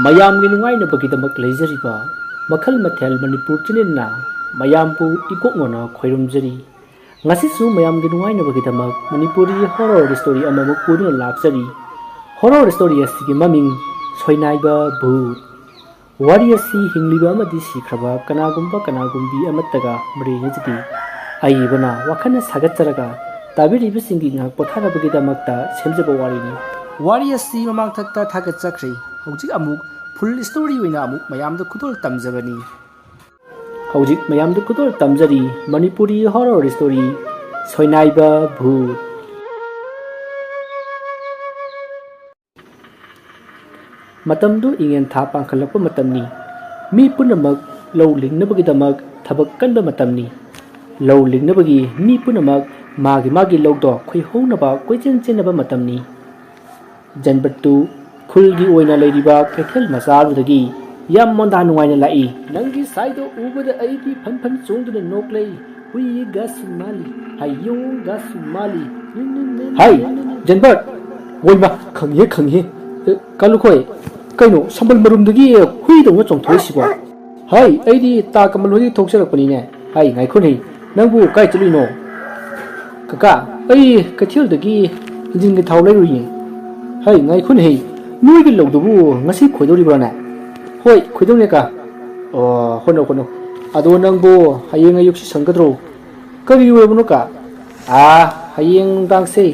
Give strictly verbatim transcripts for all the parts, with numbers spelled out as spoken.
ꯃꯌꯥꯝꯒꯤ ꯅꯨꯡꯉꯥꯏꯅꯕꯒꯤꯗꯃꯛ ꯂꯩꯖꯔꯤꯕ ꯃꯈꯜ ꯃꯊꯦꯜ ꯃꯅꯤꯄꯨꯔ ꯆꯦꯅꯦꯜꯅ ꯃꯌꯥꯝꯕꯨ ꯏꯀꯣꯛꯅꯅ ꯈꯣꯏꯔꯨꯝꯖꯔꯤ꯫ ꯉꯁꯤꯁꯨ ꯃꯌꯥꯝꯒꯤ ꯅꯨꯡꯉꯥꯏꯅꯕꯒꯤꯗꯃꯛ ꯃꯅꯤꯄꯨꯔꯤ ꯍꯣꯔꯣꯔ ꯁ꯭ꯇꯣꯔꯤ ꯑꯃꯃꯨꯛ ꯄꯨꯗꯨꯅ ꯂꯥꯛꯆꯔꯤ꯫ ꯍꯣꯔꯣꯔ ꯁ꯭ꯇꯣꯔꯤ ꯑꯁꯤꯒꯤ ꯃꯃꯤꯡ ꯁꯣꯏꯅꯥꯏꯕ ꯚꯨꯠ꯫ ꯋꯥꯔꯤ ꯑꯁꯤ ꯍꯤꯡꯂꯤꯕ ꯑꯃꯗꯤ ꯁꯤꯈ꯭ꯔꯕ ꯀꯅꯥꯒꯨꯝꯕ ꯀꯅꯥꯒꯨꯝꯕꯤ ꯑꯃꯠꯇꯒ ꯃꯔꯤ ꯂꯩꯅꯖꯗꯦ꯫ ꯑꯏꯕꯅ ꯋꯥꯈꯜꯅ ꯁꯥꯒꯠꯆꯔꯒ ꯇꯥꯕꯤꯔꯤꯕꯁꯤꯡꯒꯤ ꯉꯥꯏꯍꯥꯛ ꯄꯣꯊꯥꯅꯕꯒꯤꯗꯃꯛꯇ ꯁꯦꯝꯖꯕ ꯋꯥꯔꯤꯅꯤ꯫ ꯋꯥꯔꯤ ꯑꯁꯤ ꯃꯃꯥꯡꯊꯛꯇ ꯊꯥꯒꯠꯆꯈ꯭ꯔꯦ꯫ ꯍꯧꯖꯤꯛ ꯑꯃꯨꯛ ꯐꯨꯜ ꯁ꯭ꯇꯣꯔꯤ ꯑꯣꯏꯅ ꯑꯃꯨꯛ ꯃꯌꯥꯝꯗ ꯈꯨꯗꯣꯜ ꯇꯝꯖꯕꯅꯤ꯫ ꯍꯧꯖꯤꯛ ꯃꯌꯥꯝꯗ ꯈꯨꯗꯣꯜ ꯇꯝꯖꯔꯤ ꯃꯅꯤꯄꯨꯔꯤ ꯍꯣꯔꯣꯔ ꯁ꯭ꯇꯣꯔꯤ ꯁꯣꯏꯅꯥꯏꯕ ꯚꯨꯠ꯫ ꯃꯇꯝꯗꯨ ꯏꯉꯦꯟ ꯊꯥ ꯄꯥꯡꯈꯠꯂꯛꯄ ꯃꯇꯝꯅꯤ꯫ ꯃꯤ ꯄꯨꯝꯅꯃꯛ ꯂꯧ ꯂꯤꯡꯅꯕꯒꯤꯗꯃꯛ ꯊꯕꯛ ꯀꯟꯕ ꯃꯇꯝꯅꯤ꯫ ꯂꯧ ꯂꯤꯡꯅꯕꯒꯤ ꯃꯤ ꯄꯨꯝꯅꯃꯛ ꯃꯥꯒꯤ ꯃꯥꯒꯤ ꯂꯧꯗꯣ ꯈꯣꯏꯍꯧꯅꯕ ꯀꯣꯏꯆꯦꯟ ꯆꯦꯟꯅꯕ ꯃꯇꯝꯅꯤ꯫ ꯖꯟꯕꯠꯇꯨ ꯈꯨꯜꯒꯤ ꯑꯣꯏꯅ ꯂꯩꯔꯤꯕ ꯀꯩꯊꯦꯜ ꯃꯆꯥ ꯑꯗꯨꯗꯒꯤ ꯌꯥꯝ ꯃꯣꯟꯗꯥ ꯅꯨꯡꯉꯥꯏꯅ ꯂꯥꯛꯏ꯫ ꯅꯪꯒꯤ ꯁꯥꯏꯗꯣ ꯎꯕꯗ ꯑꯩꯗꯤ ꯐꯟ ꯐꯟ ꯆꯣꯡꯗꯨꯅ ꯅꯣꯛꯂꯩ꯫ ꯍꯨꯏꯒꯁꯨ ꯃꯥꯜꯂꯤ, ꯍꯌꯣꯡꯒꯁꯨ ꯃꯥꯜꯂꯤ꯫ ꯍꯥꯏ, ꯖꯟꯕꯠ! ꯋꯣꯏꯃ, ꯈꯪꯉꯤꯍꯦ, ꯈꯪꯉꯤꯍꯦ꯫ ꯑꯦ, ꯀꯥꯂꯨꯈꯣꯏ, ꯀꯩꯅꯣ ꯁꯝꯕꯜ ꯃꯔꯨꯝꯗꯒꯤ ꯍꯨꯏꯗꯧꯅ ꯆꯣꯡꯊꯣꯛꯏꯁꯤꯕꯣ? ꯍꯥꯏ, ꯑꯩꯗꯤ ꯇꯥ ꯀꯃꯜ ꯍꯣꯏꯗꯒꯤ ꯊꯣꯛꯆꯔꯛꯄꯅꯤꯅꯦ꯫ ꯍꯥꯏ, ꯉꯥꯏꯈꯣꯅꯦ, ꯅꯪꯕꯨ ꯀꯥꯏ ꯆꯠꯂꯨꯏꯅꯣ? ꯀꯀꯥ, ꯑꯩ ꯀꯩꯊꯦꯜꯗꯒꯤ ꯏꯟꯖꯤꯟꯒꯤ ꯊꯥꯎ ꯂꯩꯔꯨꯏꯅꯦ꯫ ꯍꯩ, ꯉꯥꯏꯈꯣꯅꯦ, ꯍꯩ, ꯅꯣꯏꯒꯤ ꯂꯧꯗꯨꯕꯨ ꯉꯁꯤ ꯈꯣꯏꯗꯧꯔꯤꯕ꯭ꯔꯥꯅꯦ? ꯍꯣꯏ, ꯈꯣꯏꯗꯧꯅꯦ ꯀꯥ꯫ ꯑꯣ, ꯍꯣꯠꯅꯧ, ꯍꯣꯠꯅꯧ꯫ ꯑꯗꯣ ꯅꯪꯕꯨ ꯍꯌꯦꯡ ꯑꯌꯨꯛꯁꯤ ꯁꯪꯒꯗ꯭ꯔꯣ? ꯀꯔꯤ ꯑꯣꯏꯔꯕꯅꯣ ꯀꯥ? ꯑꯥ, ꯍꯌꯦꯡ ꯅꯨꯡꯗꯥꯡꯁꯦ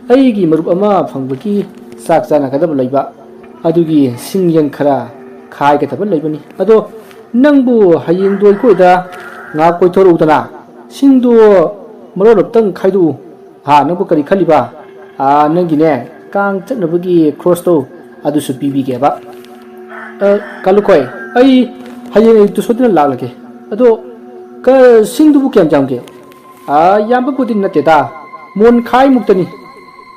ꯑꯩꯒꯤ ꯃꯔꯨꯞ ꯑꯃ ꯐꯪꯕꯒꯤ ꯆꯥꯛ ꯆꯥꯅꯒꯗꯕ ꯂꯩꯕ, ꯑꯗꯨꯒꯤ ꯁꯤꯡ ꯌꯦꯟ ꯈꯔ ꯈꯥꯏꯒꯗꯕ ꯂꯩꯕꯅꯤ꯫ ꯑꯗꯣ ꯅꯪꯕꯨ ꯍꯌꯦꯡꯗꯣ ꯑꯩꯈꯣꯏꯗ ꯉꯥꯏꯍꯥꯛ ꯀꯣꯏꯊꯣꯔꯛꯎꯗꯅ꯫ ꯁꯤꯡꯗꯣ ꯃꯔꯣꯜ ꯑꯝꯇꯪ ꯈꯥꯏꯗꯣꯛꯎ꯫ ꯍꯥ, ꯅꯪꯕꯨ ꯀꯔꯤ ꯈꯜꯂꯤꯕ? ꯑꯥ, ꯅꯪꯒꯤꯅꯦ, ꯀꯥꯡ ꯆꯠꯅꯕꯒꯤ ꯈ꯭ꯔꯣꯁꯇꯣ ꯑꯗꯨꯁꯨ ꯄꯤꯕꯤꯒꯦꯕ꯫ ꯑ, ꯀꯥꯂꯨꯈꯣꯏ, ꯑꯩ ꯍꯌꯦꯡ ꯑꯌꯨꯛꯇꯨ ꯁꯣꯏꯗꯅ ꯂꯥꯛꯂꯒꯦ꯫ ꯑꯗꯣ ꯀ-, ꯁꯤꯡꯗꯨꯕꯨ ꯀꯌꯥꯝ ꯌꯥꯝꯒꯦ? ꯑꯥ, ꯌꯥꯝꯕꯕꯨꯗꯤ ꯅꯠꯇꯦꯗ, ꯃꯣꯟ ꯈꯥꯏꯃꯨꯛꯇꯅꯤ꯫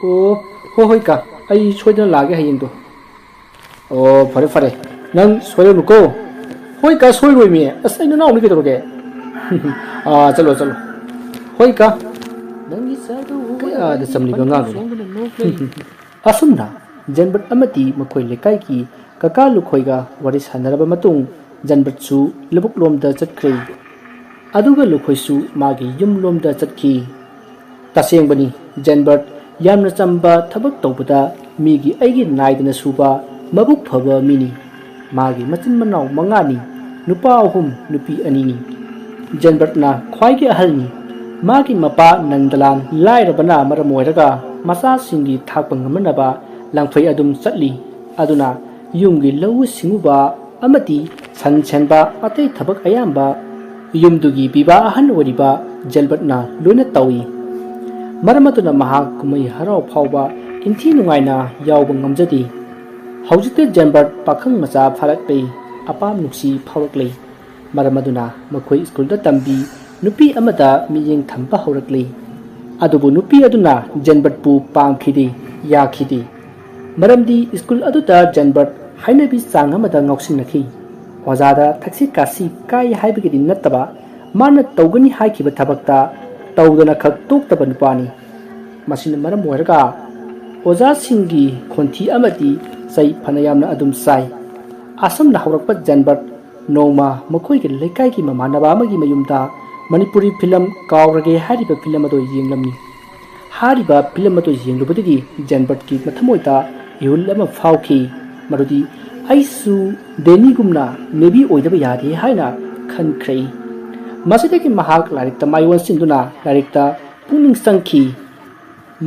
ꯑꯣ, ꯍꯣꯏ, ꯍꯣꯏ ꯀꯥ, ꯑꯩ ꯁꯣꯏꯗꯅ ꯂꯥꯛꯑꯒꯦ ꯍꯌꯦꯡꯗꯣ꯫ ꯑꯣ, ꯐꯔꯦ, ꯐꯔꯦ, ꯅꯪ ꯁꯣꯏꯔꯅꯨꯀꯣ꯫ ꯍꯣꯏ ꯀꯥ, ꯁꯣꯏꯔꯣꯏꯃꯤ, ꯑꯁ, ꯑꯩ ꯅꯅꯥꯎꯅꯤ ꯀꯩꯗꯧꯔꯒꯦ? ꯑꯥ, ꯆꯠꯂꯣ, ꯆꯠꯂꯣ꯫ ꯍꯣꯏ ꯀꯥ꯫ ꯀꯌꯥꯗ ꯆꯝꯂꯤꯕ ꯑꯉꯥꯡꯅꯣ꯫ ꯑꯁꯨꯝꯅ ꯖꯦꯟꯕꯠ ꯑꯃꯗꯤ ꯃꯈꯣꯏ ꯂꯩꯀꯥꯏꯒꯤ ꯀꯀꯥ ꯂꯨꯈꯣꯏꯒ ꯋꯥꯔꯤ ꯁꯥꯟꯅꯔꯕ ꯃꯇꯨꯡ ꯖꯟꯕꯔꯠꯁꯨ ꯂꯧꯕꯨꯛꯂꯣꯝꯗ ꯆꯠꯈ꯭ꯔꯦ꯫ ꯑꯗꯨꯒ ꯂꯨꯈꯣꯏꯁꯨ ꯃꯥꯒꯤ ꯌꯨꯝꯂꯣꯝꯗ ꯆꯠꯈꯤ꯫ ꯇꯁꯦꯡꯕꯅꯤ, ꯖꯦꯟꯕꯔꯠ ꯌꯥꯝꯅ ꯆꯝꯕ ꯊꯕꯛ ꯇꯧꯕꯗ ꯃꯤꯒꯤ ꯑꯩꯒꯤ ꯅꯥꯏꯗꯅ ꯁꯨꯕ ꯃꯕꯨꯛ ꯐꯕ ꯃꯤꯅꯤ꯫ ꯃꯥꯒꯤ ꯃꯆꯤꯟ ꯃꯅꯥꯎ ꯃꯉꯥꯅꯤ, ꯅꯨꯄꯥ ꯑꯍꯨꯝ, ꯅꯨꯄꯤ ꯑꯅꯤꯅꯤ꯫ ꯖꯦꯟꯕꯔꯠꯅ ꯈ꯭ꯋꯥꯏꯒꯤ ꯑꯍꯜꯅꯤ꯫ ꯃꯥꯒꯤ ꯃꯄꯥ ꯅꯟꯗꯂꯥꯟ ꯂꯥꯏꯔꯕꯅ ꯃꯔꯝ ꯑꯣꯏꯔꯒ ꯃꯆꯥꯁꯤꯡꯒꯤ ꯊꯥꯛꯄ ꯉꯝꯅꯅꯕ ꯂꯪꯐꯩ ꯑꯗꯨꯝ ꯆꯠꯂꯤ꯫ ꯑꯗꯨꯅ ꯌꯨꯝꯒꯤ ꯂꯧꯎ ꯁꯤꯡꯎꯕ ꯑꯃꯗꯤ ꯁꯟ ꯁꯦꯟꯕ ꯑꯇꯩ ꯊꯕꯛ ꯑꯌꯥꯝꯕ ꯌꯨꯝꯗꯨꯒꯤ ꯄꯤꯕꯥ ꯑꯍꯟ ꯑꯣꯏꯔꯤꯕ ꯖꯦꯟꯕꯔꯠꯅ ꯂꯣꯏꯅ ꯇꯧꯏ꯫ ꯃꯔꯝ ꯑꯗꯨꯅ ꯃꯍꯥꯛ ꯀꯨꯝꯍꯩ ꯍꯔꯥꯎ ꯐꯥꯎꯕ ꯏꯟꯊꯤ ꯅꯨꯡꯉꯥꯏꯅ ꯌꯥꯎꯕ ꯉꯝꯖꯗꯦ꯫ ꯍꯧꯖꯤꯛꯇꯤ ꯖꯦꯟꯕꯔꯠ ꯄꯥꯈꯪ ꯃꯆꯥ ꯐꯥꯔꯛꯂꯦ, ꯑꯄꯥꯝ ꯅꯨꯡꯁꯤ ꯐꯥꯎꯔꯛꯂꯦ꯫ ꯃꯔꯝ ꯑꯗꯨꯅ ꯃꯈꯣꯏ ꯁ꯭ꯀꯨꯜꯗ ꯇꯝꯕꯤ ꯅꯨꯄꯤ ꯑꯃꯗ ꯃꯤꯠꯌꯦꯡ ꯊꯝꯕ ꯍꯧꯔꯛꯂꯤ꯫ ꯑꯗꯨꯕꯨ ꯅꯨꯄꯤ ꯑꯗꯨꯅ ꯖꯦꯟꯕꯔꯠꯄꯨ ꯄꯥꯝꯈꯤꯗꯦ, ꯌꯥꯈꯤꯗꯦ꯫ ꯃꯔꯝꯗꯤ ꯁ꯭ꯀꯨꯜ ꯑꯗꯨꯗ ꯖꯦꯟꯕꯔꯠ ꯍꯥꯏꯅꯕꯤ ꯆꯥꯡ ꯑꯃꯗ ꯉꯥꯎꯁꯤꯟꯅꯈꯤ꯫ ꯑꯣꯖꯥꯗ ꯊꯛꯁꯤ ꯈꯥꯁꯤ ꯀꯥꯏ ꯍꯥꯏꯕꯒꯤꯗꯤ ꯅꯠꯇꯕ, ꯃꯥꯅ ꯇꯧꯒꯅꯤ ꯍꯥꯏꯈꯤꯕ ꯊꯕꯛꯇ ꯇꯧꯗꯅ ꯈꯛ ꯇꯣꯛꯇꯕ ꯅꯨꯄꯥꯅꯤ꯫ ꯃꯁꯤꯅ ꯃꯔꯝ ꯑꯣꯏꯔꯒ ꯑꯣꯖꯥꯁꯤꯡꯒꯤ ꯈꯣꯟꯊꯤ ꯑꯃꯗꯤ ꯆꯩ ꯐꯅ ꯌꯥꯝꯅ ꯑꯗꯨꯝ ꯆꯥꯏ꯫ ꯑꯁꯨꯝꯅ ꯍꯧꯔꯛꯄ ꯖꯦꯟꯕꯔꯠ ꯅꯣꯡꯃ ꯃꯈꯣꯏꯒꯤ ꯂꯩꯀꯥꯏꯒꯤ ꯃꯃꯥꯟꯅꯕ ꯑꯃꯒꯤ ꯃꯌꯨꯝꯗ ꯃꯅꯤꯄꯨꯔꯤ ꯐꯤꯂꯝ ꯀꯥꯎꯔꯒꯦ ꯍꯥꯏꯔꯤꯕ ꯐꯤꯂꯝ ꯑꯗꯨ ꯌꯦꯡꯂꯝꯃꯤ꯫ ꯍꯥꯏꯔꯤꯕ ꯐꯤꯂꯝ ꯑꯗꯨ ꯌꯦꯡꯂꯨꯕꯗꯒꯤ ꯖꯦꯟꯕꯔꯠꯀꯤ ꯃꯊꯃꯣꯏꯗ ꯏꯍꯨꯜ ꯑꯃ ꯐꯥꯎꯈꯤ, ꯃꯗꯨꯗꯤ ꯑꯩꯁꯨ ꯗꯦꯅꯤꯒꯨꯝꯅ ꯅꯦꯚꯤ ꯑꯣꯏꯗꯕ ꯌꯥꯗꯦ ꯍꯥꯏꯅ ꯈꯟꯈ꯭ꯔꯦ꯫ ꯃꯁꯤꯗꯒꯤ ꯃꯍꯥꯛ ꯂꯥꯏꯔꯤꯛꯇ ꯃꯥꯏ ꯑꯣꯟꯁꯤꯟꯗꯨꯅ ꯂꯥꯏꯔꯤꯛꯇ ꯄꯨꯛꯅꯤꯡ ꯆꯪꯈꯤ꯫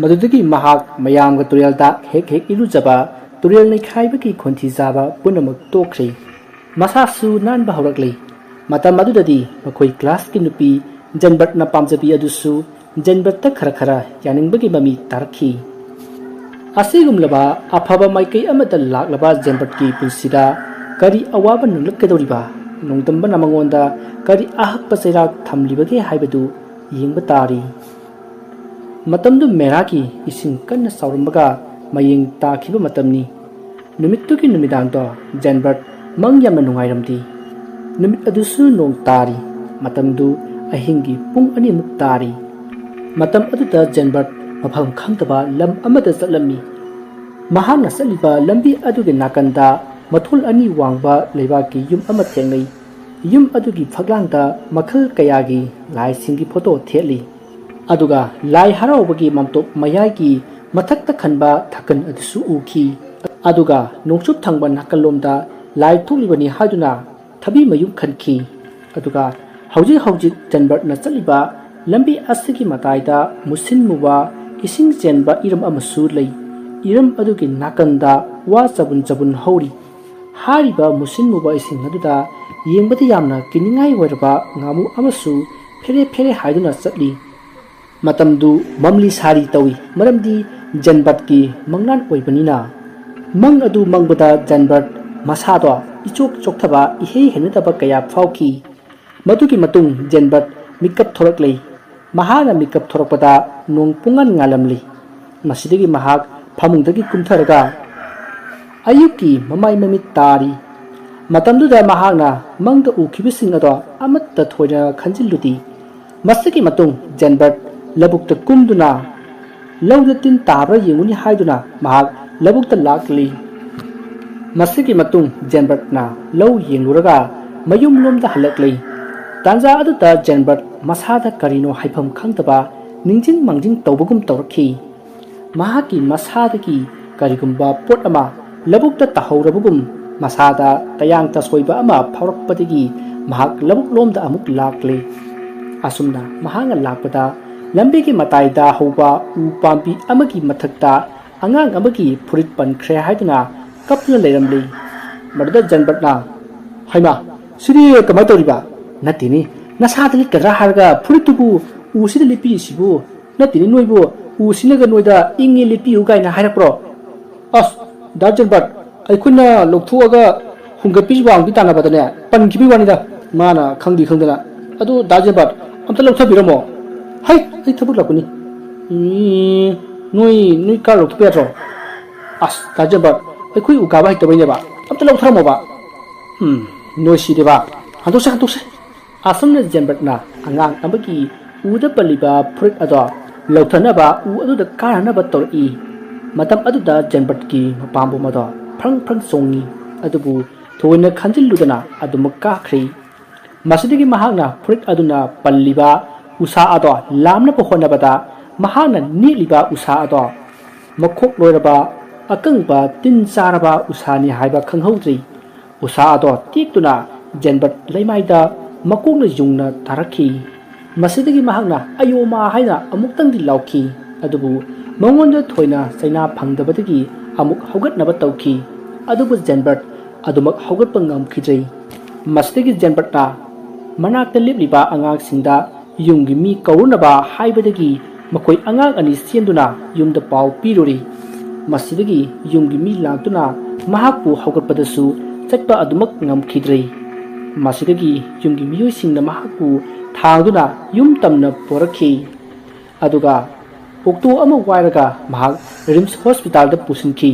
ꯃꯗꯨꯗꯒꯤ ꯃꯍꯥꯛ ꯃꯌꯥꯝꯒ ꯇꯨꯔꯦꯜꯗ ꯍꯦꯛ ꯍꯦꯛ ꯏꯔꯨꯖꯕ, ꯇꯨꯔꯦꯜ ꯅꯩꯈꯥꯏꯕꯒꯤ ꯈꯣꯟꯊꯤ ꯆꯥꯕ ꯄꯨꯝꯅꯃꯛ ꯇꯣꯛꯈ꯭ꯔꯦ꯫ ꯃꯁꯥꯁꯨ ꯅꯥꯟꯕ ꯍꯧꯔꯛꯂꯦ꯫ ꯃꯇꯝ ꯑꯗꯨꯗꯗꯤ ꯃꯈꯣꯏ ꯀ꯭ꯂꯥꯁꯀꯤ ꯅꯨꯄꯤ ꯖꯦꯟꯕꯔꯠꯅ ꯄꯥꯝꯖꯕꯤ ꯑꯗꯨꯁꯨ ꯖꯦꯟꯕꯔꯠꯇ ꯈꯔ ꯈꯔ ꯌꯥꯅꯤꯡꯕꯒꯤ ꯃꯃꯤ ꯇꯥꯔꯛꯈꯤ꯫ ꯑꯁꯤꯒꯨꯝꯂꯕ ꯑꯐꯕ ꯃꯥꯏꯀꯩ ꯑꯃꯗ ꯂꯥꯛꯂꯕ ꯖꯦꯟꯕꯔꯠꯀꯤ ꯄꯨꯟꯁꯤꯗ ꯀꯔꯤ ꯑꯋꯥꯕ ꯅꯪꯂꯛꯀꯗꯧꯔꯤꯕ, ꯅꯣꯡꯗꯝꯕꯅ ꯃꯉꯣꯟꯗ ꯀꯔꯤ ꯑꯍꯛꯄ ꯆꯩꯔꯥꯛ ꯊꯝꯂꯤꯕꯒꯦ ꯍꯥꯏꯕꯗꯨ ꯌꯦꯡꯕ ꯇꯥꯔꯤ꯫ ꯃꯇꯝꯗꯨ ꯃꯦꯔꯥꯒꯤ ꯏꯁꯤꯡ ꯀꯟꯅ ꯆꯥꯎꯔꯝꯕꯒ ꯃꯌꯦꯡ ꯇꯥꯈꯤꯕ ꯃꯇꯝꯅꯤ꯫ ꯅꯨꯃꯤꯠꯇꯨꯒꯤ ꯅꯨꯃꯤꯗꯥꯡꯗꯣ ꯖꯦꯟꯕꯔꯠ ꯃꯪ ꯌꯥꯝꯅ ꯅꯨꯡꯉꯥꯏꯔꯝꯗꯦ꯫ ꯅꯨꯃꯤꯠ ꯑꯗꯨꯁꯨ ꯅꯣꯡ ꯇꯥꯔꯤ꯫ ꯃꯇꯝꯗꯨ ꯑꯍꯤꯡꯒꯤ ꯄꯨꯡ ꯑꯅꯤꯃꯨꯛ ꯇꯥꯔꯤ꯫ ꯃꯇꯝ ꯑꯗꯨꯗ ꯖꯦꯟꯕꯔꯠ ꯃꯐꯝ ꯈꯪꯗꯕ ꯂꯝ ꯑꯃꯗ ꯆꯠꯂꯝꯃꯤ꯫ ꯃꯍꯥꯛꯅ ꯆꯠꯂꯤꯕ ꯂꯝꯕꯤ ꯑꯗꯨꯒꯤ ꯅꯥꯀꯟꯗ ꯃꯊꯣꯜ ꯑꯅꯤ ꯋꯥꯡꯕ ꯂꯩꯕꯥꯛꯀꯤ ꯌꯨꯝ ꯑꯃ ꯊꯦꯡꯅꯩ꯫ ꯌꯨꯝ ꯑꯗꯨꯒꯤ ꯐꯛꯂꯥꯡꯗ ꯃꯈꯜ ꯀꯌꯥꯒꯤ ꯂꯥꯏꯁꯤꯡꯒꯤ ꯐꯣꯇꯣ ꯊꯦꯠꯂꯤ꯫ ꯑꯗꯨꯒ ꯂꯥꯏ ꯍꯔꯥꯎꯕꯒꯤ ꯃꯥꯝꯇꯣꯞ ꯃꯌꯥꯏꯒꯤ ꯃꯊꯛꯇ ꯈꯟꯕ ꯊꯥꯀꯟ ꯑꯗꯨꯁꯨ ꯎꯈꯤ꯫ ꯑꯗꯨꯒ ꯅꯣꯡꯆꯨꯞ ꯊꯪꯕ ꯅꯥꯀꯜꯂꯣꯝꯗ ꯂꯥꯏ ꯊꯣꯛꯂꯤꯕꯅꯤ ꯍꯥꯏꯗꯨꯅ ꯊꯕꯤ ꯃꯌꯨꯝ ꯈꯟꯈꯤ꯫ ꯑꯗꯨꯒ ꯍꯧꯖꯤꯛ ꯍꯧꯖꯤꯛ ꯖꯟꯕꯔꯠꯅ ꯆꯠꯂꯤꯕ ꯂꯝꯕꯤ ꯑꯁꯤꯒꯤ ꯃꯇꯥꯏꯗ ꯃꯨꯁꯤꯟ ꯃꯨꯕ ꯏꯁꯤꯡ ꯆꯦꯟꯕ ꯏꯔꯝ ꯑꯃꯁꯨ ꯂꯩ꯫ ꯏꯔꯝ ꯑꯗꯨꯒꯤ ꯅꯥꯀꯟꯗ ꯋꯥ ꯆꯕꯨꯟ ꯆꯕꯨꯟ ꯍꯧꯔꯤ꯫ ꯍꯥꯏꯔꯤꯕ ꯃꯨꯁꯤꯟ ꯃꯨꯕ ꯏꯁꯤꯡ ꯑꯗꯨꯗ ꯌꯦꯡꯕꯗ ꯌꯥꯝꯅ ꯀꯤꯅꯤꯡꯉꯥꯏ ꯑꯣꯏꯔꯕ ꯉꯥꯃꯨ ꯑꯃꯁꯨ ꯐꯦꯔꯦ ꯐꯦꯔꯦ ꯍꯥꯏꯗꯨꯅ ꯆꯠꯂꯤ꯫ ꯃꯇꯝꯗꯨ ꯃꯝꯂꯤ ꯁꯥꯔꯤ ꯇꯧꯏ, ꯃꯔꯝꯗꯤ ꯖꯟꯕꯠꯀꯤ ꯃꯪꯂꯥꯟ ꯑꯣꯏꯕꯅꯤꯅ꯫ ꯃꯪ ꯑꯗꯨ ꯃꯪꯕꯗ ꯖꯟꯕꯠ ꯃꯁꯥꯗꯣ ꯏꯆꯣꯛ ꯆꯣꯛꯊꯕ, ꯏꯍꯩ ꯍꯩꯅꯗꯕ ꯀꯌꯥ ꯐꯥꯎꯈꯤ꯫ ꯃꯗꯨꯒꯤ ꯃꯇꯨꯡ ꯖꯟꯕꯠ ꯃꯤꯀꯞ ꯊꯣꯔꯛꯂꯦ꯫ ꯃꯍꯥꯛꯅ ꯃꯤꯀꯞ ꯊꯣꯔꯛꯄꯗ ꯅꯣꯡ ꯄꯨꯡꯉꯥꯟ ꯉꯥꯜꯂꯝꯂꯤ꯫ ꯃꯁꯤꯗꯒꯤ ꯃꯍꯥꯛ ꯐꯃꯨꯡꯗꯒꯤ ꯀꯨꯝꯊꯔꯒ ꯑꯌꯨꯛꯀꯤ ꯃꯃꯥꯏ ꯃꯃꯤꯠ ꯇꯥꯔꯤ꯫ ꯃꯇꯝꯗꯨꯗ ꯃꯍꯥꯛꯅ ꯃꯪꯗ ꯎꯈꯤꯕꯁꯤꯡ ꯑꯗꯣ ꯑꯃꯠꯇ ꯊꯣꯏꯅ ꯈꯟꯖꯤꯜꯂꯨꯗꯦ꯫ ꯃꯁꯤꯒꯤ ꯃꯇꯨꯡ ꯖꯦꯟꯕꯔꯠ ꯂꯧꯕꯨꯛꯇ ꯀꯨꯝꯗꯨꯅ ꯂꯧꯗ ꯇꯤꯟ ꯇꯥꯕ꯭ꯔꯥ ꯌꯦꯡꯉꯨꯅꯤ ꯍꯥꯏꯗꯨꯅ ꯃꯍꯥꯛ ꯂꯧꯕꯨꯛꯇ ꯂꯥꯛꯂꯤ꯫ ꯃꯁꯤꯒꯤ ꯃꯇꯨꯡ ꯖꯦꯟꯕꯔꯠꯅ ꯂꯧ ꯌꯦꯡꯂꯨꯔꯒ ꯃꯌꯨꯝꯂꯣꯝꯗ ꯍꯜꯂꯛꯂꯤ꯫ ꯇꯥꯟꯖꯥ ꯑꯗꯨꯗ ꯖꯦꯟꯕꯔꯠ ꯃꯁꯥꯗ ꯀꯔꯤꯅꯣ ꯍꯥꯏꯐꯝ ꯈꯪꯗꯕ ꯅꯤꯡꯖꯤꯡ ꯃꯥꯡꯖꯤꯡ ꯇꯧꯕꯒꯨꯝ ꯇꯧꯔꯛꯈꯤ꯫ ꯃꯍꯥꯛꯀꯤ ꯃꯁꯥꯗꯒꯤ ꯀꯔꯤꯒꯨꯝꯕ ꯄꯣꯠ ꯑꯃ ꯂꯧꯕꯨꯛꯇ ꯇꯥꯍꯧꯔꯕꯒꯨꯝ ꯃꯁꯥꯗ ꯇꯌꯥꯡ ꯇꯁꯣꯏꯕ ꯑꯃ ꯐꯥꯎꯔꯛꯄꯗꯒꯤ ꯃꯍꯥꯛ ꯂꯧꯕꯨꯛꯂꯣꯝꯗ ꯑꯃꯨꯛ ꯂꯥꯛꯂꯦ꯫ ꯑꯁꯨꯝꯅ ꯃꯍꯥꯛꯅ ꯂꯥꯛꯄꯗ ꯂꯝꯕꯤꯒꯤ ꯃꯇꯥꯏꯗ ꯍꯧꯕ ꯎ ꯄꯥꯝꯕꯤ ꯑꯃꯒꯤ ꯃꯊꯛꯇ ꯑꯉꯥꯡ ꯑꯃꯒꯤ ꯐꯨꯔꯤꯠ ꯄꯟꯈ꯭ꯔꯦ ꯍꯥꯏꯗꯨꯅ ꯀꯞꯇꯨꯅ ꯂꯩꯔꯝꯂꯤ꯫ ꯃꯗꯨꯗ ꯖꯟꯕꯔꯠꯅ, "ꯍꯩꯃꯥ, ꯁꯤꯗꯤ ꯀꯃꯥꯏꯅ ꯇꯧꯔꯤꯕ? ꯅꯠꯇꯦꯅꯦ, ꯅꯁꯥꯗ ꯂꯤꯠꯀꯗ꯭ꯔꯥ ꯍꯥꯏꯔꯒ ꯐꯨꯔꯤꯠꯇꯨꯕꯨ ꯎꯁꯤꯗ ꯂꯤꯠꯄꯤꯔꯤꯁꯤꯕꯨ? ꯅꯠꯇꯦꯅꯦ, ꯅꯣꯏꯕꯨ ꯎꯁꯤꯅꯒ ꯅꯣꯏꯗ ꯏꯪꯉꯦ ꯂꯤꯠꯄꯤꯌꯨ ꯀꯥꯏꯅ ꯍꯥꯏꯔꯛꯄ꯭ꯔꯣ?" "ꯑꯁ, ꯗꯥ ꯖꯦꯟꯕꯔꯠ, ꯑꯩꯈꯣꯏꯅ ꯂꯧꯊꯣꯛꯑꯒ ꯍꯨꯟꯒꯠꯄꯤꯁꯤ ꯋꯥꯡꯕꯤ ꯇꯥꯟꯅꯕꯗꯅꯦ ꯄꯟꯈꯤꯕꯒꯤ ꯋꯥꯅꯤꯗ, ꯃꯥꯅ ꯈꯪꯗꯤ ꯈꯪꯗꯅ꯫ ꯑꯗꯨ ꯗꯥ ꯖꯦꯟꯕꯔꯠ, ꯑꯝꯇ ꯂꯧꯊꯕꯤꯔꯝꯃꯣ꯫ ꯍꯩ, ꯑꯩ ꯊꯕꯛ ꯂꯥꯛꯄꯅꯤ꯫ ꯎꯝ, ꯅꯣꯏ, ꯅꯣꯏ ꯀꯥꯔ ꯂꯧꯊꯣꯛꯄ ꯌꯥꯗ꯭ꯔꯣ?" "ꯑꯁ, ꯗꯥ ꯖꯦꯟꯕꯔꯠ, ꯑꯩꯈꯣꯏ ꯎ ꯀꯥꯕ ꯍꯩꯇꯕꯩꯅꯦꯕ꯫ ꯑꯝꯇ ꯂꯧꯊꯔꯝꯃꯣꯕ꯫" "ꯎꯝ, ꯅꯣꯏ ꯁꯤꯗꯤꯕ꯫ ꯍꯟꯗꯣꯛꯁꯦ, ꯍꯟꯗꯣꯛꯁꯦ꯫" ꯑꯁꯨꯝꯅ ꯖꯦꯟꯕꯔꯠꯅ ꯑꯉꯥꯡ ꯑꯃꯒꯤ ꯎꯗ ꯄꯜꯂꯤꯕ ꯐꯨꯔꯤꯠ ꯑꯗꯣ ꯂꯧꯊꯅꯕ ꯎ ꯑꯗꯨꯗ ꯀꯥꯅꯅꯕ ꯇꯧꯔꯛꯏ꯫ ꯃꯇꯝ ꯑꯗꯨꯗ ꯖꯦꯟꯕꯔꯠꯀꯤ ꯃꯄꯥꯝꯕꯣꯝ ꯑꯗꯣ ꯐ꯭ꯔꯪ ꯐ꯭ꯔꯪ ꯆꯣꯡꯉꯤ꯫ ꯑꯗꯨꯕꯨ ꯊꯣꯏꯅ ꯈꯟꯖꯤꯜꯂꯨꯗꯅ ꯑꯗꯨꯃꯛ ꯀꯥꯈ꯭ꯔꯦ꯫ ꯃꯁꯤꯗꯒꯤ ꯃꯍꯥꯛꯅ ꯐꯨꯔꯤꯠ ꯑꯗꯨꯅ ꯄꯜꯂꯤꯕ ꯎꯁꯥ ꯑꯗꯣ ꯂꯥꯝꯅꯕ ꯍꯣꯠꯅꯕꯗ, ꯃꯍꯥꯛꯅ ꯅꯦꯠꯂꯤꯕ ꯎꯁꯥ ꯑꯗꯣ ꯃꯈꯣꯛ ꯂꯣꯏꯔꯕ, ꯑꯀꯪꯕ, ꯇꯤꯟ ꯆꯥꯔꯕ ꯎꯁꯥꯅꯤ ꯍꯥꯏꯕ ꯈꯪꯍꯧꯗ꯭ꯔꯤ꯫ ꯎꯁꯥ ꯑꯗꯣ ꯇꯦꯛꯇꯨꯅ ꯖꯦꯟꯕꯔꯠ ꯂꯩꯃꯥꯏꯗ ꯃꯀꯣꯛꯅ ꯌꯨꯡꯅ ꯊꯥꯔꯛꯈꯤ꯫ ꯃꯁꯤꯗꯒꯤ ꯃꯍꯥꯛꯅ "ꯑꯌꯣꯃꯥ" ꯍꯥꯏꯅ ꯑꯃꯨꯛꯇꯪꯗꯤ ꯂꯥꯎꯈꯤ, ꯑꯗꯨꯕꯨ ꯃꯉꯣꯟꯗ ꯊꯣꯏꯅ ꯆꯩꯅꯥ ꯐꯪꯗꯕꯗꯒꯤ ꯑꯃꯨꯛ ꯍꯧꯒꯠꯅꯕ ꯇꯧꯈꯤ꯫ ꯑꯗꯨꯕꯨ ꯖꯦꯟꯕꯔꯠ ꯑꯗꯨꯃꯛ ꯍꯧꯒꯠꯄ ꯉꯝꯈꯤꯗ꯭ꯔꯦ꯫ ꯃꯁꯤꯗꯒꯤ ꯖꯦꯟꯕꯔꯠꯅ ꯃꯅꯥꯛꯇ ꯂꯦꯞꯂꯤꯕ ꯑꯉꯥꯡꯁꯤꯡꯗ ꯌꯨꯝꯒꯤ ꯃꯤ ꯀꯧꯔꯨꯅꯕ ꯍꯥꯏꯕꯗꯒꯤ ꯃꯈꯣꯏ ꯑꯉꯥꯡ ꯑꯅꯤ ꯆꯦꯟꯗꯨꯅ ꯌꯨꯝꯗ ꯄꯥꯎ ꯄꯤꯔꯨꯔꯤ꯫ ꯃꯁꯤꯗꯒꯤ ꯌꯨꯝꯒꯤ ꯃꯤ ꯂꯥꯛꯇꯨꯅ ꯃꯍꯥꯛꯄꯨ ꯍꯧꯒꯠꯄꯗꯁꯨ ꯆꯠꯄ ꯑꯗꯨꯃꯛ ꯉꯝꯈꯤꯗ꯭ꯔꯦ꯫ ꯃꯁꯤꯗꯒꯤ ꯌꯨꯝꯒꯤ ꯃꯤꯑꯣꯏꯁꯤꯡꯅ ꯃꯍꯥꯛꯄꯨ ꯊꯥꯡꯗꯨꯅ ꯌꯨꯝ ꯇꯝꯅ ꯄꯣꯔꯛꯈꯤ꯫ ꯑꯗꯨꯒ ꯑꯣꯛꯇꯣ ꯑꯃ ꯋꯥꯏꯔꯒ ꯃꯍꯥꯛ ꯔꯤꯝꯁ ꯍꯣꯁꯄꯤꯇꯥꯜꯗ ꯄꯨꯁꯤꯟꯈꯤ꯫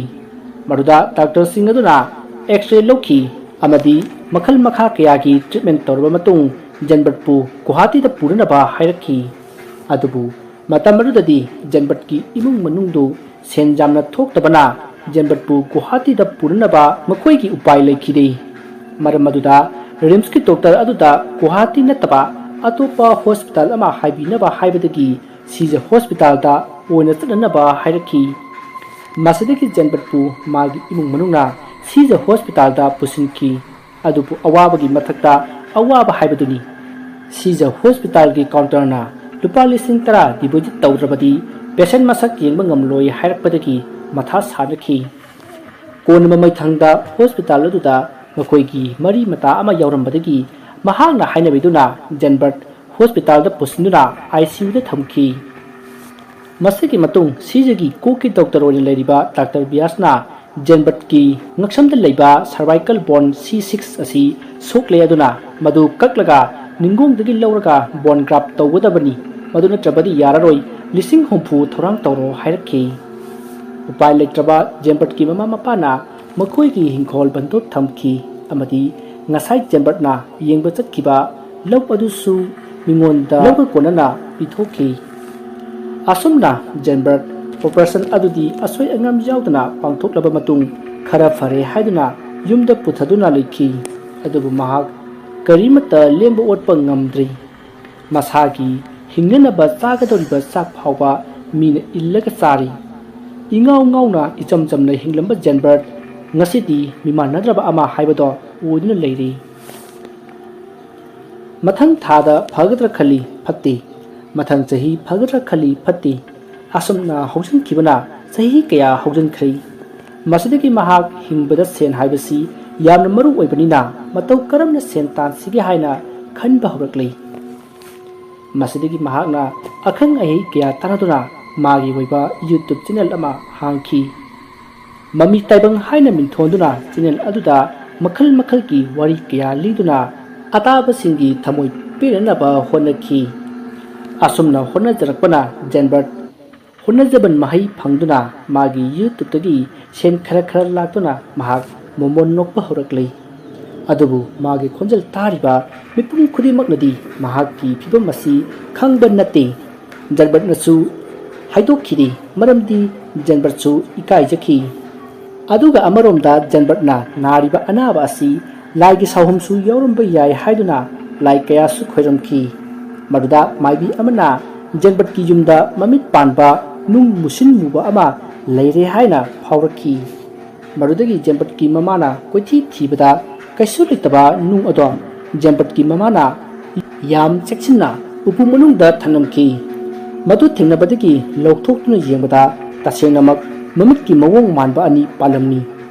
ꯃꯗꯨꯗ ꯗꯥꯛꯇꯔꯁꯤꯡ ꯑꯗꯨꯅ ꯑꯦꯛꯁ-ꯔꯦ ꯂꯧꯈꯤ ꯑꯃꯗꯤ ꯃꯈꯜ ꯃꯈꯥ ꯀꯌꯥꯒꯤ ꯇ꯭ꯔꯤꯠꯃꯦꯟ ꯇꯧꯔꯕ ꯃꯇꯨꯡ ꯖꯦꯟꯕꯔꯠꯄꯨ ꯒꯨꯋꯥꯍꯥꯇꯤꯗ ꯄꯨꯅꯅꯕ ꯍꯥꯏꯔꯛꯈꯤ꯫ ꯑꯗꯨꯕꯨ ꯃꯇꯝ ꯑꯗꯨꯗꯗꯤ ꯖꯦꯟꯕꯔꯠꯀꯤ ꯏꯃꯨꯡ ꯃꯅꯨꯡꯗꯨ ꯁꯦꯟ ꯌꯥꯝꯅ ꯊꯣꯛꯇꯕꯅ ꯖꯦꯟꯕꯔꯠꯄꯨ ꯒꯨꯋꯥꯍꯥꯇꯤꯗ ꯄꯨꯅꯅꯕ ꯃꯈꯣꯏꯒꯤ ꯎꯄꯥꯏ ꯂꯩꯈꯤꯗꯦ꯫ ꯃꯔꯝ ꯑꯗꯨꯗ ꯔꯤꯝꯁꯀꯤ ꯗꯣꯛꯇꯔ ꯑꯗꯨꯗ ꯒꯨꯋꯥꯍꯥꯇꯤ ꯅꯠꯇꯕ ꯑꯇꯣꯞꯄ ꯍꯣꯁꯄꯤꯇꯥꯜ ꯑꯃ ꯍꯥꯏꯕꯤꯅꯕ ꯍꯥꯏꯕꯗꯒꯤ ꯁꯤꯖ ꯍꯣꯁꯄꯤꯇꯥꯜꯗ ꯑꯣꯏꯅ ꯆꯠꯅꯅꯕ ꯍꯥꯏꯔꯛꯈꯤ꯫ ꯃꯁꯤꯗꯒꯤ ꯖꯦꯟꯕꯔꯠꯄꯨ ꯃꯥꯒꯤ ꯏꯃꯨꯡ ꯃꯅꯨꯡꯅ ꯁꯤꯖ ꯍꯣꯁꯄꯤꯇꯥꯜꯗ ꯄꯨꯁꯤꯟꯈꯤ꯫ ꯑꯗꯨꯕꯨ ꯑꯋꯥꯕꯒꯤ ꯃꯊꯛꯇ ꯑꯋꯥꯕ ꯍꯥꯏꯕꯗꯨꯅꯤ꯫ ꯁꯤꯖ ꯍꯣꯁꯄꯤꯇꯥꯜꯒꯤ ꯀꯥꯎꯟꯇꯔꯅ ꯂꯨꯄꯥ ꯂꯤꯁꯤꯡ ꯇꯔꯥ ꯗꯤꯄꯣꯖꯤꯠ ꯇꯧꯗ꯭ꯔꯕꯗꯤ ꯄꯦꯁꯦꯟ ꯃꯁꯛ ꯌꯦꯡꯕ ꯉꯝꯂꯣꯏ ꯍꯥꯏꯔꯛꯄꯗꯒꯤ ꯃꯊꯥ ꯁꯥꯅꯈꯤ꯫ ꯀꯣꯟꯅ ꯃꯃꯩꯊꯪꯗ ꯍꯣꯁꯄꯤꯇꯥꯜ ꯑꯗꯨꯗ ꯃꯈꯣꯏꯒꯤ ꯃꯔꯤ ꯃꯇꯥ ꯑꯃ ꯌꯥꯎꯔꯝꯕꯗꯒꯤ ꯃꯍꯥꯛꯅ ꯍꯥꯏꯅꯕꯤꯗꯨꯅ ꯖꯦꯟꯕꯔꯠ ꯍꯣꯁꯄꯤꯇꯥꯜꯗ ꯄꯨꯁꯤꯟꯗꯨꯅ ꯑꯥꯏ ꯁꯤ ꯌꯨꯗ ꯊꯝꯈꯤ꯫ ꯃꯁꯤꯒꯤ ꯃꯇꯨꯡ ꯁꯤꯖꯒꯤ ꯀꯣꯛꯀꯤ ꯗꯣꯛꯇꯔ ꯑꯣꯏꯅ ꯂꯩꯔꯤꯕ ꯗꯥꯛꯇꯔ ꯕꯤꯌꯥꯁꯅ ꯖꯦꯟꯕꯔꯠꯀꯤ ꯉꯛꯁꯝꯗ ꯂꯩꯕ ꯁꯔꯚꯥꯏꯀꯜ ꯕꯣꯟ ꯁꯤ ꯁꯤꯛꯁ ꯑꯁꯤ ꯁꯣꯛꯂꯦ, ꯑꯗꯨꯅ ꯃꯗꯨ ꯀꯛꯂꯒ ꯅꯤꯡꯒꯣꯡꯗꯒꯤ ꯂꯧꯔꯒ ꯕꯣꯟ ꯒ꯭ꯔꯥꯐ ꯇꯧꯒꯗꯕꯅꯤ, ꯃꯗꯨ ꯅꯠꯇ꯭ꯔꯕꯗꯤ ꯌꯥꯔꯔꯣꯏ, ꯂꯤꯁꯤꯡ ꯍꯨꯝꯐꯨ ꯊꯧꯔꯥꯡ ꯇꯧꯔꯣ ꯍꯥꯏꯔꯛꯈꯤ꯫ ꯎꯄꯥꯏ ꯂꯩꯇ꯭ꯔꯕ ꯖꯦꯟꯕꯔꯠꯀꯤ ꯃꯃꯥ ꯃꯄꯥꯅ ꯃꯈꯣꯏꯒꯤ ꯍꯤꯡꯈꯣꯜ ꯕꯟꯗꯣꯞ ꯊꯝꯈꯤ ꯑꯃꯗꯤ ꯉꯁꯥꯏ ꯖꯦꯟꯕꯔꯠꯅ ꯌꯦꯡꯕ ꯆꯠꯈꯤꯕ ꯂꯧ ꯑꯗꯨꯁꯨ ꯃꯤꯉꯣꯟꯗ ꯂꯧꯕ ꯀꯣꯟꯅꯅ ꯄꯤꯊꯣꯛꯈꯤ꯫ ꯑꯁꯨꯝꯅ ꯖꯦꯟꯕꯔꯠ ꯑꯣꯄꯔꯦꯁꯟ ꯑꯗꯨꯗꯤ ꯑꯁꯣꯏ ꯑꯉꯥꯝ ꯌꯥꯎꯗꯅ ꯄꯥꯡꯊꯣꯛꯂꯕ ꯃꯇꯨꯡ ꯈꯔ ꯐꯔꯦ ꯍꯥꯏꯗꯨꯅ ꯌꯨꯝꯗ ꯄꯨꯊꯗꯨꯅ ꯂꯩꯈꯤ꯫ ꯑꯗꯨꯕꯨ ꯃꯍꯥꯛ ꯀꯔꯤꯃꯠꯇ ꯂꯦꯡꯕ ꯑꯣꯠꯄ ꯉꯝꯗ꯭ꯔꯤ꯫ ꯃꯁꯥꯒꯤ ꯍꯤꯡꯅꯅꯕ ꯆꯥꯒꯗꯧꯔꯤꯕ ꯆꯥꯛ ꯐꯥꯎꯕ ꯃꯤꯅ ꯏꯜꯂꯒ ꯆꯥꯔꯤ꯫ ꯏꯉꯥꯎ ꯉꯥꯎꯅ ꯏꯆꯝ ꯆꯝꯅ ꯍꯤꯡꯂꯝꯕ ꯖꯦꯟꯕꯔꯠ ꯉꯁꯤꯗꯤ ꯃꯤꯃꯥꯟꯅꯗ꯭ꯔꯕ ꯑꯃ ꯍꯥꯏꯕꯗꯣ ꯑꯣꯏꯗꯨꯅ ꯂꯩꯔꯤ꯫ ꯃꯊꯪ ꯊꯥꯗ ꯐꯒꯗ꯭ꯔꯥ ꯈꯜꯂꯤ, ꯐꯠꯇꯦ꯫ ꯃꯊꯪ ꯆꯍꯤ ꯐꯒꯗ꯭ꯔꯥ ꯈꯜꯂꯤ, ꯐꯠꯇꯦ꯫ ꯑꯁꯨꯝꯅ ꯍꯧꯖꯤꯟꯈꯤꯕꯅ ꯆꯍꯤ ꯀꯌꯥ ꯍꯧꯖꯤꯟꯈ꯭ꯔꯦ꯫ ꯃꯁꯤꯗꯒꯤ ꯃꯍꯥꯛ ꯍꯤꯡꯕꯗ ꯁꯦꯟ ꯍꯥꯏꯕꯁꯤ ꯌꯥꯝꯅ ꯃꯔꯨ ꯑꯣꯏꯕꯅꯤꯅ, ꯃꯇꯧ ꯀꯔꯝꯅ ꯁꯦꯟ ꯇꯥꯟꯁꯤꯒꯦ ꯍꯥꯏꯅ ꯈꯟꯕ ꯍꯧꯔꯛꯂꯤ꯫ ꯃꯁꯤꯗꯒꯤ ꯃꯍꯥꯛꯅ ꯑꯈꯪ ꯑꯍꯩ ꯀꯌꯥ ꯇꯥꯟꯅꯗꯨꯅ ꯃꯥꯒꯤ ꯑꯣꯏꯕ YouTube channel ꯑꯃ ꯍꯥꯡꯈꯤ꯫ ꯃꯃꯤ ꯇꯥꯏꯕꯪ ꯍꯥꯏꯅ ꯃꯤꯡꯊꯣꯟꯗꯨꯅ channel ꯑꯗꯨꯗ ꯃꯈꯜ ꯃꯈꯜꯒꯤ ꯋꯥꯔꯤ ꯀꯌꯥ ꯂꯤꯗꯨꯅ ꯑꯇꯥꯕꯁꯤꯡꯒꯤ ꯊꯃꯣꯏ ꯄꯦꯟꯅꯅꯕ ꯍꯣꯠꯅꯈꯤ꯫ ꯑꯁꯨꯝꯅ ꯍꯣꯠꯅꯖꯔꯛꯄꯅ ꯖꯦꯟꯕꯔꯠ ꯍꯣꯠꯅꯖꯃꯟ ꯃꯍꯩ ꯐꯪꯗꯨꯅ ꯃꯥꯒꯤ YouTubeꯇꯒꯤ ꯁꯦꯟ ꯈꯔ ꯈꯔ ꯂꯥꯛꯇꯨꯅ ꯃꯍꯥꯛ ꯃꯣꯃꯣꯟ ꯅꯣꯛꯄ ꯍꯧꯔꯛꯂꯤ꯫ ꯑꯗꯨꯕꯨ ꯃꯥꯒꯤ ꯈꯣꯟꯖꯦꯜ ꯇꯥꯔꯤꯕ ꯃꯤꯄꯨꯝ ꯈꯨꯗꯤꯡꯃꯛꯅꯗꯤ ꯃꯍꯥꯛꯀꯤ ꯐꯤꯕꯝ ꯑꯁꯤ ꯈꯪꯕ ꯅꯠꯇꯦ꯫ ꯖꯦꯟꯕꯔꯠꯅꯁꯨ ꯍꯥꯏꯗꯣꯛꯈꯤꯗꯦ, ꯃꯔꯝꯗꯤ ꯖꯦꯟꯕꯔꯠꯁꯨ ꯏꯀꯥꯏꯖꯈꯤ꯫ ꯑꯗꯨꯒ ꯑꯃꯔꯣꯝꯗ ꯖꯦꯟꯕꯔꯠꯅ ꯅꯥꯔꯤꯕ ꯑꯅꯥꯕ ꯑꯁꯤ ꯂꯥꯏꯒꯤ ꯁꯥꯎꯍꯨꯝꯁꯨ ꯌꯥꯎꯔꯝꯕ ꯌꯥꯏ ꯍꯥꯏꯗꯨꯅ ꯂꯥꯏ ꯀꯌꯥꯁꯨ ꯈꯣꯏꯔꯝꯈꯤ꯫ ꯃꯗꯨꯗ ꯃꯥꯏꯕꯤ ꯑꯃꯅ ꯖꯦꯟꯕꯔꯠꯀꯤ ꯌꯨꯝꯗ ꯃꯃꯤꯠ ꯄꯥꯟꯕ ꯅꯨꯡ ꯃꯨꯁꯤꯟ ꯃꯨꯕ ꯑꯃ ꯂꯩꯔꯦ ꯍꯥꯏꯅ ꯐꯥꯎꯔꯛꯈꯤ꯫ ꯃꯗꯨꯗꯒꯤ ꯖꯦꯟꯕꯔꯠꯀꯤ ꯃꯃꯥꯅ ꯀꯣꯏꯊꯤ ꯊꯤꯕꯗ ꯀꯩꯁꯨ ꯂꯩꯇꯕ ꯅꯨꯡ ꯑꯗꯣ ꯖꯦꯟꯕꯔꯠꯀꯤ ꯃꯃꯥꯅ ꯌꯥꯝ ꯆꯦꯛꯁꯤꯟꯅ ꯎꯄꯨ ꯃꯅꯨꯡꯗ ꯊꯝꯂꯝꯈꯤ꯫ ꯃꯗꯨ ꯊꯦꯡꯅꯕꯗꯒꯤ ꯂꯧꯊꯣꯛꯇꯨꯅ ꯌꯦꯡꯕꯗ ꯇꯁꯦꯡꯅꯃꯛ ꯃꯃꯤꯠꯀꯤ ꯃꯑꯣꯡ ꯃꯥꯟꯕ ꯑꯅꯤ ꯄꯥꯜꯂꯝꯃꯤ꯫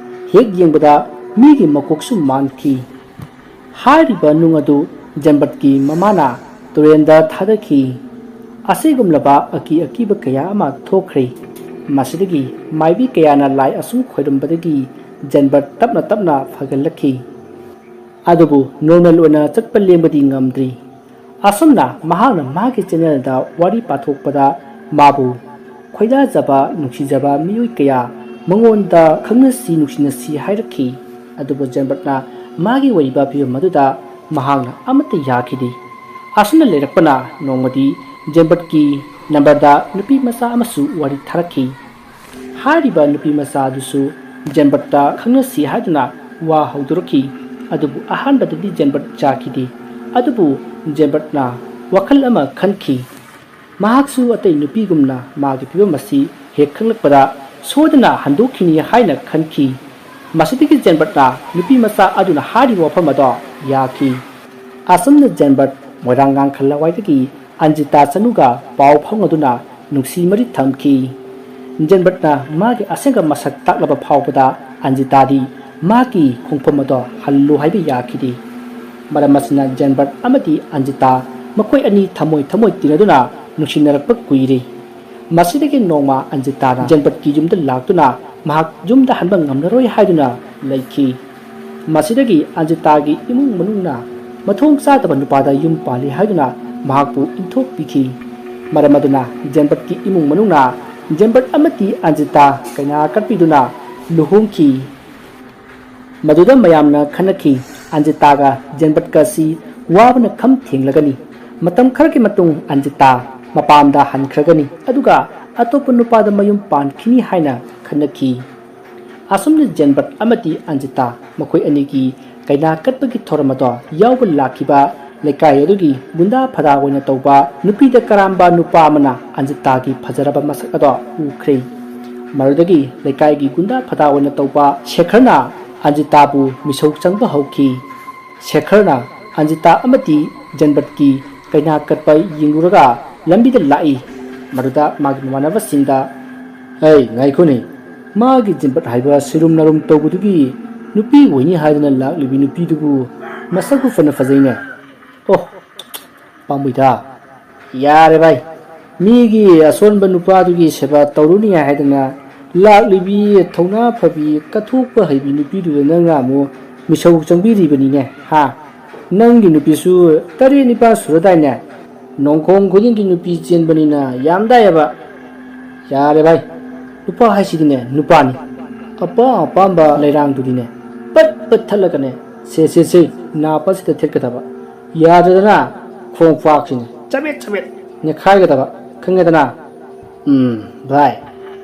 ꯍꯦꯛ ꯌꯦꯡꯕꯗ ꯃꯤꯒꯤ ꯃꯀꯣꯛꯁꯨ ꯃꯥꯟꯈꯤ꯫ ꯍꯥꯏꯔꯤꯕ ꯅꯨꯡ ꯑꯗꯨ ꯖꯦꯟꯕꯔꯠꯀꯤ ꯃꯃꯥꯅ ꯇꯨꯔꯦꯜꯗ ꯊꯥꯗꯈꯤ꯫ ꯑꯁꯤꯒꯨꯝꯂꯕ ꯑꯀꯤ ꯑꯀꯤꯕ ꯀꯌꯥ ꯑꯃ ꯊꯣꯛꯈ꯭ꯔꯦ꯫ ꯃꯁꯤꯗꯒꯤ ꯃꯥꯏꯕꯤ ꯀꯌꯥꯅ ꯂꯥꯏ ꯑꯁꯨꯝ ꯈꯣꯏꯔꯝꯕꯗꯒꯤ ꯖꯦꯟꯕꯔꯠ ꯇꯞꯅ ꯇꯞꯅ ꯐꯒꯠꯂꯛꯈꯤ꯫ ꯑꯗꯨꯕꯨ normal ꯑꯣꯏꯅ ꯆꯠꯄ ꯂꯦꯡꯕꯗꯤ ꯉꯝꯗ꯭ꯔꯤ꯫ ꯑꯁꯨꯝꯅ ꯃꯍꯥꯛꯅ ꯃꯥꯒꯤ channelꯗ ꯋꯥꯔꯤ ꯄꯥꯊꯣꯛꯄꯗ ꯃꯥꯕꯨ ꯈꯣꯏꯗꯥꯖꯕ, ꯅꯨꯡꯁꯤꯖꯕ ꯃꯤꯑꯣꯏ ꯀꯌꯥ ꯃꯉꯣꯟꯗ ꯈꯪꯅꯁꯤ ꯅꯨꯡꯁꯤꯅꯁꯤ ꯍꯥꯏꯔꯛꯈꯤ꯫ ꯑꯗꯨꯕꯨ ꯖꯦꯟꯕꯔꯠꯅ ꯃꯥꯒꯤ ꯑꯣꯏꯔꯤꯕ ꯐꯤꯕꯝ ꯑꯗꯨꯗ ꯃꯍꯥꯛꯅ ꯑꯃꯠꯇ ꯌꯥꯈꯤꯗꯦ꯫ ꯑꯁꯨꯝꯅ ꯂꯩꯔꯛꯄꯅ ꯅꯣꯡꯃꯗꯤ ꯖꯦꯟꯕꯔꯠꯀꯤ numberꯗ ꯅꯨꯄꯤ ꯃꯆꯥ ꯑꯃꯁꯨ ꯋꯥꯔꯤ ꯊꯥꯔꯛꯈꯤ꯫ ꯍꯥꯏꯔꯤꯕ ꯅꯨꯄꯤ ꯃꯆꯥ ꯑꯗꯨꯁꯨ ꯖꯦꯟꯕꯔꯠꯇ ꯈꯪꯅꯁꯤ ꯍꯥꯏꯗꯨꯅ ꯋꯥ ꯍꯧꯗꯣꯔꯛꯈꯤ꯫ ꯑꯗꯨꯕꯨ ꯑꯍꯥꯟꯕꯗꯗꯤ ꯖꯦꯟꯕꯔꯠ ꯌꯥꯈꯤꯗꯦ꯫ ꯑꯗꯨꯕꯨ ꯖꯦꯟꯕꯔꯠꯅ ꯋꯥꯈꯜ ꯑꯃ ꯈꯟꯈꯤ꯫ ꯃꯍꯥꯛꯁꯨ ꯑꯇꯩ ꯅꯨꯄꯤꯒꯨꯝꯅ ꯃꯥꯒꯤ ꯐꯤꯕꯝ ꯑꯁꯤ ꯍꯦꯛ ꯈꯪꯂꯛꯄꯗ ꯁꯣꯏꯗꯅ ꯍꯟꯗꯣꯛꯈꯤꯅꯤ ꯍꯥꯏꯅ ꯈꯟꯈꯤ꯫ ꯃꯁꯤꯗꯒꯤ ꯖꯦꯟꯕꯔꯠꯅ ꯅꯨꯄꯤ ꯃꯆꯥ ꯑꯗꯨꯅ ꯍꯥꯏꯔꯤꯕ ꯋꯥꯐꯝ ꯑꯗꯣ ꯌꯥꯈꯤ꯫ ꯑꯁꯨꯝꯅ ꯖꯦꯟꯕꯔꯠ ꯃꯣꯏꯔꯥꯡ ꯉꯥꯡꯈꯜ ꯂꯋꯥꯏꯗꯒꯤ ꯑꯟꯖꯤꯇꯥ ꯆꯅꯨꯒ ꯄꯥꯎ ꯐꯥꯎꯅꯗꯨꯅ ꯅꯨꯡꯁꯤ ꯃꯔꯤ ꯊꯝꯈꯤ꯫ ꯖꯦꯟꯕꯔꯠꯅ ꯃꯥꯒꯤ ꯑꯁꯦꯡꯕ ꯃꯁꯛ ꯇꯥꯛꯂꯕ ꯐꯥꯎꯕꯗ ꯑꯟꯖꯤꯇꯥꯗꯤ ꯃꯍꯥꯛꯀꯤ ꯈꯣꯡꯐꯝ ꯑꯗꯣ ꯍꯜꯂꯨ ꯍꯥꯏꯕ ꯌꯥꯈꯤꯗꯦ꯫ ꯃꯔꯝ ꯑꯁꯤꯅ ꯖꯦꯟꯕꯔꯠ ꯑꯃꯗꯤ ꯑꯟꯖꯤꯇꯥ ꯃꯈꯣꯏ ꯑꯅꯤ ꯊꯃꯣꯏ ꯊꯃꯣꯏ ꯇꯤꯟꯅꯗꯨꯅ ꯅꯨꯡꯁꯤꯅꯔꯛꯄ ꯀꯨꯏꯔꯦ꯫ ꯃꯁꯤꯗꯒꯤ ꯅꯣꯡꯃ ꯑꯟꯖꯤꯇꯥꯅ ꯖꯦꯟꯕꯔꯠꯀꯤ ꯌꯨꯝꯗ ꯂꯥꯛꯇꯨꯅ ꯃꯍꯥꯛ ꯌꯨꯝꯗ ꯍꯟꯕ ꯉꯝꯂꯔꯣꯏ ꯍꯥꯏꯗꯨꯅ ꯂꯩꯈꯤ꯫ ꯃꯁꯤꯗꯒꯤ ꯑꯟꯖꯤꯇꯥꯒꯤ ꯏꯃꯨꯡ ꯃꯅꯨꯡꯅ ꯃꯊꯣꯡ ꯆꯥꯗꯕ ꯅꯨꯄꯥꯗ ꯌꯨꯝ ꯄꯥꯜꯂꯤ ꯍꯥꯏꯗꯨꯅ ꯃꯍꯥꯛꯄꯨ ꯏꯟꯊꯣꯛꯄꯤꯈꯤ꯫ ꯃꯔꯝ ꯑꯗꯨꯅ ꯖꯦꯟꯕꯔꯠꯀꯤ ꯏꯃꯨꯡ ꯃꯅꯨꯡꯅ ꯖꯦꯟꯕꯔꯠ ꯑꯃꯗꯤ ꯑꯟꯖꯤꯇꯥ ꯀꯩꯅꯥ ꯀꯠꯄꯤꯗꯨꯅ ꯂꯨꯍꯣꯡꯈꯤ꯫ ꯃꯗꯨꯗ ꯃꯌꯥꯝꯅ ꯈꯟꯅꯈꯤ, ꯑꯟꯖꯤꯇꯥꯒ ꯖꯦꯟꯕꯔꯠꯀ ꯑꯁꯤ ꯋꯥꯕꯅ ꯈꯝ ꯊꯦꯡꯂꯒꯅꯤ꯫ ꯃꯇꯝ ꯈꯔꯒꯤ ꯃꯇꯨꯡ ꯑꯟꯖꯤꯇꯥ ꯃꯄꯥꯝꯗ ꯍꯟꯈ꯭ꯔꯒꯅꯤ, ꯑꯗꯨꯒ ꯑꯇꯣꯞꯄ ꯅꯨꯄꯥꯗ ꯃꯌꯨꯝ ꯄꯥꯟꯈꯤꯅꯤ ꯍꯥꯏꯅ ꯈꯟꯅꯈꯤ꯫ ꯑꯁꯨꯝꯅ ꯖꯦꯟꯕꯔꯠ ꯑꯃꯗꯤ ꯑꯟꯖꯤꯇꯥ ꯃꯈꯣꯏ ꯑꯅꯤꯒꯤ ꯀꯩꯅꯥ ꯀꯠꯄꯒꯤ ꯊꯧꯔꯝ ꯑꯗꯣ ꯌꯥꯎꯕ ꯂꯥꯛꯈꯤꯕ ꯂꯩꯀꯥꯏ ꯑꯗꯨꯒꯤ ꯒꯨꯟꯗꯥ ꯐꯗꯥ ꯑꯣꯏꯅ ꯇꯧꯕ ꯅꯨꯄꯤꯗ ꯀꯔꯥꯝꯕ ꯅꯨꯄꯥ ꯑꯃꯅ ꯑꯟꯖꯤꯇꯥꯒꯤ ꯐꯖꯔꯕ ꯃꯁꯛ ꯑꯗꯣ ꯎꯈ꯭ꯔꯦ꯫ ꯃꯗꯨꯗꯒꯤ ꯂꯩꯀꯥꯏꯒꯤ ꯒꯨꯟꯗꯥ ꯐꯗꯥ ꯑꯣꯏꯅ ꯇꯧꯕ ꯁꯦꯈꯔꯅ ꯑꯟꯖꯤꯇꯥꯕꯨ ꯃꯤꯁꯧ ꯆꯪꯕ ꯍꯧꯈꯤ꯫ ꯁꯦꯈꯔꯅ ꯑꯟꯖꯤꯇꯥ ꯑꯃꯗꯤ ꯖꯦꯟꯕꯔꯠꯀꯤ ꯀꯩꯅꯥ ꯀꯠꯄ ꯌꯦꯡꯂꯨꯔꯒ ꯂꯝꯕꯤꯗ ꯂꯥꯛꯏ꯫ ꯃꯗꯨꯗ ꯃꯥꯒꯤ ꯃꯃꯥꯟꯅꯕꯁꯤꯡꯗ, "ꯑꯩ ꯉꯥꯏꯈꯣꯅꯦ, ꯃꯥꯒꯤ ꯖꯦꯟꯕꯔꯠ ꯍꯥꯏꯕ ꯁꯤꯔꯨꯝ ꯅꯥꯔꯨꯝ ꯇꯧꯕꯗꯨꯒꯤ ꯅꯨꯄꯤ ꯑꯣꯏꯅꯤ ꯍꯥꯏꯗꯅ ꯂꯥꯛꯂꯤꯕꯤ ꯅꯨꯄꯤꯗꯨꯕꯨ ꯃꯁꯛꯄꯨ ꯐꯅ ꯐꯖꯩꯅꯦ꯫ ꯑꯣ, ꯄꯥꯝꯃꯣꯏꯗ꯫ ꯌꯥꯔꯦ ꯚꯥꯏ, ꯃꯤꯒꯤ ꯑꯁꯣꯟꯕ ꯅꯨꯄꯥꯗꯨꯒꯤ ꯁꯦꯕꯥ ꯇꯧꯔꯨꯅꯤ ꯍꯥꯏꯗꯅ ꯂꯥꯛꯂꯤꯕꯤ ꯊꯧꯅꯥ ꯐꯕꯤ ꯀꯠꯊꯣꯛꯄ ꯍꯩꯕꯤ ꯅꯨꯄꯤꯗꯨꯗ ꯅꯪꯅ ꯑꯃꯨꯛ ꯃꯤꯁꯧ ꯆꯪꯕꯤꯔꯤꯕꯅꯤꯅꯦ, ꯍꯥ? ꯅꯪꯒꯤ ꯅꯨꯄꯤꯁꯨ ꯇꯔꯦꯠ ꯅꯤꯄꯥꯜ ꯁꯨꯔꯗꯥꯏꯅꯦ? ꯅꯣꯡꯈꯣꯡ ꯈꯨꯗꯤꯡꯒꯤ ꯅꯨꯄꯤ ꯆꯦꯟꯕꯅꯤꯅ ꯌꯥꯝꯗꯥꯏꯑꯕ꯫ ꯌꯥꯔꯦ ꯚꯥꯏ, ꯅꯨꯄꯥ ꯍꯥꯏꯁꯤꯗꯤꯅꯦ ꯅꯨꯄꯥꯅꯤ꯫ ꯑꯄꯥꯝ ꯑꯄꯥꯝꯕ ꯂꯩꯔꯥꯡꯗꯨꯗꯤꯅꯦ ꯄꯠ ꯄꯠ ꯊꯠꯂꯒꯅꯦ ꯁꯦ ꯁꯦ ꯁꯦ ꯅꯥꯄꯁꯤꯗ ꯊꯦꯠꯀꯗꯕ꯫ ꯌꯥꯗꯗꯅ ꯈꯣꯡꯄꯥꯛꯁꯤꯅꯦ ꯆꯕꯦꯠ ꯆꯕꯦꯠ ꯅꯦꯠꯈꯥꯏꯒꯗꯕ, ꯈꯪꯉꯦꯗꯅ?" "ꯎꯝ ꯚꯥꯏ,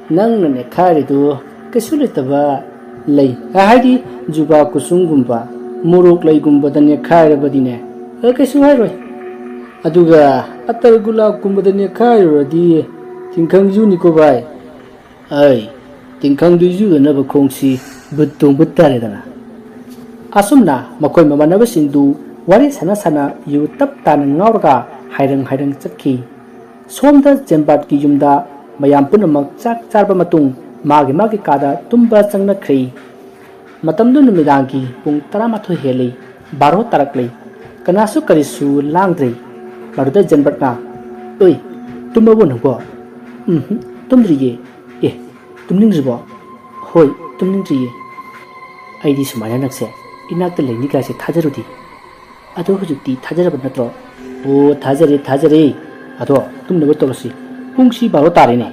ꯅꯪꯅ ꯅꯦꯠꯈꯥꯏꯔꯤꯗꯨ ꯀꯩꯁꯨ ꯂꯩꯇꯕ ꯂꯩ꯫ ꯍꯥꯏꯗꯤ ꯖꯨꯕꯥ ꯀꯨꯁꯨꯝꯒꯨꯝꯕ, ꯃꯣꯔꯣꯛ ꯂꯩꯒꯨꯝꯕꯗ ꯅꯦꯠꯈꯥꯏꯔꯕꯗꯤꯅꯦ, ꯑ, ꯀꯩꯁꯨ ꯍꯥꯏꯔꯣꯏ꯫ ꯑꯗꯨꯒ ꯑꯇꯔ ꯒꯨꯂꯥꯞꯀꯨꯝꯕꯗ ꯅꯦꯠꯈꯥꯏꯔꯨꯔꯗꯤ ꯇꯤꯡꯈꯪ ꯌꯨꯅꯤꯀꯣ ꯚꯥꯏ꯫ ꯑꯩ ꯇꯤꯡꯈꯪꯗꯨ ꯌꯨꯗꯅꯕ ꯈꯣꯡꯁꯤ ꯕꯨꯠ ꯇꯣꯡꯕ ꯇꯥꯔꯦꯗꯅ꯫ ꯑꯁꯨꯝꯅ ꯃꯈꯣꯏ ꯃꯃꯥꯟꯅꯕꯁꯤꯡꯗꯨ ꯋꯥꯔꯤ ꯁꯥꯟꯅ ꯁꯥꯟꯅ ꯌꯨ ꯇꯞ ꯇꯥꯅ ꯉꯥꯎꯔꯒ ꯍꯥꯏꯔꯪ ꯍꯥꯏꯔꯪ ꯆꯠꯈꯤ꯫ ꯁꯣꯝꯗ ꯖꯦꯟꯕꯥꯔꯠꯀꯤ ꯌꯨꯝꯗ ꯃꯌꯥꯝ ꯄꯨꯝꯅꯃꯛ ꯆꯥꯛ ꯆꯥꯔꯕ ꯃꯇꯨꯡ ꯃꯥꯒꯤ ꯃꯥꯒꯤ ꯀꯥꯗ ꯇꯨꯝꯕ ꯆꯪꯅꯈ꯭ꯔꯦ꯫ ꯃꯇꯝꯗꯨ ꯅꯨꯃꯤꯗꯥꯡꯒꯤ ꯄꯨꯡ ꯇꯔꯥꯃꯥꯊꯣꯏ ꯍꯦꯜꯂꯤ, ꯕꯥꯔꯣ ꯇꯥꯔꯛꯂꯤ꯫ ꯀꯅꯥꯁꯨ ꯀꯔꯤꯁꯨ ꯂꯥꯡꯗ꯭ꯔꯦ꯫ ꯃꯗꯨꯗ ꯖꯦꯟꯕꯔꯠꯅ, "ꯑꯣꯏ, ꯇꯨꯝꯃꯕꯣ ꯅꯪꯕꯣ?" "ꯎꯝ, ꯇꯨꯝꯗ꯭ꯔꯤꯌꯦ꯫" "ꯑꯦ, ꯇꯨꯝꯅꯤꯡꯗ꯭ꯔꯤꯕꯣ?" "ꯍꯣꯏ, ꯇꯨꯝꯅꯤꯡꯗ꯭ꯔꯤꯌꯦ꯫ ꯑꯩꯗꯤ ꯁꯨꯃꯥꯏꯅ ꯅꯪꯁꯦ ꯏꯅꯥꯛꯇ ꯂꯩꯅꯤ ꯀꯥꯏꯁꯦ ꯊꯥꯖꯔꯨꯗꯦ꯫ ꯑꯗꯣ ꯍꯧꯖꯤꯛꯇꯤ ꯊꯥꯖꯔꯕ ꯅꯠꯇ꯭ꯔꯣ?" "ꯑꯣ, ꯊꯥꯖꯔꯦ, ꯊꯥꯖꯔꯦ꯫ ꯑꯗꯣ ꯇꯨꯝꯅꯕ ꯇꯧꯔꯁꯤ꯫ ꯄꯨꯡꯁꯤ ꯕꯥꯔꯣ ꯇꯥꯔꯦꯅꯦ꯫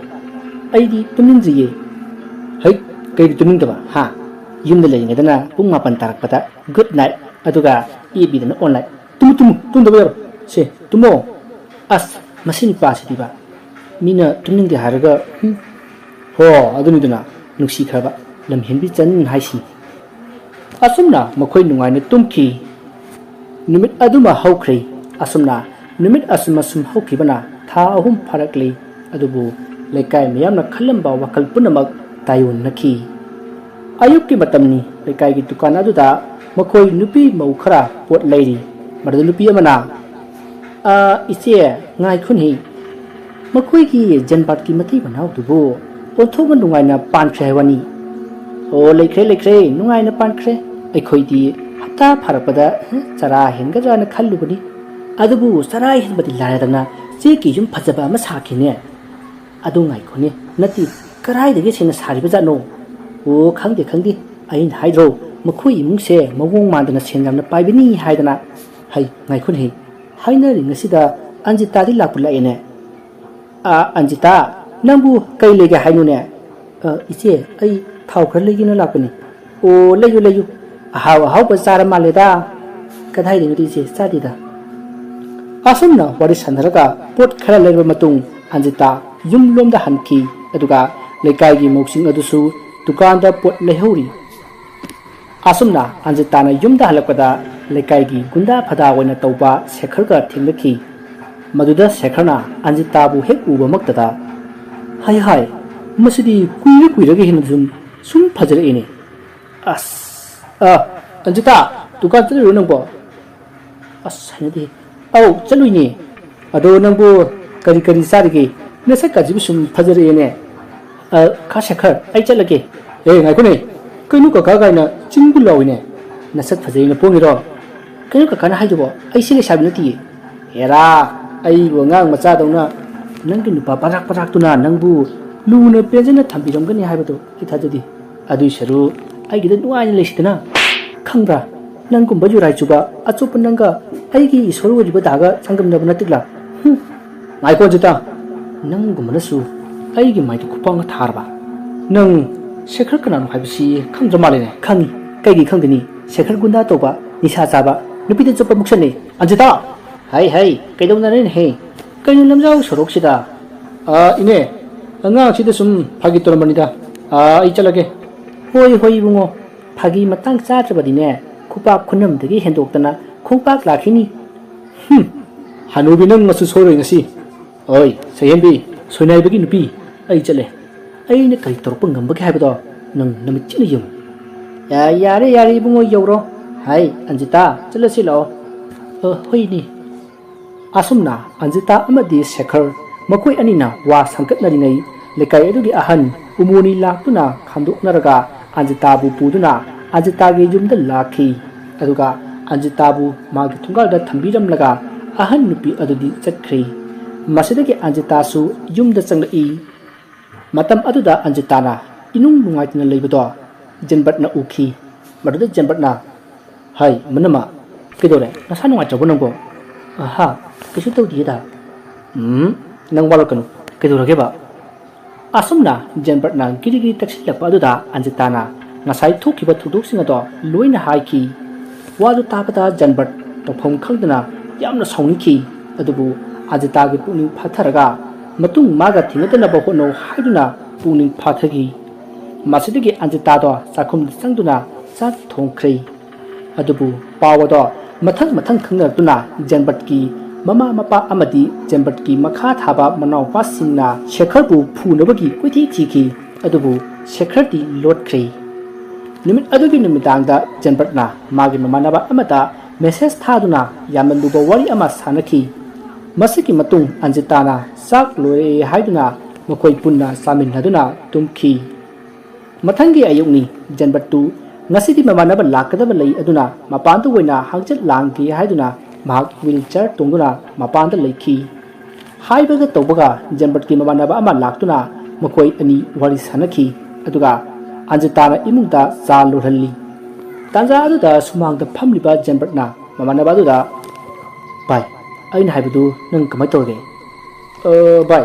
ꯑꯩꯗꯤ ꯇꯨꯝꯅꯤꯡꯗ꯭ꯔꯤꯌꯦ꯫" "ꯍꯩ, ꯀꯩꯒꯤ ꯇꯨꯝꯅꯤꯡꯗꯕ, ꯍꯥ? ꯌꯨꯝꯗ ꯂꯩꯔꯤꯉꯩꯗꯅ ꯄꯨꯡ ꯃꯥꯄꯟ ꯇꯥꯔꯛꯄꯗ ꯒꯨꯗ ꯅꯥꯏꯠ, ꯑꯗꯨꯒ ꯑꯦꯞ ꯕꯤꯗꯅ ꯑꯣꯟꯂꯥꯏꯟ꯫ ꯇꯨꯝꯃꯨ, ꯇꯨꯝꯃꯨ, ꯇꯨꯝꯗꯕ ꯌꯥꯔꯣꯏ꯫ ꯁꯦ, ꯇꯨꯝꯃꯣ꯫ ꯑꯁ, ꯃꯁꯤ ꯅꯨꯄꯥꯁꯤꯗꯤꯕ꯫ ꯃꯤꯅ ꯇꯨꯝꯅꯤꯡꯗꯦ ꯍꯥꯏꯔꯒ, ꯍꯨꯝ꯫ ꯍꯣ, ꯑꯗꯨꯅꯤꯗꯅ ꯅꯨꯡꯁꯤꯈ꯭ꯔꯕ ꯂꯝꯍꯦꯟꯕꯤ ꯆꯟ ꯍꯥꯏꯁꯤ꯫" ꯑꯁꯨꯝꯅ ꯃꯈꯣꯏ ꯅꯨꯡꯉꯥꯏꯅ ꯇꯨꯝꯈꯤ꯫ ꯅꯨꯃꯤꯠ ꯑꯗꯨꯃ ꯍꯧꯈ꯭ꯔꯦ꯫ ꯑꯁꯨꯝꯅ ꯅꯨꯃꯤꯠ ꯑꯁꯨꯝ ꯑꯁꯨꯝ ꯍꯧꯈꯤꯕꯅ ꯊꯥ ꯑꯍꯨꯝ ꯐꯥꯔꯛꯂꯤ꯫ ꯑꯗꯨꯕꯨ ꯂꯩꯀꯥꯏ ꯃꯤꯌꯥꯝꯅ ꯈꯜꯂꯝꯕ ꯋꯥꯈꯜ ꯄꯨꯝꯅꯃꯛ ꯇꯥꯏꯑꯣꯟꯅꯈꯤ꯫ ꯑꯌꯨꯛꯀꯤ ꯃꯇꯝꯅꯤ꯫ ꯂꯩꯀꯥꯏꯒꯤ ꯗꯨꯀꯥꯟ ꯑꯗꯨꯗ ꯃꯈꯣꯏ ꯅꯨꯄꯤ ꯃꯧ ꯈꯔ ꯄꯣꯠ ꯂꯩꯔꯤ꯫ ꯃꯗꯨꯗ ꯅꯨꯄꯤ ꯑꯃꯅ, "ꯑ, ꯏꯆꯦ, ꯉꯥꯏꯈꯣꯅꯦ꯫ ꯃꯈꯣꯏꯒꯤ ꯖꯦꯟꯕꯥꯠꯀꯤ ꯃꯇꯩ ꯃꯅꯥꯎꯗꯨꯕꯨ ꯑꯣꯟꯊꯣꯛꯅ ꯅꯨꯡꯉꯥꯏꯅ ꯄꯥꯟꯈ꯭ꯔꯦ ꯍꯥꯏꯕꯅꯤ꯫" "ꯑꯣ, ꯂꯩꯈ꯭ꯔꯦ, ꯂꯩꯈ꯭ꯔꯦ, ꯅꯨꯡꯉꯥꯏꯅ ꯄꯥꯟꯈ꯭ꯔꯦ꯫ ꯑꯩꯈꯣꯏꯗꯤ ꯍꯞꯇꯥ ꯐꯥꯔꯛꯄꯗ, ꯍ, ꯆꯔꯥ ꯍꯦꯟꯒꯗ꯭ꯔꯥꯅ ꯈꯜꯂꯨꯕꯅꯤ꯫ ꯑꯗꯨꯕꯨ ꯆꯔꯥ ꯍꯦꯟꯕꯗꯤ ꯂꯥꯏꯔꯗꯅ ꯆꯦꯛꯀꯤ ꯌꯨꯝ ꯐꯖꯕ ꯑꯃ ꯁꯥꯈꯤꯅꯦ꯫" "ꯑꯗꯨ ꯉꯥꯏꯈꯣꯅꯦ, ꯅꯠꯇꯦ, ꯀꯔꯥꯏꯗꯒꯤ ꯁꯦꯡꯅ ꯁꯥꯔꯤꯕ ꯖꯥꯠꯅꯣ?" "ꯑꯣ, ꯈꯪꯗꯦ, ꯈꯪꯗꯦ꯫ ꯑꯩꯅ ꯍꯥꯏꯗ꯭ꯔꯣ, ꯃꯈꯣꯏ ꯏꯃꯨꯡꯁꯦ ꯃꯑꯣꯡ ꯃꯥꯟꯗꯅ ꯁꯦꯟ ꯌꯥꯝꯅ ꯄꯥꯏꯕꯅꯤ ꯍꯥꯏꯗꯅ꯫ ꯍꯩ, ꯉꯥꯏꯈꯣꯅꯦ, ꯍꯥꯏꯅꯔꯤꯉꯩꯁꯤꯗ ꯑꯟꯖꯤꯇꯥꯗꯤ ꯂꯥꯛꯄꯨ ꯂꯥꯛꯑꯦꯅꯦ꯫ ꯑ, ꯑꯟꯖꯤꯇꯥ, ꯅꯪꯕꯨ ꯀꯩ ꯂꯩꯒꯦ ꯍꯥꯏꯅꯣꯅꯦ?" "ꯑ, ꯏꯆꯦ, ꯑꯩ ꯊꯥꯎ ꯈꯔ ꯂꯩꯒꯦꯅ ꯂꯥꯛꯄꯅꯤ꯫" "ꯑꯣ, ꯂꯩꯌꯨ, ꯂꯩꯌꯨ꯫ ꯑꯍꯥꯎ ꯑꯍꯥꯎꯕ ꯆꯥꯔ ꯃꯥꯜꯂꯦꯗ꯫" "ꯀꯗꯥꯏꯗꯩꯅꯣꯗ ꯏꯆꯦ, ꯆꯥꯗꯦꯗ꯫" ꯑꯁꯨꯝꯅ ꯋꯥꯔꯤ ꯁꯥꯟꯅꯔꯒ ꯄꯣꯠ ꯈꯔ ꯂꯩꯔꯕ ꯃꯇꯨꯡ ꯑꯟꯖꯤꯇꯥ ꯌꯨꯝꯂꯣꯝꯗ ꯍꯟꯈꯤ꯫ ꯑꯗꯨꯒ ꯂꯩꯀꯥꯏꯒꯤ ꯃꯧꯁꯤꯡ ꯑꯗꯨꯁꯨ ꯗꯨꯀꯥꯟꯗ ꯄꯣꯠ ꯂꯩꯍꯧꯔꯤ꯫ ꯑꯁꯨꯝꯅ ꯑꯟꯖꯤꯇꯥꯅ ꯌꯨꯝꯗ ꯍꯜꯂꯛꯄꯗ ꯂꯩꯀꯥꯏꯒꯤ ꯒꯨꯟꯗꯥ ꯐꯗꯥ ꯑꯣꯏꯅ ꯇꯧꯕ ꯁꯦꯈꯔꯒ ꯊꯦꯡꯅꯈꯤ꯫ ꯃꯗꯨꯗ ꯁꯦꯈꯔꯅ ꯑꯟꯖꯤꯇꯥꯕꯨ ꯍꯦꯛ ꯎꯕꯃꯛꯇꯗ, "ꯍꯥꯏ ꯍꯥꯏ, ꯃꯁꯤꯗꯤ ꯀꯨꯏꯔ ꯀꯨꯏꯔꯒ ꯍꯦꯟꯅ ꯁꯨꯝ, ꯁꯨꯝ ꯐꯖꯔꯛꯏꯅꯦ꯫ ꯑꯁ, ꯑ, ꯑꯟꯖꯤꯇꯥ, ꯗꯨꯀꯥꯟ ꯆꯠꯂꯤꯔꯣ ꯅꯪꯕꯣ?" "ꯑꯁ, ꯍꯩꯅꯗꯦ꯫ ꯑꯧ, ꯆꯠꯂꯨꯏꯅꯦ꯫ ꯑꯗꯣ ꯅꯪꯕꯨ ꯀꯔꯤ ꯀꯔꯤ ꯆꯥꯔꯤꯒꯦ? ꯅꯁꯛꯀꯁꯤꯕꯨ ꯁꯨꯝ ꯐꯖꯔꯛꯑꯦꯅꯦ꯫ ꯑ, ꯀꯥ ꯁꯦꯈꯔ, ꯑꯩ ꯆꯠꯂꯒꯦ꯫ ꯑꯦ, ꯉꯥꯏꯈꯣꯅꯦ꯫ ꯀꯩꯅꯣ ꯀꯀꯥ ꯀꯥꯏꯅ ꯆꯤꯡꯕꯨ ꯂꯥꯎꯏꯅꯦ꯫ ꯅꯁꯛ ꯐꯖꯩꯅ ꯄꯣꯡꯉꯤꯔꯣ? ꯀꯩꯅꯣ ꯀꯀꯥꯅ ꯍꯥꯏꯗꯨꯕꯣ? ꯑꯩꯁꯤ ꯂꯩꯁꯥꯕꯤ ꯅꯠꯇꯤꯌꯦ꯫ ꯍꯦꯔꯥ, ꯑꯩꯕꯨ ꯑꯉꯥꯡ ꯃꯆꯥꯗꯧꯅ ꯅꯪꯒꯤ ꯅꯨꯄꯥ ꯕꯔꯥꯛ ꯕꯔꯥꯛꯇꯨꯅ ꯅꯪꯕꯨ ꯂꯨꯅ ꯄꯦꯟꯖꯅ ꯊꯝꯕꯤꯔꯝꯒꯅꯤ ꯍꯥꯏꯕꯗꯨ ꯑꯩ ꯊꯥꯖꯗꯦ꯫ ꯑꯗꯨꯏ ꯁꯔꯨꯛ ꯑꯩꯒꯤꯗ ꯅꯨꯡꯉꯥꯏꯅ ꯂꯩꯁꯤꯗꯅ꯫ ꯈꯪꯕ꯭ꯔꯥ? ꯅꯪꯒꯨꯝꯕ ꯌꯨꯔꯥꯏ ꯆꯨꯕ ꯑꯆꯣꯞꯄ ꯅꯪꯒ ꯑꯩꯒꯤ ꯏꯁꯣꯔ ꯑꯣꯏꯔꯤꯕ ꯗꯥꯒ ꯆꯥꯡꯗꯝꯅꯕ ꯅꯠꯇꯦꯂꯥ?" ꯍꯨꯝ꯫ ꯉꯥꯏꯈꯣ ꯑꯟꯖꯤꯇꯥ, ꯅꯪꯒꯨꯝꯕꯅꯁꯨ ꯑꯩꯒꯤ ꯃꯥꯏꯗ ꯈꯨꯄꯥꯡꯒ ꯊꯥꯔꯕ? ꯅꯪ ꯁꯦꯈꯔ ꯀꯅꯥꯅꯣ ꯍꯥꯏꯕꯁꯤ ꯈꯪꯗ꯭ꯔ ꯃꯥꯜꯂꯦꯅꯦ꯫ ꯈꯪꯉꯤ꯫ ꯀꯩꯒꯤ ꯈꯪꯗꯅꯤ? ꯁꯦꯈꯔ ꯒꯨꯟꯗꯥ ꯇꯧꯕ, ꯅꯤꯁꯥ ꯆꯥꯕ, ꯅꯨꯄꯤꯗ ꯆꯨꯞꯄ ꯃꯨꯛꯁꯟꯅꯤ꯫ ꯑꯟꯖꯤꯇꯥ! ꯍꯥꯏ, ꯍꯥꯏ, ꯀꯩꯗꯧꯅꯔꯦꯅꯦꯍꯦ? ꯀꯩꯅꯣ ꯂꯝꯖꯥꯎ ꯁꯣꯔꯣꯛꯁꯤꯗ? ꯑ, ꯏꯅꯦ, ꯑꯉꯥꯡꯁꯤꯗ ꯁꯨꯝ ꯐꯥꯒꯤ ꯇꯧꯔꯝꯕꯅꯤꯗ꯫ ꯑ, ꯑꯩ ꯆꯠꯂꯒꯦ꯫ ꯍꯣꯏ, ꯍꯣꯏ, ꯏꯕꯨꯡꯉꯣ꯫ ꯐꯥꯒꯤ ꯃꯇꯥꯡ ꯆꯥꯗ꯭ꯔꯕꯗꯤꯅꯦ, ꯈꯨꯄꯥꯛ ꯈꯨꯅꯝꯗꯒꯤ ꯍꯦꯟꯗꯣꯛꯇꯅ ꯈꯣꯡꯄꯥꯛ ꯂꯥꯛꯈꯤꯅꯤ꯫ ꯍꯨꯝ, ꯍꯅꯨꯕꯤ ꯅꯪ ꯃꯆꯨ ꯁꯣꯏꯔꯣꯏ ꯉꯁꯤ꯫ ꯑꯣꯏ, ꯁꯩꯍꯦꯟꯕꯤ, ꯁꯣꯏꯅꯥꯏꯕꯒꯤ ꯅꯨꯄꯤ, ꯑꯩ ꯆꯠꯂꯦ꯫ ꯑꯩꯅ ꯀꯔꯤ ꯇꯧꯔꯛꯄ ꯉꯝꯕꯒꯦ ꯍꯥꯏꯕꯗꯣ ꯅꯪ ꯅꯃꯤꯠ ꯆꯤꯠꯅ ꯌꯦꯡꯉꯨ꯫ ꯌꯥ-, ꯌꯥꯔꯦ, ꯌꯥꯔꯦ, ꯏꯕꯨꯡꯉꯣ, ꯌꯧꯔꯣ꯫ ꯍꯥꯏ, ꯑꯟꯖꯤꯇꯥ, ꯆꯠꯂꯁꯤ ꯂꯥꯛꯑꯣ꯫ ꯑ, ꯍꯣꯏꯅꯦ꯫ ꯑꯁꯨꯝꯅ ꯑꯟꯖꯤꯇꯥ ꯑꯃꯗꯤ ꯁꯦꯈꯔ ꯃꯈꯣꯏ ꯑꯅꯤꯅ ꯋꯥ ꯁꯪꯀꯠꯅꯔꯤꯉꯩ ꯂꯩꯀꯥꯏ ꯑꯗꯨꯒꯤ ꯑꯍꯟ ꯎꯃꯣꯅꯤ ꯂꯥꯛꯇꯨꯅ ꯈꯥꯝꯗꯣꯛꯅꯔꯒ ꯑꯟꯖꯤꯇꯥꯕꯨ ꯄꯨꯗꯨꯅ ꯑꯟꯖꯤꯇꯥꯒꯤ ꯌꯨꯝꯗ ꯂꯥꯛꯈꯤ꯫ ꯑꯗꯨꯒ ꯑꯟꯖꯤꯇꯥꯕꯨ ꯃꯥꯒꯤ ꯊꯣꯡꯒꯥꯜꯗ ꯊꯝꯕꯤꯔꯝꯂꯒ ꯑꯍꯟ ꯅꯨꯄꯤ ꯑꯗꯨꯗꯤ ꯆꯠꯈ꯭ꯔꯦ꯫ ꯃꯁꯤꯗꯒꯤ ꯑꯟꯖꯤꯇꯥꯁꯨ ꯌꯨꯝꯗ ꯆꯪꯂꯛꯏ꯫ ꯃꯇꯝ ꯑꯗꯨꯗ ꯑꯟꯖꯤꯇꯥꯅ ꯏꯅꯨꯡ ꯅꯨꯡꯉꯥꯏꯇꯅ ꯂꯩꯕꯗꯣ ꯖꯦꯟꯕꯔꯠꯅ ꯎꯈꯤ꯫ ꯃꯗꯨꯗ ꯖꯦꯟꯕꯔꯠꯅ, "ꯍꯥꯏ, ꯃꯅꯝꯃ, ꯀꯩꯗꯧꯔꯦ? ꯅꯁꯥ ꯅꯨꯡꯉꯥꯏꯇ꯭ꯔꯕꯣ ꯅꯪꯕꯣ?" "ꯑꯍꯥ, ꯀꯩꯁꯨ ꯇꯧꯗꯤꯌꯦꯗ꯫" "ꯎꯝ, ꯅꯪ ꯋꯥꯔꯛꯀꯅꯨ꯫ ꯀꯩꯗꯧꯔꯒꯦꯕ?" ꯑꯁꯨꯝꯅ ꯖꯦꯟꯕꯔꯠꯅ ꯒꯤꯔꯤ ꯒꯤꯔꯤ ꯇꯛꯁꯤꯜꯂꯛꯄ ꯑꯗꯨꯗ ꯑꯟꯖꯤꯇꯥꯅ ꯉꯁꯥꯏ ꯊꯣꯛꯈꯤꯕ ꯊꯧꯗꯣꯛꯁꯤꯡ ꯑꯗꯣ ꯂꯣꯏꯅ ꯍꯥꯏꯈꯤ꯫ ꯋꯥꯗꯨ ꯇꯥꯕꯗ ꯖꯦꯟꯕꯔꯠ ꯇꯧꯐꯝ ꯈꯪꯗꯅ ꯌꯥꯝꯅ ꯁꯥꯎꯅꯤꯡꯈꯤ꯫ ꯑꯗꯨꯕꯨ ꯑꯟꯖꯤꯇꯥꯒꯤ ꯄꯨꯛꯅꯤꯡ ꯐꯥꯊꯔꯒ ꯃꯇꯨꯡ ꯃꯥꯒ ꯊꯦꯡꯅꯗꯅꯕ ꯍꯣꯠꯅꯧ ꯍꯥꯏꯗꯨꯅ ꯄꯨꯛꯅꯤꯡ ꯐꯥꯊꯈꯤ꯫ ꯃꯁꯤꯗꯒꯤ ꯑꯟꯖꯤꯇꯥꯗꯣ ꯆꯥꯛꯈꯨꯝꯗ ꯆꯪꯗꯨꯅ ꯆꯥꯛ ꯊꯣꯡꯈ꯭ꯔꯦ꯫ ꯑꯗꯨꯕꯨ ꯄꯥꯎ ꯑꯗꯣ ꯃꯊꯪ ꯃꯊꯪ ꯈꯪꯅꯔꯛꯇꯨꯅ ꯖꯦꯟꯕꯠꯀꯤ ꯃꯃꯥ ꯃꯄꯥ ꯑꯃꯗꯤ ꯖꯦꯟꯕꯠꯀꯤ ꯃꯈꯥ ꯊꯥꯕ ꯃꯅꯥꯎꯄꯥꯁꯤꯡꯅ ꯁꯦꯈꯔꯕꯨ ꯐꯨꯅꯕꯒꯤ ꯀꯣꯏꯊꯤ ꯊꯤꯈꯤ꯫ ꯑꯗꯨꯕꯨ ꯁꯦꯈꯔꯗꯤ ꯂꯣꯠꯈ꯭ꯔꯦ꯫ ꯅꯨꯃꯤꯠ ꯑꯗꯨꯒꯤ ꯅꯨꯃꯤꯗꯥꯡꯗ ꯖꯦꯟꯕꯠꯅ ꯃꯥꯒꯤ ꯃꯃꯥꯟꯅꯕ ꯑꯃꯗ ꯃꯦꯁꯦꯖ ꯊꯥꯗꯨꯅ ꯌꯥꯝꯅ ꯂꯨꯕ ꯋꯥꯔꯤ ꯑꯃ ꯁꯥꯟꯅꯈꯤ꯫ ꯃꯁꯤꯒꯤ ꯃꯇꯨꯡ ꯑꯟꯖꯤꯇꯥꯅ ꯆꯥꯛ ꯂꯣꯏꯔꯦ ꯍꯥꯏꯗꯨꯅ ꯃꯈꯣꯏ ꯄꯨꯟꯅ ꯆꯥꯃꯤꯟꯅꯗꯨꯅ ꯇꯨꯝꯈꯤ꯫ ꯃꯊꯪꯒꯤ ꯑꯌꯨꯛꯅꯤ꯫ ꯖꯦꯟꯕꯠꯇꯨ ꯉꯁꯤꯗꯤ ꯃꯃꯥꯟꯅꯕ ꯂꯥꯛꯀꯗꯕ ꯂꯩ ꯑꯗꯨꯅ ꯃꯄꯥꯟꯗ ꯑꯣꯏꯅ ꯍꯪꯆꯤꯠ ꯂꯥꯡꯒꯦ ꯍꯥꯏꯗꯨꯅ ꯃꯍꯥꯛ ꯋꯤꯜ ꯆꯤꯌꯔ ꯇꯣꯡꯗꯨꯅ ꯃꯄꯥꯟꯗ ꯂꯩꯈꯤ꯫ ꯍꯥꯏꯕꯒ ꯇꯧꯕꯒ ꯖꯦꯟꯕꯠꯀꯤ ꯃꯃꯥꯟꯅꯕ ꯑꯃ ꯂꯥꯛꯇꯨꯅ ꯃꯈꯣꯏ ꯑꯅꯤ ꯋꯥꯔꯤ ꯁꯥꯟꯅꯈꯤ꯫ ꯑꯗꯨꯒ ꯑꯟꯖꯤꯇꯥꯅ ꯏꯃꯨꯡꯗ ꯆꯥ ꯂꯣꯜꯍꯜꯂꯤ꯫ ꯇꯥꯟꯖꯥ ꯑꯗꯨꯗ ꯁꯨꯃꯥꯡꯗ ꯐꯝꯂꯤꯕ ꯖꯦꯟꯕꯠꯅ ꯃꯃꯥꯟꯅꯕ ꯑꯗꯨꯗ, "ꯚꯥꯏ, ꯑꯩꯅ ꯍꯥꯏꯕꯗꯨ ꯅꯪ ꯀꯃꯥꯏ ꯇꯧꯔꯒꯦ?" "ꯑ, ꯚꯥꯏ,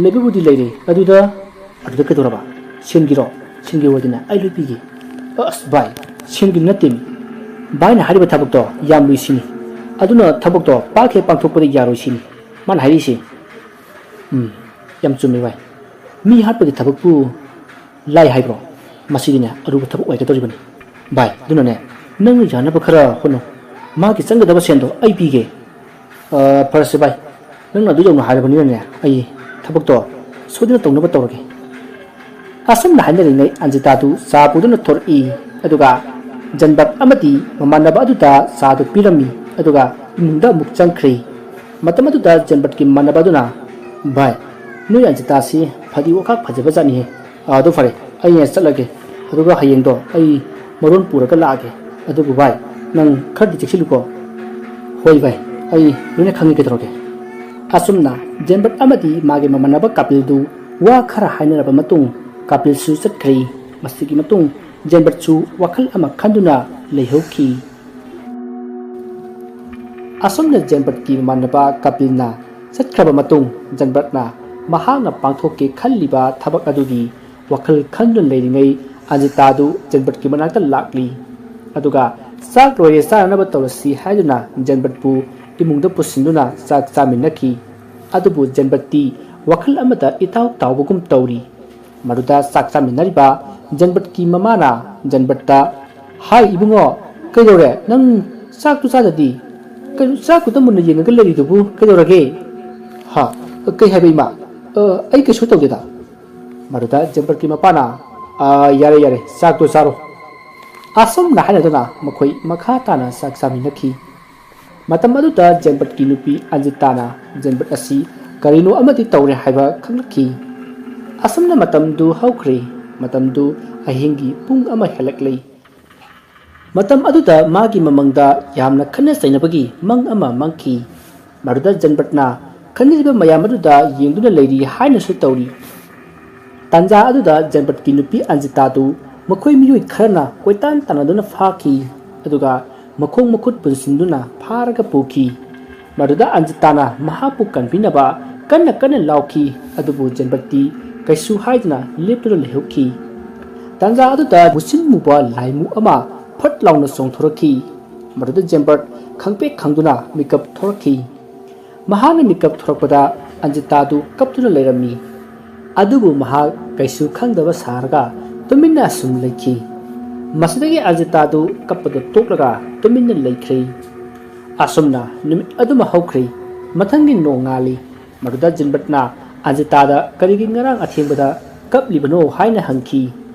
ꯂꯩꯕꯕꯨꯗꯤ ꯂꯩꯔꯦ, ꯑꯗꯨꯗ, ꯑꯗꯨꯗ ꯀꯩꯗꯧꯔꯕ? ꯁꯦꯟꯒꯤꯔꯣ? ꯁꯦꯟꯒꯤ ꯑꯣꯏꯔꯗꯤꯅꯦ, ꯑꯩ ꯂꯣꯏ ꯄꯤꯒꯦ꯫" "ꯑꯁ ꯚꯥꯏ, ꯁꯦꯟꯒꯤ ꯅꯠꯇꯦꯃꯤ꯫ ꯚꯥꯏꯅ ꯍꯥꯏꯔꯤꯕ ꯊꯕꯛꯇꯣ ꯌꯥꯝ ꯂꯨꯏ ꯁꯤꯅꯤ꯫ ꯑꯗꯨꯅ ꯊꯕꯛꯇꯣ ꯄꯥꯛ ꯍꯦꯛ ꯄꯥꯡꯊꯣꯛꯄꯗ ꯌꯥꯔꯣꯏ ꯁꯤꯅꯤ ꯃꯥꯅ ꯍꯥꯏꯔꯤꯁꯦ꯫" "ꯎꯝ, ꯌꯥꯝ ꯆꯨꯝꯃꯤ ꯚꯥꯏ꯫ ꯃꯤ ꯍꯥꯠꯄꯒꯤ ꯊꯕꯛꯄꯨ ꯂꯥꯏ ꯍꯥꯏꯕ꯭ꯔꯣ? ꯃꯁꯤꯗꯤꯅꯦ ꯑꯔꯨꯕ ꯊꯕꯛ ꯑꯣꯏꯒꯗꯧꯔꯤꯕꯅꯤ꯫ ꯚꯥꯏ, ꯑꯗꯨꯅꯅꯦ ꯅꯪꯅ ꯌꯥꯅꯕ ꯈꯔ ꯍꯣꯠꯅꯧ꯫ ꯃꯥꯒꯤ ꯆꯪꯒꯗꯕ ꯁꯦꯟꯗꯣ ꯑꯩ ꯄꯤꯒꯦ꯫" "ꯑ, ꯐꯔꯁꯦ ꯚꯥꯏ, ꯅꯪꯅ ꯑꯗꯨ ꯌꯧꯅ ꯍꯥꯏꯔꯕꯅꯤꯅꯅꯦ ꯑꯩ ꯊꯕꯛꯇꯣ ꯁꯣꯏꯗꯅ ꯇꯧꯅꯕ ꯇꯧꯔꯒꯦ꯫" ꯑꯁꯨꯝꯅ ꯍꯥꯏꯅꯔꯤꯉꯩ ꯑꯟꯖꯤꯇꯥꯗꯨ ꯆꯥ ꯄꯨꯗꯨꯅ ꯊꯣꯔꯛꯏ꯫ ꯑꯗꯨꯒ ꯖꯟꯕꯠ ꯑꯃꯗꯤ ꯃꯃꯥꯟꯅꯕ ꯑꯗꯨꯗ ꯆꯥꯗꯨ ꯄꯤꯔꯝꯃꯤ꯫ ꯑꯗꯨꯒ ꯏꯃꯨꯡꯗ ꯑꯃꯨꯛ ꯆꯪꯈ꯭ꯔꯦ꯫ ꯃꯇꯝ ꯑꯗꯨꯗ ꯖꯟꯕꯠꯀꯤ ꯃꯃꯥꯟꯅꯕ ꯑꯗꯨꯅ, "ꯚꯥꯏ, ꯅꯣꯏ ꯑꯟꯖꯤꯇꯥꯁꯤ ꯐꯗꯤ ꯋꯥꯈꯛ ꯐꯖꯕ ꯖꯥꯠꯅꯤꯍꯦ꯫ ꯑꯥ, ꯑꯗꯨ ꯐꯔꯦ, ꯑꯩ ꯆꯠꯂꯒꯦ꯫ ꯑꯗꯨꯒ ꯍꯌꯦꯡꯗꯣ ꯑꯩ ꯃꯔꯣꯟ ꯄꯨꯔꯒ ꯂꯥꯛꯑꯒꯦ꯫ ꯑꯗꯨꯕꯨ ꯚꯥꯏ, ꯅꯪ ꯈꯔꯗꯤ ꯆꯦꯛꯁꯤꯜꯂꯨꯀꯣ꯫" "ꯍꯣꯏ ꯚꯥꯏ, ꯑꯩ ꯂꯣꯏꯅ ꯈꯪꯉꯤ, ꯀꯩꯗꯧꯔꯒꯦ?" ꯑꯁꯨꯝꯅ ꯖꯦꯟꯕꯠ ꯑꯃꯗꯤ ꯃꯥꯒꯤ ꯃꯃꯥꯟꯅꯕ ꯀꯥꯄꯤꯜꯗꯨ ꯋꯥ ꯈꯔ ꯍꯥꯏꯅꯔꯕ ꯃꯇꯨꯡ ꯀꯥꯄꯤꯜꯁꯨ ꯆꯠꯈ꯭ꯔꯦ꯫ ꯃꯁꯤꯒꯤ ꯃꯇꯨꯡ ꯖꯦꯟꯕꯠꯁꯨ ꯋꯥꯈꯜ ꯑꯃ ꯈꯟꯗꯨꯅ ꯂꯩꯍꯧꯈꯤ꯫ ꯑꯁꯨꯝꯅ ꯖꯦꯟꯕꯠꯀꯤ ꯃꯃꯥꯟꯅꯕ ꯀꯥꯄꯤꯜꯅ ꯆꯠꯈ꯭ꯔꯕ ꯃꯇꯨꯡ ꯖꯦꯟꯕꯠꯅ ꯃꯍꯥꯛꯅ ꯄꯥꯡꯊꯣꯛꯀꯦ ꯈꯜꯂꯤꯕ ꯊꯕꯛ ꯑꯗꯨꯒꯤ ꯋꯥꯈꯜ ꯈꯟꯗꯨꯅ ꯂꯩꯔꯤꯉꯩ ꯑꯟꯖꯤꯇꯥꯗꯨ ꯖꯦꯟꯕꯠꯀꯤ ꯃꯅꯥꯛꯇ ꯂꯥꯛꯂꯤ꯫ ꯑꯗꯨꯒ ꯆꯥꯛ ꯂꯣꯏꯔꯦ, ꯆꯥꯅꯅꯕ ꯇꯧꯔꯁꯤ ꯍꯥꯏꯗꯨꯅ ꯖꯦꯟꯕꯠꯄꯨ ꯏꯃꯨꯡꯗ ꯄꯨꯁꯤꯟꯗꯨꯅ ꯆꯥꯛ ꯆꯥꯃꯤꯟꯅꯈꯤ꯫ ꯑꯗꯨꯕꯨ ꯖꯦꯟꯕꯠꯇꯤ ꯋꯥꯈꯜ ꯑꯃꯗ ꯏꯇꯥꯎ ꯇꯥꯎꯕꯒꯨꯝ ꯇꯧꯔꯤ꯫ ꯃꯗꯨꯗ ꯆꯥꯛ ꯆꯥꯃꯤꯟꯅꯔꯤꯕ ꯖꯦꯟꯕꯠꯀꯤ ꯃꯃꯥꯅ ꯖꯦꯟꯕꯠꯇ, ꯍꯥꯏ ꯏꯕꯨꯡꯉꯣ, ꯀꯩꯗꯧꯔꯦ? ꯅꯪ ꯆꯥꯛꯇꯨ ꯆꯥꯗꯗꯤ? ꯀꯩꯅꯣ ꯆꯥꯛꯇꯨꯗ ꯃꯨꯟꯅ ꯌꯦꯡꯉꯒ ꯂꯩꯔꯤꯗꯨꯕꯨ ꯀꯩꯗꯧꯔꯒꯦ? ꯍꯥ? ꯀꯩ ꯍꯥꯏꯕ ꯏꯃꯥ? ꯑ, ꯑꯩ ꯀꯩꯁꯨ ꯇꯧꯗꯦꯗ꯫ ꯃꯗꯨꯗ ꯖꯦꯝꯕꯔꯠꯀꯤ ꯃꯄꯥꯅ, "ꯑ, ꯌꯥꯔꯦ ꯌꯥꯔꯦ, ꯆꯥꯛꯇꯨ ꯆꯥꯔꯣ"꯫ ꯑꯁꯨꯝꯅ ꯍꯥꯏꯅꯗꯨꯅ ꯃꯈꯣꯏ ꯃꯈꯥ ꯇꯥꯅ ꯆꯥꯛ ꯆꯥꯃꯤꯟꯅꯈꯤ꯫ ꯃꯇꯝ ꯑꯗꯨꯗ ꯖꯦꯝꯕꯠꯀꯤ ꯅꯨꯄꯤ ꯑꯟꯖꯤꯇꯥꯅ ꯖꯦꯝꯕꯠ ꯑꯁꯤ ꯀꯔꯤꯅꯣ ꯑꯃꯗꯤ ꯇꯧꯔꯦ ꯍꯥꯏꯕ ꯈꯪꯂꯛꯈꯤ꯫ ꯑꯁꯨꯝꯅ ꯃꯇꯝꯗꯨ ꯍꯧꯈ꯭ꯔꯦ꯫ ꯃꯇꯝꯗꯨ ꯑꯍꯤꯡꯒꯤ ꯄꯨꯡ ꯑꯃ ꯍꯦꯜꯂꯛꯂꯦ꯫ ꯃꯇꯝ ꯑꯗꯨꯗ ꯃꯥꯒꯤ ꯃꯃꯪꯗ ꯌꯥꯝꯅ ꯈꯠꯅ ꯆꯩꯅꯕꯒꯤ ꯃꯪ ꯑꯃ ꯃꯪꯈꯤ꯫ ꯃꯗꯨꯗ ꯖꯦꯝꯕꯠꯅ ꯈꯠꯅꯔꯤꯕ ꯃꯌꯥꯝ ꯑꯗꯨꯗ ꯌꯦꯡꯗꯨꯅ ꯂꯩꯔꯤ ꯍꯥꯏꯅꯁꯨ ꯇꯧꯔꯤ꯫ ꯇꯥꯟꯖꯥ ꯑꯗꯨꯗ ꯖꯦꯝꯕꯠꯀꯤ ꯅꯨꯄꯤ ꯑꯟꯖꯤꯇꯥꯗꯨ ꯃꯈꯣꯏ ꯃꯤꯑꯣꯏ ꯈꯔꯅ ꯀꯣꯏꯇꯥꯟ ꯇꯥꯟꯅꯗꯨꯅ ꯐꯥꯈꯤ, ꯑꯗꯨꯒ ꯃꯈꯣꯡ ꯃꯈꯨꯠ ꯄꯨꯟꯁꯤꯟꯗꯨꯅ ꯐꯥꯔꯒ ꯄꯨꯈꯤ꯫ ꯃꯗꯨꯗ ꯑꯟꯖꯤꯇꯥꯅ ꯃꯍꯥꯛꯄꯨ ꯀꯟꯕꯤꯅꯕ ꯀꯟꯅ ꯀꯟꯅ ꯂꯥꯎꯈꯤ, ꯑꯗꯨꯕꯨ ꯖꯦꯝꯕꯠꯇꯤ ꯀꯩꯁꯨ ꯍꯥꯏꯗꯅ ꯂꯦꯞꯇꯨꯅ ꯂꯩꯍꯧꯈꯤ꯫ ꯇꯥꯟꯖꯥ ꯑꯗꯨꯗ ꯃꯨꯁꯤꯟ ꯃꯨꯕ ꯂꯥꯏꯃꯨ ꯑꯃ ꯐꯠ ꯂꯥꯎꯅ ꯆꯣꯡꯊꯣꯔꯛꯈꯤ꯫ ꯃꯗꯨꯗ ꯖꯦꯝꯕꯔꯠ ꯈꯪꯄ꯭ꯔꯦꯛ ꯈꯪꯗꯨꯅ ꯃꯤꯀꯞ ꯊꯣꯔꯛꯈꯤ꯫ ꯃꯍꯥꯛꯅ ꯃꯤꯀꯞ ꯊꯣꯔꯛꯄꯗ ꯑꯟꯖꯤꯇꯥꯗꯨ ꯀꯞꯇꯨꯅ ꯂꯩꯔꯝꯃꯤ꯫ ꯑꯗꯨꯕꯨ ꯃꯍꯥꯛ ꯀꯩꯁꯨ ꯈꯪꯗꯕ ꯁꯥꯔꯒ ꯇꯨꯃꯤꯟꯅ ꯑꯁꯨꯝ ꯂꯩꯈꯤ꯫ ꯃꯁꯤꯗꯒꯤ ꯑꯟꯖꯤꯇꯥꯗꯨ ꯀꯞꯄꯗꯨ ꯇꯣꯛꯂꯒ ꯇꯨꯃꯤꯟꯅ ꯂꯩꯈ꯭ꯔꯦ꯫ ꯑꯁꯨꯝꯅ ꯅꯨꯃꯤꯠ ꯑꯗꯨꯃ ꯍꯧꯈ꯭ꯔꯦ꯫ ꯃꯊꯪꯒꯤ ꯅꯣꯡꯉꯥꯜꯂꯤ꯫ ꯃꯗꯨꯗ ꯖꯤꯟꯕꯠꯅ ꯑꯟꯖꯤꯇꯥꯗ ꯀꯔꯤꯒꯤ ꯉꯔꯥꯡ ꯑꯊꯦꯡꯕꯗ ꯀꯞꯂꯤꯕꯅꯣ ꯍꯥꯏꯅ ꯍꯪꯈꯤ꯫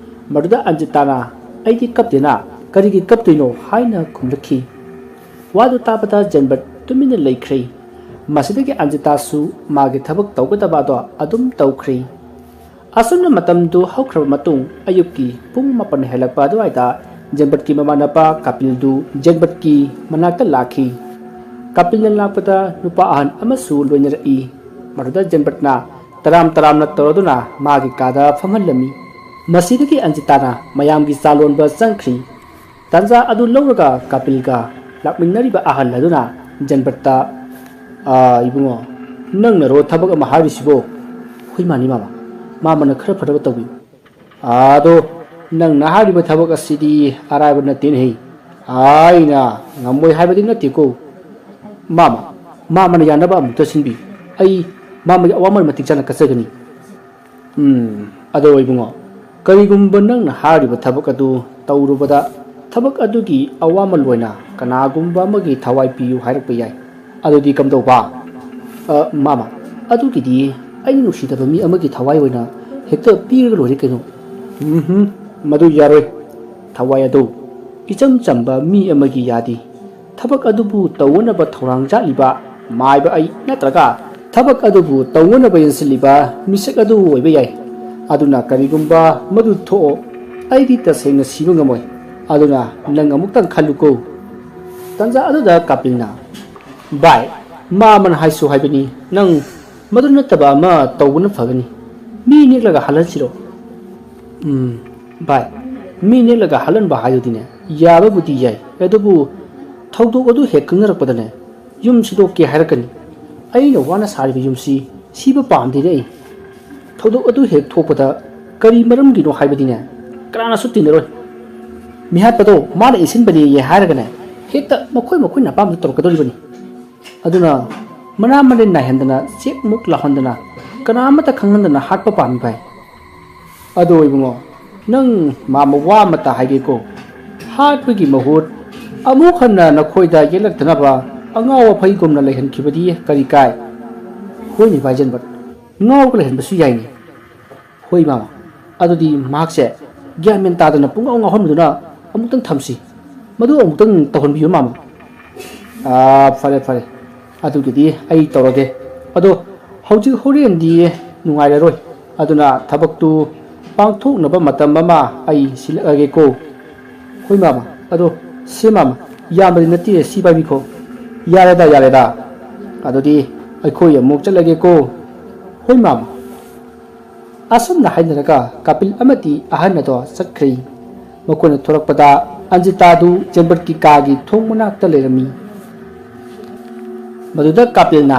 ꯃꯗꯨꯗ ꯑꯟꯖꯤꯇꯥꯅ, "ꯑꯩꯗꯤ ꯀꯞꯇꯦꯅ, ꯀꯔꯤꯒꯤ ꯀꯞꯇꯣꯏꯅꯣ?" ꯍꯥꯏꯅ ꯈꯨꯝꯂꯛꯈꯤ꯫ ꯋꯥꯗꯨ ꯇꯥꯕꯗ ꯖꯤꯟꯕꯠ ꯇꯨꯃꯤꯟꯅ ꯂꯩꯈ꯭ꯔꯦ꯫ ꯃꯁꯤꯗꯒꯤ ꯑꯟꯖꯤꯇꯥꯁꯨ ꯃꯥꯒꯤ ꯊꯕꯛ ꯇꯧꯒꯗꯕ ꯑꯗꯣ ꯑꯗꯨꯝ ꯇꯧꯈ꯭ꯔꯦ꯫ ꯑꯁꯨꯝꯅ ꯃꯇꯝꯗꯨ ꯍꯧꯈ꯭ꯔꯕ ꯃꯇꯨꯡ, ꯑꯌꯨꯛꯀꯤ ꯄꯨꯡ ꯃꯥꯄꯟ ꯍꯦꯜꯂꯛꯄ ꯑꯗꯨꯋꯥꯏꯗ ꯖꯦꯟꯕꯠꯀꯤ ꯃꯃꯥꯟꯅꯕ ꯀꯥꯄꯤꯜꯗꯨ ꯖꯦꯟꯕꯠꯀꯤ ꯃꯅꯥꯛꯇ ꯂꯥꯛꯈꯤ꯫ ꯀꯥꯄꯤꯜꯅ ꯂꯥꯛꯄꯗ ꯅꯨꯄꯥ ꯑꯍꯟ ꯑꯃꯁꯨ ꯂꯣꯏꯅꯔꯛꯏ꯫ ꯃꯗꯨꯗ ꯖꯦꯟꯕꯠꯅ ꯇꯔꯥꯝ ꯇꯔꯥꯝꯅ ꯇꯧꯔꯗꯨꯅ ꯃꯥꯒꯤ ꯀꯥꯗ ꯐꯝꯍꯜꯂꯝꯃꯤ꯫ ꯃꯁꯤꯗꯒꯤ ꯑꯟꯖꯤꯇꯥꯅ ꯃꯌꯥꯝꯒꯤ ꯆꯥ ꯂꯣꯟꯕ ꯆꯪꯈ꯭ꯔꯤ꯫ ꯇꯥꯟꯖꯥ ꯑꯗꯨ ꯂꯧꯔꯒ ꯀꯥꯄꯤꯜꯒ ꯂꯥꯛꯃꯤꯟꯅꯔꯤꯕ ꯑꯍꯜ ꯑꯗꯨꯅ ꯖꯦꯟꯕꯠꯇ, "ꯑꯥ, ꯏꯕꯨꯡꯉꯣ, ꯅꯪꯅꯔꯣ ꯊꯕꯛ ꯑꯃ ꯍꯥꯏꯔꯤꯁꯤꯕꯣ?" "ꯍꯣꯏ, ꯃꯥꯅꯤ, ꯃꯥꯃ꯫ ꯃꯥꯃꯅ ꯈꯔ ꯐꯅꯕ ꯇꯧꯕꯤꯌꯨ꯫" "ꯑꯗꯣ, ꯅꯪꯅ ꯍꯥꯏꯔꯤꯕ ꯊꯕꯛ ꯑꯁꯤꯗꯤ ꯑꯔꯥꯏꯕ ꯅꯠꯇꯦꯅꯦꯍꯦ꯫ ꯑꯩꯅ ꯉꯝꯃꯣꯏ ꯍꯥꯏꯕꯗꯤ ꯅꯠꯇꯦꯀꯣ꯫ ꯃꯥꯃ, ꯃꯥꯃꯅ ꯌꯥꯅꯕ ꯑꯃꯨꯛꯇ ꯁꯤꯟꯕꯤꯌꯨ꯫ ꯑꯩ ꯃꯥꯃꯒꯤ ꯑꯋꯥꯃꯟ ꯃꯇꯤꯛ ꯆꯥꯅ ꯀꯠꯆꯒꯅꯤ꯫" "ꯎꯝ, ꯑꯗꯣ ꯏꯕꯨꯡꯉꯣ, ꯀꯔꯤꯒꯨꯝꯕ ꯅꯪꯅ ꯍꯥꯏꯔꯤꯕ ꯊꯕꯛ ꯑꯗꯨ ꯇꯧꯔꯨꯕꯗ ꯊꯕꯛ ꯑꯗꯨꯒꯤ ꯑꯋꯥꯃꯜ ꯑꯣꯏꯅ ꯀꯅꯥꯒꯨꯝꯕ ꯑꯃꯒꯤ ꯊꯋꯥꯏ ꯄꯤꯌꯨ ꯍꯥꯏꯔꯛꯄ ꯌꯥꯏ꯫ ꯑꯗꯨꯗꯤ ꯀꯝꯗꯧꯕ? ꯑ, ꯃꯥꯃ, ꯑꯗꯨꯒꯤꯗꯤ ꯑꯩꯅ ꯅꯨꯡꯁꯤꯗꯕ ꯃꯤ ꯑꯃꯒꯤ ꯊꯋꯥꯏ ꯑꯣꯏꯅ ꯍꯦꯛꯇ ꯄꯤꯔꯒ ꯂꯣꯏꯔꯦ ꯀꯩꯅꯣ꯫ ꯎꯝꯍꯨꯝ, ꯃꯗꯨ ꯌꯥꯔꯣꯏ꯫ ꯊꯋꯥꯏ ꯑꯗꯨ ꯏꯆꯝ ꯆꯝꯕ ꯃꯤ ꯑꯃꯒꯤ ꯌꯥꯗꯦ꯫ ꯊꯕꯛ ꯑꯗꯨꯕꯨ ꯇꯧꯅꯅꯕ ꯊꯧꯔꯥꯡ ꯆꯥꯠꯂꯤꯕ ꯃꯥꯏꯕ ꯑꯩ ꯅꯠꯇ꯭ꯔꯒ ꯊꯕꯛ ꯑꯗꯨꯕꯨ ꯇꯧꯅꯅꯕ ꯌꯦꯡꯁꯤꯜꯂꯤꯕ ꯃꯤꯁꯛ ꯑꯗꯨ ꯑꯣꯏꯕ ꯌꯥꯏ꯫ ꯑꯗꯨꯅ ꯀꯔꯤꯒꯨꯝꯕ ꯃꯗꯨ ꯊꯣꯛꯑꯣ, ꯑꯩꯗꯤ ꯇꯁꯦꯡꯅ ꯁꯤꯕ ꯉꯝꯃꯣꯏ꯫ ꯑꯗꯨꯅ ꯅꯪ ꯑꯃꯨꯛꯇꯪ ꯈꯜꯂꯨꯀꯣ꯫ ꯇꯟꯖꯥ ꯑꯗꯨꯗ ꯀꯥꯄꯤꯜꯅ, "ꯚꯥꯏ, ꯃꯥꯃꯅ ꯍꯥꯏꯁꯨ ꯍꯥꯏꯕꯅꯤ, ꯅꯪ ꯃꯗꯨ ꯅꯠꯇꯕ ꯑꯃ ꯇꯧꯕꯅ ꯐꯒꯅꯤ꯫ ꯃꯤ ꯅꯦꯛꯂꯒ ꯍꯜꯍꯟꯁꯤꯔꯣ?" "ꯎꯝ, ꯚꯥꯏ, ꯃꯤ ꯅꯦꯛꯂꯒ ꯍꯜꯍꯟꯕ ꯍꯥꯏꯗꯨꯗꯤꯅꯦ, ꯌꯥꯕꯕꯨꯗꯤ ꯌꯥꯏ, ꯑꯗꯨꯕꯨ ꯊꯧꯗꯣꯛ ꯑꯗꯨ ꯍꯦꯛ ꯈꯪꯅꯔꯛꯄꯗꯅꯦ, ꯌꯨꯝ ꯁꯤꯗꯣꯛꯀꯦ ꯍꯥꯏꯔꯛꯀꯅꯤ꯫ ꯑꯩꯅ ꯋꯥꯅ ꯁꯥꯔꯤꯕ ꯌꯨꯝꯁꯤ ꯁꯤꯕ ꯄꯥꯝꯗꯦꯅꯦ ꯑꯩ꯫ ꯊꯧꯗꯣꯛ ꯑꯗꯨ ꯍꯦꯛ ꯊꯣꯛꯄꯗ ꯀꯔꯤ ꯃꯔꯝꯒꯤꯅꯣ ꯍꯥꯏꯕꯗꯤꯅꯦ, ꯀꯅꯥꯅꯁꯨ ꯇꯤꯟꯅꯔꯣꯏ꯫ ꯃꯤꯍꯥꯠꯄꯗꯣ ꯃꯥꯅ ꯏꯟꯁꯤꯟꯕꯅꯦꯌꯦ ꯍꯥꯏꯔꯒꯅꯦ, ꯍꯦꯛꯇ ꯃꯈꯣꯏ ꯃꯈꯣꯏꯅ ꯑꯄꯥꯝꯕꯗꯨ ꯇꯧꯔꯛꯀꯗꯧꯔꯤꯕꯅꯤ꯫ ꯑꯗꯨꯅ ꯃꯅꯥ ꯃꯅꯤꯟ ꯅꯥꯏꯍꯟꯗꯅ, ꯆꯦꯛ ꯃꯨꯛ ꯂꯥꯎꯍꯟꯗꯅ, ꯀꯅꯥ ꯑꯃꯠꯇ ꯈꯪꯍꯟꯗꯅ ꯍꯥꯠꯄ ꯄꯥꯝꯃꯤ ꯚꯥꯏ꯫ ꯑꯗꯣ ꯏꯕꯨꯡꯉꯣ, ꯅꯪ ꯃꯥꯃ ꯋꯥ ꯑꯃꯇ ꯍꯥꯏꯒꯦꯀꯣ꯫ ꯍꯥꯠꯄꯒꯤ ꯃꯍꯨꯠ ꯑꯃꯨꯛ ꯍꯟꯅ ꯅꯈꯣꯏꯗ ꯌꯦꯛꯂꯛꯇꯅꯕ ꯑꯉꯥꯎ ꯑꯐꯩꯒꯨꯝꯅ ꯂꯩꯍꯟꯈꯤꯕꯗꯤ ꯀꯔꯤ ꯀꯥꯏ?" "ꯍꯣꯏꯅꯦ ꯚꯥꯏ ꯖꯦꯟꯕꯠ, ꯉꯥꯎꯔꯒ ꯂꯩꯍꯟꯕꯁꯨ ꯌꯥꯏꯅꯦ꯫ ꯍꯣꯏ ꯃꯥꯃ, ꯑꯗꯨꯗꯤ ꯃꯍꯥꯛꯁꯦ ꯒ꯭ꯌꯥꯟ ꯃꯦꯟ ꯇꯥꯗꯅ ꯄꯨꯡꯉꯥꯎ ꯉꯥꯎꯍꯟꯕꯗꯨꯅ ꯑꯃꯨꯛꯇꯪ ꯊꯝꯁꯤ꯫ ꯃꯗꯨ ꯑꯃꯨꯛꯇꯪ ꯇꯧꯍꯟꯕꯤꯌꯨ ꯃꯥꯃ꯫" "ꯑꯥ, ꯐꯔꯦ ꯐꯔꯦ, ꯑꯗꯨꯒꯤꯗꯤ ꯑꯩ ꯇꯧꯔꯒꯦ꯫ ꯑꯗꯣ ꯍꯧꯖꯤꯛ ꯍꯣꯔꯦꯟꯗꯤ ꯅꯨꯡꯉꯥꯏꯔꯔꯣꯏ, ꯑꯗꯨꯅ ꯊꯕꯛꯇꯨ ꯄꯥꯡꯊꯣꯛꯅꯕ ꯃꯇꯝ ꯑꯃ ꯑꯩ ꯁꯤꯜꯂꯛꯑꯒꯦꯀꯣ꯫" "ꯍꯣꯏ ꯃꯥꯃ, ꯑꯗꯣ ꯁꯦ ꯃꯥꯃ, ꯌꯥꯝꯕꯗꯤ ꯅꯠꯇꯦ, ꯁꯤ ꯄꯥꯏꯕꯤꯈꯣ꯫" "ꯌꯥꯔꯦꯗ, ꯌꯥꯔꯦꯗ, ꯑꯗꯨꯗꯤ ꯑꯩꯈꯣꯏ ꯑꯃꯨꯛ ꯆꯠꯂꯒꯦꯀꯣ꯫" "ꯍꯣꯏ ꯃꯥꯃ꯫" ꯑꯁꯨꯝꯅ ꯍꯥꯏꯅꯔꯒ ꯀꯥꯄꯤꯜ ꯑꯃꯗꯤ ꯑꯍꯟ ꯑꯗꯣ ꯆꯠꯈ꯭ꯔꯦ꯫ ꯃꯈꯣꯏꯅ ꯊꯣꯔꯛꯄꯗ ꯑꯟꯖꯤꯇꯥꯗꯨ ꯖꯦꯟꯕꯠꯀꯤ ꯀꯥꯒꯤ ꯊꯣꯡ ꯃꯅꯥꯛꯇ ꯂꯩꯔꯝꯃꯤ꯫ ꯃꯗꯨꯗ ꯀꯥꯄꯤꯜꯅ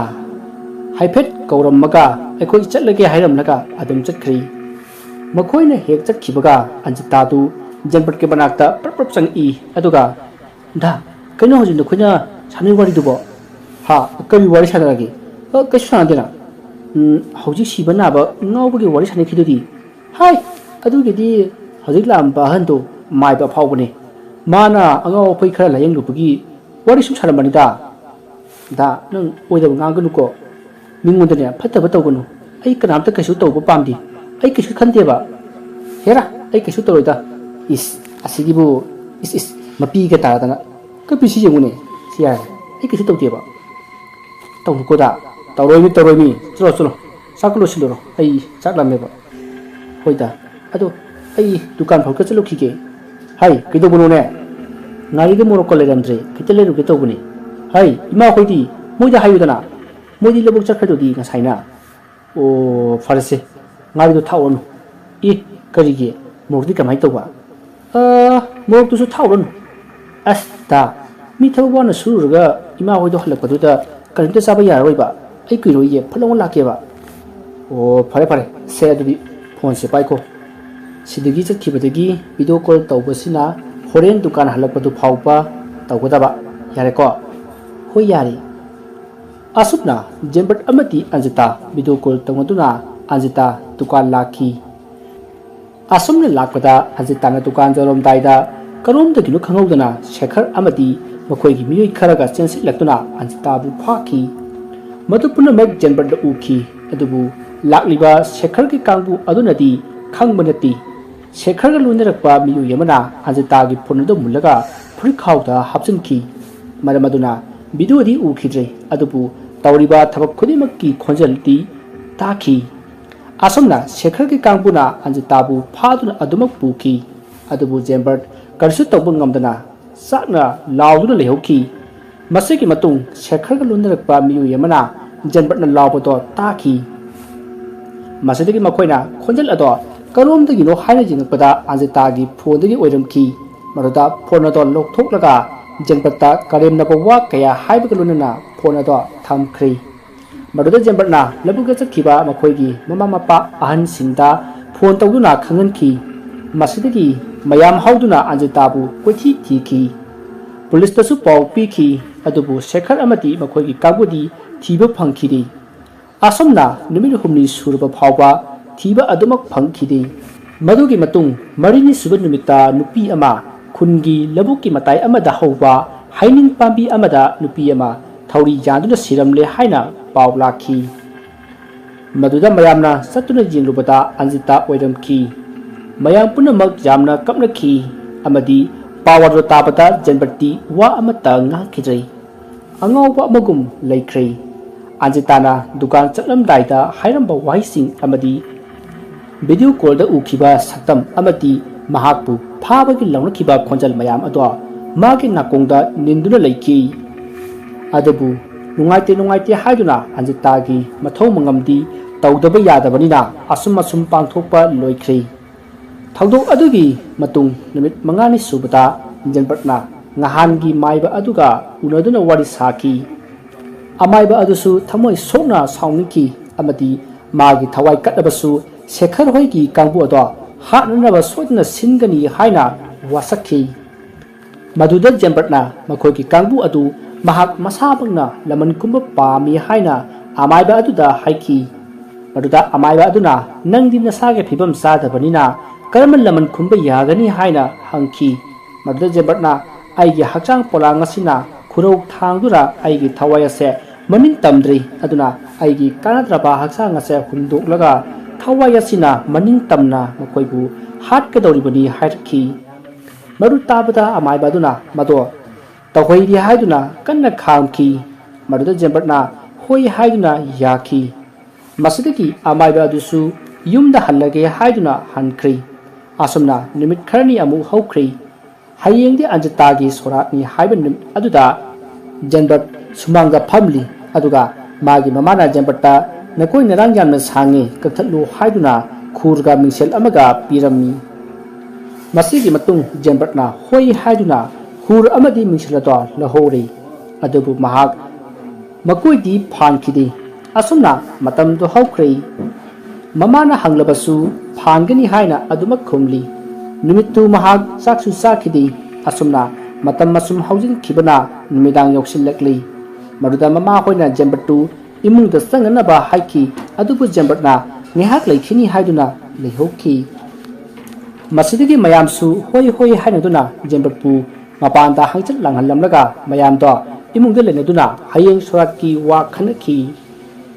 ꯍꯥꯏꯐꯦꯠ ꯀꯧꯔꯝꯃꯒ ꯑꯩꯈꯣꯏ ꯆꯠꯂꯒꯦ ꯍꯥꯏꯔꯝꯂꯒ ꯑꯗꯨꯝ ꯆꯠꯈ꯭ꯔꯦ꯫ ꯃꯈꯣꯏꯅ ꯍꯦꯛ ꯆꯠꯈꯤꯕꯒ ꯑꯟꯖꯤꯇꯥꯗꯨ ꯖꯦꯟꯕꯠꯀꯤ ꯃꯅꯥꯛꯇ ꯄ꯭ꯔꯞ ꯄ꯭ꯔꯞ ꯆꯪꯉꯛꯏ꯫ ꯑꯗꯨꯒ, "ꯗꯥ, ꯀꯩꯅꯣ ꯍꯧꯖꯤꯛ ꯅꯈꯣꯏꯅ ꯁꯥꯟꯅꯔꯤ ꯋꯥꯔꯤꯗꯨꯕꯣ?" "ꯍꯥ? ꯀꯔꯤ ꯋꯥꯔꯤ ꯁꯥꯟꯅꯔꯒꯦ?" "ꯑ, ꯀꯩꯁꯨ ꯁꯥꯟꯅꯗꯦꯅ꯫ ꯎꯝ, ꯍꯧꯖꯤꯛ ꯁꯤꯕ ꯅꯥꯕ ꯉꯥꯎꯕꯒꯤ ꯋꯥꯔꯤ ꯁꯥꯟꯅꯈꯤꯗꯨꯗꯤ?" "ꯍꯥꯏ, ꯑꯗꯨꯒꯤꯗꯤ ꯍꯧꯖꯤꯛ ꯂꯥꯛꯑꯝꯕ ꯑꯍꯟꯗꯣ ꯃꯥꯏꯕ ꯑꯐꯥꯎꯕꯅꯦ꯫ ꯃꯥꯅ ꯑꯉꯥꯎ ꯑꯐꯩ ꯈꯔ ꯂꯥꯌꯦꯡꯂꯨꯕꯒꯤ ꯋꯥꯔꯤ ꯁꯨꯝ ꯁꯥꯔꯝꯕꯅꯤꯗ꯫ ꯗꯥ, ꯅꯪ ꯑꯣꯏꯗꯕ ꯉꯥꯡꯒꯅꯨꯀꯣ꯫ ꯃꯤꯉꯣꯟꯗꯅꯦ ꯐꯠꯇꯕ ꯇꯧꯒꯅꯨ꯫ ꯑꯩ ꯀꯅꯥꯝꯇ ꯀꯩꯁꯨ ꯇꯧꯕ ꯄꯥꯝꯗꯦ꯫ ꯑꯩ ꯀꯩꯁꯨ ꯈꯟꯗꯦꯕ꯫ ꯍꯦꯔꯥ, ꯑꯩ ꯀꯩꯁꯨ ꯇꯧꯔꯣꯏꯗ꯫ ꯏꯁ, ꯑꯁꯤꯒꯤꯕꯨ, ꯏꯁ, ꯏꯁ, ꯃꯄꯤꯒ ꯇꯥꯗꯅ꯫ ꯀꯞꯄꯤꯁꯤ ꯌꯦꯡꯉꯨꯅꯦ꯫ ꯁꯤ ꯌꯥꯔꯦ꯫ ꯑꯩ ꯀꯩꯁꯨ ꯇꯧꯗꯦꯕ꯫ ꯇꯧꯅꯨꯀꯣꯗ꯫ ꯇꯧꯔꯣꯏꯃꯤ, ꯇꯧꯔꯣꯏꯃꯤ꯫ ꯆꯠꯂꯣ, ꯆꯠꯂꯣ꯫ ꯆꯥꯛ ꯂꯣꯏꯁꯤꯜꯂꯨꯔꯣ꯫ ꯑꯩ ꯆꯥꯛ ꯂꯥꯝꯃꯦꯕ꯫ ꯍꯣꯏꯗ꯫ ꯑꯗꯣ ꯑꯩ ꯗꯨꯀꯥꯟ ꯐꯥꯎ ꯆꯠꯂꯨꯈꯤꯒꯦ꯫ ꯍꯥꯏ, ꯀꯩꯗꯧꯕꯅꯣꯅꯦ? ꯉꯥꯔꯤꯒ ꯃꯣꯔꯣꯛꯀ ꯂꯩꯔꯝꯗ꯭ꯔꯦ, ꯈꯤꯇ ꯂꯩꯔꯨꯒꯦ ꯇꯧꯕꯅꯤ꯫ ꯍꯥꯏ, ꯏꯃꯥ ꯍꯣꯏꯗꯤ? ꯃꯣꯏꯗ ꯍꯥꯏꯌꯨꯗꯅ꯫ ꯃꯣꯏꯗꯤ ꯂꯧꯕꯨꯛ ꯆꯠꯈ꯭ꯔꯗꯨꯗꯤ ꯉꯁꯥꯏꯅ꯫ ꯑꯣ, ꯐꯔꯦꯁꯦ꯫ ꯉꯥꯔꯤꯗꯣ ꯊꯥꯛꯎꯔꯅꯨ꯫ ꯑꯦ, ꯀꯔꯤꯒꯤ? ꯃꯣꯔꯣꯛꯇꯤ ꯀꯃꯥꯏꯅ ꯇꯧꯕ? ꯑ, ꯃꯣꯔꯣꯛꯇꯨꯁꯨ ꯊꯥꯛꯎꯔꯅꯨ꯫ ꯑꯁ, ꯗꯥ, ꯃꯤ ꯊꯕꯛ ꯋꯥꯅ ꯁꯨꯔꯨꯔꯒ ꯏꯃꯥ ꯍꯣꯏꯗꯣ ꯍꯜꯂꯛꯄꯗꯨꯗ ꯀꯔꯤꯝꯇ ꯆꯥꯕ ꯌꯥꯔꯔꯣꯏꯕ꯫ ꯑꯩ ꯀꯨꯏꯔꯣꯏꯌꯦ, ꯐꯠ ꯂꯥꯎꯅ ꯂꯥꯛꯀꯦꯕ꯫ ꯑꯣ, ꯐꯔꯦ, ꯐꯔꯦ꯫ ꯁꯦ, ꯑꯗꯨꯗꯤ ꯐꯣꯟꯁꯦ ꯄꯥꯏꯈꯣ꯫ ꯁꯤꯗꯒꯤ ꯆꯠꯈꯤꯕꯗꯒꯤ ꯚꯤꯗꯤꯑꯣ ꯀꯣꯜ ꯇꯧꯕꯁꯤꯅ ꯍꯣꯔꯦꯟ ꯗꯨꯀꯥꯟ ꯍꯜꯂꯛꯄꯗꯨ ꯐꯥꯎꯕ ꯇꯧꯒꯗꯕ꯫ ꯌꯥꯔꯦꯀꯣ? ꯍꯣꯏ, ꯌꯥꯔꯦ꯫ ꯑꯁꯨꯝꯅ ꯖꯦꯝꯕꯔꯠ ꯑꯃꯗꯤ ꯑꯟꯖꯤꯇꯥ ꯚꯤꯗꯤꯑꯣ ꯀꯣꯜ ꯇꯧꯅꯗꯨꯅ ꯑꯟꯖꯤꯇꯥ ꯗꯨꯀꯥꯟ ꯂꯥꯛꯈꯤ꯫ ꯑꯁꯨꯝꯅ ꯂꯥꯛꯄꯗ ꯑꯟꯖꯤꯇꯥꯅ ꯗꯨꯀꯥꯟ ꯌꯧꯔꯝꯗꯥꯏꯗ ꯀꯔꯣꯝꯗꯒꯤꯅꯣ ꯈꯪꯍꯧꯗꯅ ꯁꯦꯈꯔ ꯑꯃꯗꯤ ꯃꯈꯣꯏꯒꯤ ꯃꯤꯑꯣꯏ ꯈꯔꯒ ꯆꯦꯟꯁꯤꯜꯂꯛꯇꯨꯅ ꯑꯟꯖꯤꯇꯥꯕꯨ ꯐꯥꯈꯤ꯫ ꯃꯗꯨ ꯄꯨꯝꯅꯃꯛ ꯖꯦꯝꯕꯔꯠꯅ ꯎꯈꯤ꯫ ꯑꯗꯨꯕꯨ ꯂꯥꯛꯂꯤꯕ ꯁꯦꯈꯔꯒꯤ ꯀꯥꯡꯕꯨ ꯑꯗꯨꯅꯗꯤ ꯈꯪꯕ ꯅꯠꯇꯦ꯫ ꯁꯦꯈꯔꯒ ꯂꯣꯏꯅꯔꯛꯄ ꯃꯤꯑꯣꯏ ꯑꯃꯅ ꯑꯟꯖꯤꯇꯥꯒꯤ ꯐꯣꯟ ꯑꯗꯨ ꯃꯨꯜꯂꯒ ꯐꯨꯔꯤꯠꯈꯥꯎꯗ ꯍꯥꯞꯆꯤꯟꯈꯤ꯫ ꯃꯔꯝ ꯑꯗꯨꯅ ꯚꯤꯗꯤꯑꯣꯗꯤ ꯎꯈꯤꯗ꯭ꯔꯦ, ꯑꯗꯨꯕꯨ ꯇꯧꯔꯤꯕ ꯊꯕꯛ ꯈꯨꯗꯤꯡꯃꯛꯀꯤ ꯈꯣꯟꯖꯦꯜꯗꯤ ꯇꯥꯈꯤ꯫ ꯑꯁꯨꯝꯅ ꯁꯦꯈꯔꯒꯤ ꯀꯥꯡꯕꯨꯅ ꯑꯟꯖꯤꯇꯥꯕꯨ ꯐꯥꯗꯨꯅ ꯑꯗꯨꯃꯛ ꯄꯨꯈꯤ꯫ ꯑꯗꯨꯕꯨ ꯖꯦꯝꯕꯔꯠ ꯀꯔꯤꯁꯨ ꯇꯧꯕ ꯉꯝꯗꯅ ꯆꯥꯛꯅ ꯂꯥꯎꯗꯨꯅ ꯂꯩꯍꯧꯈꯤ꯫ ꯃꯁꯤꯒꯤ ꯃꯇꯨꯡ ꯁꯦꯈꯔꯒ ꯂꯣꯏꯅꯔꯛꯄ ꯃꯤꯑꯣꯏ ꯑꯃꯅ ꯖꯦꯝꯕꯔꯠꯅ ꯂꯥꯎꯕꯗꯣ ꯇꯥꯈꯤ꯫ ꯃꯁꯤꯗꯒꯤ ꯃꯈꯣꯏꯅ ꯈꯣꯟꯖꯦꯜ ꯑꯗꯣ ꯀꯔꯣꯝꯗꯒꯤꯅꯣ ꯍꯥꯏꯅ ꯌꯦꯡꯉꯛꯄꯗ ꯑꯟꯖꯤꯇꯥꯒꯤ ꯐꯣꯟꯗꯒꯤ ꯑꯣꯏꯔꯝꯈꯤ꯫ ꯃꯗꯨꯗ ꯐꯣꯟ ꯑꯗꯣ ꯂꯧꯊꯣꯛꯂꯒ ꯖꯦꯝꯕꯔꯠꯇ ꯀꯔꯦꯝꯅꯕ ꯋꯥ ꯀꯌꯥ ꯍꯥꯏꯕꯒ ꯂꯣꯏꯅꯅ ꯐꯣꯟ ꯑꯗꯣ ꯊꯝꯈ꯭ꯔꯦ꯫ ꯃꯗꯨꯗ ꯖꯦꯝꯕꯔꯠꯅ ꯂꯧꯕꯨꯛꯇ ꯆꯠꯈꯤꯕ ꯃꯈꯣꯏꯒꯤ ꯃꯃꯥ ꯃꯄꯥ ꯑꯍꯟꯁꯤꯡꯗ ꯐꯣꯟ ꯇꯧꯗꯨꯅ ꯈꯪꯍꯟꯈꯤ꯫ ꯃꯁꯤꯗꯒꯤ ꯃꯌꯥꯝ ꯍꯧꯗꯨꯅ ꯑꯟꯖꯤꯇꯥꯕꯨ ꯀꯣꯏꯊꯤ ꯊꯤꯈꯤ꯫ ꯄꯨꯂꯤꯁꯇꯁꯨ ꯄꯥꯎ ꯄꯤꯈꯤ, ꯑꯗꯨꯕꯨ ꯁꯦꯈꯔ ꯑꯃꯗꯤ ꯃꯈꯣꯏꯒꯤ ꯀꯥꯡꯕꯨꯗꯤ ꯊꯤꯕ ꯐꯪꯈꯤꯗꯦ꯫ ꯑꯁꯨꯝꯅ ꯅꯨꯃꯤꯠ ꯍꯨꯝꯅꯤ ꯁꯨꯔꯕ ꯐꯥꯎꯕ ꯊꯤꯕ ꯑꯗꯨꯃꯛ ꯐꯪꯈꯤꯗꯦ꯫ ꯃꯗꯨꯒꯤ ꯃꯇꯨꯡ ꯃꯔꯤꯅꯤ ꯁꯨꯕ ꯅꯨꯃꯤꯠꯇ ꯅꯨꯄꯤ ꯑꯃ ꯈꯨꯟꯒꯤ ꯂꯧꯕꯨꯛꯀꯤ ꯃꯇꯥꯏ ꯑꯃꯗ ꯍꯧꯕ ꯍꯩꯅꯤꯡ ꯄꯥꯝꯕꯤ ꯑꯃꯗ ꯅꯨꯄꯤ ꯑꯃ ꯊꯧꯔꯤ ꯌꯥꯟꯗꯨꯅ ꯁꯤꯔꯝꯂꯦ ꯍꯥꯏꯅ ꯄꯥꯎ ꯂꯥꯛꯈꯤ꯫ ꯃꯗꯨꯗ ꯃꯌꯥꯝꯅ ꯆꯠꯇꯨꯅ ꯌꯦꯡꯂꯨꯕꯗ ꯑꯟꯖꯤꯇꯥ ꯑꯣꯏꯔꯝꯈꯤ꯫ ꯃꯌꯥꯝ ꯄꯨꯝꯅꯃꯛ ꯌꯥꯝꯅ ꯀꯞꯅꯈꯤ ꯑꯃꯗꯤ ꯄꯥꯎ ꯑꯗꯨ ꯇꯥꯕꯗ ꯖꯦꯟꯕꯔꯇꯤ ꯋꯥ ꯑꯃꯠꯇ ꯉꯥꯡꯈꯤꯗ꯭ꯔꯦ꯫ ꯑꯉꯥꯎꯕ ꯑꯃꯒꯨꯝ ꯂꯩꯈ꯭ꯔꯦ꯫ ꯑꯟꯖꯤꯇꯥꯅ ꯗꯨꯀꯥꯟ ꯆꯠꯂꯝꯗꯥꯏꯗ ꯍꯥꯏꯔꯝꯕ ꯋꯥꯍꯩꯁꯤꯡ ꯑꯃꯗꯤ ꯚꯤꯗꯤꯑꯣ ꯀꯣꯜꯗ ꯎꯈꯤꯕ ꯁꯛꯇꯝ ꯑꯃꯗꯤ ꯃꯍꯥꯛꯄꯨ ꯐꯥꯕꯒꯤ ꯂꯥꯎꯅꯈꯤꯕ ꯈꯣꯟꯖꯦꯜ ꯃꯌꯥꯝ ꯑꯗꯣ ꯃꯥꯒꯤ ꯅꯥꯀꯣꯡꯗ ꯅꯤꯟꯗꯨꯅ ꯂꯩꯈꯤ꯫ ꯑꯗꯨꯕꯨ ꯅꯨꯡꯉꯥꯏꯇꯦ ꯅꯨꯡꯉꯥꯏꯇꯦ ꯍꯥꯏꯗꯨꯅ ꯑꯟꯖꯤꯇꯥꯒꯤ ꯃꯊꯧ ꯃꯉꯝꯗꯤ ꯇꯧꯗꯕ ꯌꯥꯗꯕꯅꯤꯅ ꯑꯁꯨꯝ ꯑꯁꯨꯝ ꯄꯥꯡꯊꯣꯛꯄ ꯂꯣꯏꯈ꯭ꯔꯦ꯫ ꯊꯧꯗꯣꯛ ꯑꯗꯨꯒꯤ ꯃꯇꯨꯡ ꯅꯨꯃꯤꯠ ꯃꯉꯥꯅꯤ ꯁꯨꯕꯗ ꯖꯦꯟꯕꯔꯠꯅ ꯉꯍꯥꯟꯒꯤ ꯃꯥꯏꯕ ꯑꯗꯨꯒ ꯎꯅꯗꯨꯅ ꯋꯥꯔꯤ ꯁꯥꯈꯤ꯫ ꯑꯃꯥꯏꯕ ꯑꯗꯨꯁꯨ ꯊꯃꯣꯏ ꯁꯣꯛꯅ ꯁꯥꯎꯅꯤꯡꯈꯤ ꯑꯃꯗꯤ ꯃꯥꯒꯤ ꯊꯋꯥꯏ ꯀꯠꯂꯕꯁꯨ ꯁꯦꯈꯔ ꯍꯣꯏꯒꯤ ꯀꯥꯡꯕꯨ ꯑꯗꯣ ꯍꯥꯠꯅꯅꯕ ꯁꯣꯏꯗꯅ ꯁꯤꯟꯒꯅꯤ ꯍꯥꯏꯅ ꯋꯥꯁꯛꯈꯤ꯫ ꯃꯗꯨꯗ ꯖꯦꯟꯕꯔꯠꯅ ꯃꯈꯣꯏꯒꯤ ꯀꯥꯡꯕꯨ ꯑꯗꯨ ꯃꯍꯥꯛ ꯃꯁꯥꯃꯛꯅ ꯂꯃꯟ ꯈꯨꯝꯕ ꯄꯥꯝꯃꯤ ꯍꯥꯏꯅ ꯑꯃꯥꯏꯕ ꯑꯗꯨꯗ ꯍꯥꯏꯈꯤ꯫ ꯃꯗꯨꯗ ꯑꯃꯥꯏꯕ ꯑꯗꯨꯅ, "ꯅꯪꯗꯤ ꯅꯁꯥꯒꯤ ꯐꯤꯕꯝ ꯆꯥꯗꯕꯅꯤꯅ ꯀꯔꯝꯅ ꯂꯃꯟ ꯈꯨꯝꯕ ꯌꯥꯒꯅꯤ?" ꯍꯥꯏꯅ ꯍꯪꯈꯤ꯫ ꯃꯗꯨꯗ ꯖꯦꯟꯕꯔꯠꯅ, "ꯑꯩꯒꯤ ꯍꯛꯆꯥꯡ ꯄꯣꯂꯥꯡ ꯑꯁꯤꯅ ꯈꯨꯔꯧ ꯊꯥꯡꯗꯨꯅ ꯑꯩꯒꯤ ꯊꯋꯥꯏ ꯑꯁꯦ ꯃꯅꯤꯡ ꯇꯝꯗ꯭ꯔꯤ, ꯑꯗꯨꯅ ꯑꯩꯒꯤ ꯀꯥꯟꯅꯗ꯭ꯔꯕ ꯍꯛꯆꯥꯡ ꯑꯁꯦ ꯍꯨꯟꯗꯣꯛꯂꯒ ꯊꯋꯥꯏ ꯑꯁꯤꯅ ꯃꯅꯤꯡ ꯇꯝꯅ ꯃꯈꯣꯏꯕꯨ ꯍꯥꯠꯀꯗꯧꯔꯤꯕꯅꯤ" ꯍꯥꯏꯔꯛꯈꯤ꯫ ꯃꯗꯨ ꯇꯥꯕꯗ ꯑꯃꯥꯏꯕ ꯑꯗꯨꯅ ꯃꯗꯣ ꯇꯧꯍꯩꯗꯦ ꯍꯥꯏꯗꯨꯅ ꯀꯟꯅ ꯈꯥꯝꯈꯤ꯫ ꯃꯗꯨꯗ ꯖꯦꯟꯕꯔꯠꯅ ꯍꯣꯏ ꯍꯥꯏꯗꯨꯅ ꯌꯥꯈꯤ꯫ ꯃꯁꯤꯗꯒꯤ ꯑꯃꯥꯏꯕ ꯑꯗꯨꯁꯨ ꯌꯨꯝꯗ ꯍꯜꯂꯒꯦ ꯍꯥꯏꯗꯨꯅ ꯍꯟꯈ꯭ꯔꯦ꯫ ꯑꯁꯨꯝꯅ ꯅꯨꯃꯤꯠ ꯈꯔꯅꯤ ꯑꯃꯨꯛ ꯍꯧꯈ꯭ꯔꯦ꯫ ꯍꯌꯦꯡꯗꯤ ꯑꯟꯖꯤꯇꯥꯒꯤ ꯁꯣꯔꯥꯠꯅꯤ ꯍꯥꯏꯕ ꯅꯨꯃꯤꯠ ꯑꯗꯨꯗ ꯖꯦꯟꯕꯔꯠ ꯁꯨꯃꯥꯡꯗ ꯐꯝꯂꯤ꯫ ꯑꯗꯨꯒ ꯃꯥꯒꯤ ꯃꯃꯥꯅ ꯖꯦꯟꯕꯔꯠꯇ, "ꯅꯈꯣꯏ ꯅꯔꯥꯡ ꯌꯥꯝꯅ ꯁꯥꯡꯉꯤ, ꯀꯛꯊꯠꯂꯨ" ꯍꯥꯏꯗꯨꯅ ꯈꯨꯔꯒ ꯃꯤꯡꯁꯦꯜ ꯑꯃꯒ ꯄꯤꯔꯝꯃꯤ꯫ ꯃꯁꯤꯒꯤ ꯃꯇꯨꯡ ꯖꯦꯟꯕꯔꯠꯅ ꯍꯣꯏ ꯍꯥꯏꯗꯨꯅ ꯈꯨꯔ ꯑꯃꯗꯤ ꯃꯤꯡꯁꯦꯜ ꯑꯗꯣ ꯂꯧꯍꯧꯔꯦ꯫ ꯑꯗꯨꯕꯨ ꯃꯍꯥꯛ ꯃꯀꯣꯏꯗꯤ ꯐꯥꯟꯈꯤꯗꯦ꯫ ꯑꯁꯨꯝꯅ ꯃꯇꯝꯗꯨ ꯍꯧꯈ꯭ꯔꯦ꯫ ꯃꯃꯥꯅ ꯍꯪꯂꯕꯁꯨ ꯐꯥꯟꯒꯅꯤ ꯍꯥꯏꯅ ꯑꯗꯨꯃꯛ ꯈꯨꯝꯂꯤ꯫ ꯅꯨꯃꯤꯠꯇꯨ ꯃꯍꯥꯛ ꯆꯥꯛꯁꯨ ꯆꯥꯈꯤꯗꯦ꯫ ꯑꯁꯨꯝꯅ ꯃꯇꯝ ꯑꯁꯨꯝ ꯍꯧꯖꯤꯟꯈꯤꯕꯅ ꯅꯨꯃꯤꯗꯥꯡ ꯌꯧꯁꯤꯜꯂꯛꯂꯤ꯫ ꯃꯗꯨꯗ ꯃꯃꯥ ꯍꯣꯏꯅ ꯖꯦꯟꯕꯔꯠꯇꯨ ꯏꯃꯨꯡꯗ ꯆꯪꯅꯅꯕ ꯍꯥꯏꯈꯤ꯫ ꯑꯗꯨꯕꯨ ꯖꯦꯟꯕꯔꯠꯅ ꯉꯥꯏꯍꯥꯛ ꯂꯩꯈꯤꯅꯤ ꯍꯥꯏꯗꯨꯅ ꯂꯩꯍꯧꯈꯤ꯫ ꯃꯁꯤꯗꯒꯤ ꯃꯌꯥꯝꯁꯨ ꯍꯣꯏ ꯍꯣꯏ ꯍꯥꯏꯅꯗꯨꯅ ꯖꯦꯝꯕꯔꯠꯄꯨ ꯃꯄꯥꯟꯗ ꯍꯪꯆꯠ ꯂꯥꯡꯍꯜꯂꯝꯂꯒ ꯃꯌꯥꯝꯗꯣ ꯏꯃꯨꯡꯗ ꯂꯩꯅꯗꯨꯅ ꯍꯌꯦꯡ ꯁꯣꯔꯥꯠꯀꯤ ꯋꯥ ꯈꯟꯅꯈꯤ꯫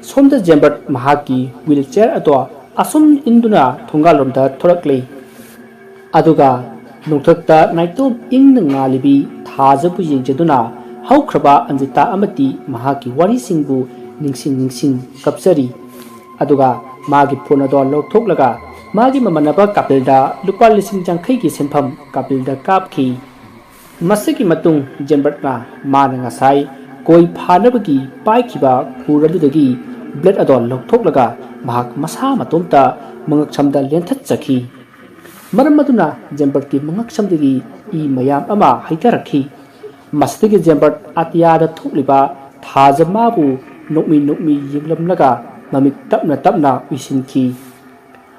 ꯁꯣꯝꯗ ꯖꯦꯝꯕꯔꯠ ꯃꯍꯥꯛꯀꯤ ꯋꯤꯜ ꯆꯤꯌꯔ ꯑꯗꯣ ꯑꯁꯨꯝ ꯏꯟꯗꯨꯅ ꯊꯣꯡꯒꯥꯜꯂꯣꯝꯗ ꯊꯣꯔꯛꯂꯤ꯫ ꯑꯗꯨꯒ ꯅꯣꯡꯊꯛꯇ ꯅꯥꯏꯇꯣꯝ ꯏꯪꯅ ꯉꯥꯜꯂꯤꯕꯤ ꯊꯥꯖꯕꯨ ꯌꯦꯡꯖꯗꯨꯅ ꯍꯧꯈ꯭ꯔꯕ ꯑꯟꯖꯤꯇꯥ ꯑꯃꯗꯤ ꯃꯍꯥꯛꯀꯤ ꯋꯥꯔꯤꯁꯤꯡꯕꯨ ꯅꯤꯡꯁꯤꯡ ꯅꯤꯡꯁꯤꯡ ꯀꯞꯆꯔꯤ꯫ ꯑꯗꯨꯒ ꯃꯥꯒꯤ ꯐꯣꯟ ꯑꯗꯣ ꯂꯧꯊꯣꯛꯂꯒ ꯃꯥꯒꯤ ꯃꯃꯥꯟꯅꯕ ꯀꯥꯄꯤꯜꯗ ꯂꯨꯄꯥ ꯂꯤꯁꯤꯡ ꯌꯥꯡꯈꯩꯒꯤ ꯁꯦꯟꯐꯝ ꯀꯥꯄꯤꯜꯗ ꯀꯥꯞꯈꯤ꯫ ꯃꯁꯤꯒꯤ ꯃꯇꯨꯡ ꯖꯦꯝꯕꯔꯠꯅ ꯃꯥꯅ ꯉꯁꯥꯏ ꯀꯣꯏ ꯐꯥꯅꯕꯒꯤ ꯄꯥꯏꯈꯤꯕ ꯈꯨꯔ ꯑꯗꯨꯗꯒꯤ ꯕ꯭ꯂꯦꯗ ꯑꯗꯣ ꯂꯧꯊꯣꯛꯂꯒ ꯃꯍꯥꯛ ꯃꯁꯥ ꯃꯇꯣꯝꯇ ꯃꯉꯛꯁꯝꯗ ꯂꯦꯟꯊꯠꯆꯈꯤ꯫ ꯃꯔꯝ ꯑꯗꯨꯅ ꯖꯦꯝꯕꯔꯠꯀꯤ ꯃꯉꯛꯁꯝꯗꯒꯤ ꯏ ꯃꯌꯥꯝ ꯑꯃ ꯍꯩꯊꯔꯛꯈꯤ꯫ ꯃꯁꯤꯗꯒꯤ ꯖꯦꯝꯕꯔꯠ ꯑꯇꯤꯌꯥꯗ ꯊꯣꯛꯂꯤꯕ ꯊꯥꯖ ꯃꯥꯕꯨ ꯅꯣꯛꯃꯤ ꯅꯣꯛꯃꯤ ꯌꯦꯡꯂꯝꯂꯒ ꯃꯃꯤꯠ ꯇꯞꯅ ꯇꯞꯅ ꯎꯏꯁꯤꯟꯈꯤ꯫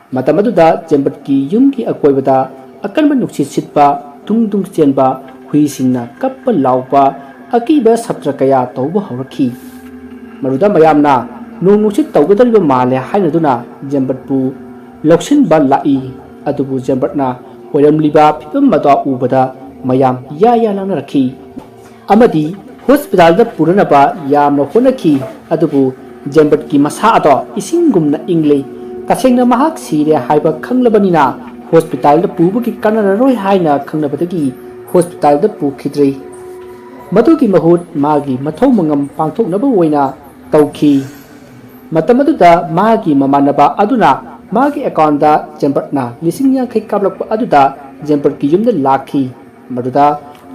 ꯃꯇꯝ ꯑꯗꯨꯗ ꯖꯦꯝꯕꯔꯠꯀꯤ ꯌꯨꯝꯒꯤ ꯑꯀꯣꯏꯕꯗ ꯑꯀꯟꯕ ꯅꯨꯡꯁꯤꯠ ꯁꯤꯠꯄ, ꯇꯨꯡ ꯇꯨꯡ ꯆꯦꯟꯕ, ꯍꯨꯏꯁꯤꯡꯅ ꯀꯞꯄ ꯂꯥꯎꯕ, ꯑꯀꯤꯕ ꯁꯞꯇ꯭ꯔ ꯀꯌꯥ ꯇꯧꯕ ꯍꯧꯔꯛꯈꯤ꯫ ꯃꯗꯨꯗ ꯃꯌꯥꯝꯅ ꯅꯣꯡ ꯅꯨꯡꯁꯤꯠ ꯇꯧꯒꯗꯧꯔꯤꯕ ꯃꯥꯜꯂꯦ ꯍꯥꯏꯅꯗꯨꯅ ꯖꯦꯝꯕꯔꯠꯄꯨ ꯂꯧꯁꯤꯟꯕ ꯂꯥꯛꯏ꯫ ꯑꯗꯨꯕꯨ ꯖꯦꯝꯕꯔꯠꯅ ꯑꯣꯏꯔꯝꯂꯤꯕ ꯐꯤꯕꯝ ꯑꯗꯨ ꯎꯕꯗ ꯃꯌꯥꯝ ꯌꯥ ꯌꯥ ꯂꯥꯡꯅꯔꯛꯈꯤ꯫ ꯑꯃꯗꯤ ꯍꯣꯁꯄꯤꯇꯥꯜꯗ ꯄꯨꯅꯅꯕ ꯌꯥꯝꯅ ꯍꯣꯠꯅꯈꯤ꯫ ꯑꯗꯨꯕꯨ ꯖꯦꯝꯕꯔꯠꯀꯤ ꯃꯁꯥ ꯑꯗꯣ ꯏꯁꯤꯡꯒꯨꯝꯅ ꯏꯪꯂꯤ꯫ ꯇꯁꯦꯡꯅ ꯃꯍꯥꯛ ꯁꯤꯔꯦ ꯍꯥꯏꯕ ꯈꯪꯂꯕꯅꯤꯅ ꯍꯣꯁꯄꯤꯇꯥꯜꯗ ꯄꯨꯕꯒꯤ ꯀꯥꯟꯅꯔꯔꯣꯏ ꯍꯥꯏꯅ ꯈꯪꯂꯕꯗꯒꯤ ꯍꯣꯁꯄꯤꯇꯥꯜꯗ ꯄꯨꯈꯤꯗ꯭ꯔꯦ꯫ ꯃꯗꯨꯒꯤ ꯃꯍꯨꯠ ꯃꯥꯒꯤ ꯃꯊꯧ ꯃꯉꯝ ꯄꯥꯡꯊꯣꯛꯅꯕ ꯑꯣꯏꯅ ꯇꯧꯈꯤ꯫ ꯃꯇꯝ ꯑꯗꯨꯗ ꯃꯥꯒꯤ ꯃꯃꯥꯟꯅꯕ ꯑꯗꯨꯅ ꯃꯥꯒꯤ ꯑꯦꯀꯥꯎꯟꯗ ꯖꯦꯝꯕꯔꯠꯅ ꯂꯤꯁꯤꯡ ꯌꯥꯡꯈꯩ ꯀꯥꯞꯂꯛꯄ ꯑꯗꯨꯗ ꯖꯦꯝꯕꯔꯠꯀꯤ ꯌꯨꯝꯗ ꯂꯥꯛꯈꯤ꯫ ꯃꯗꯨꯗ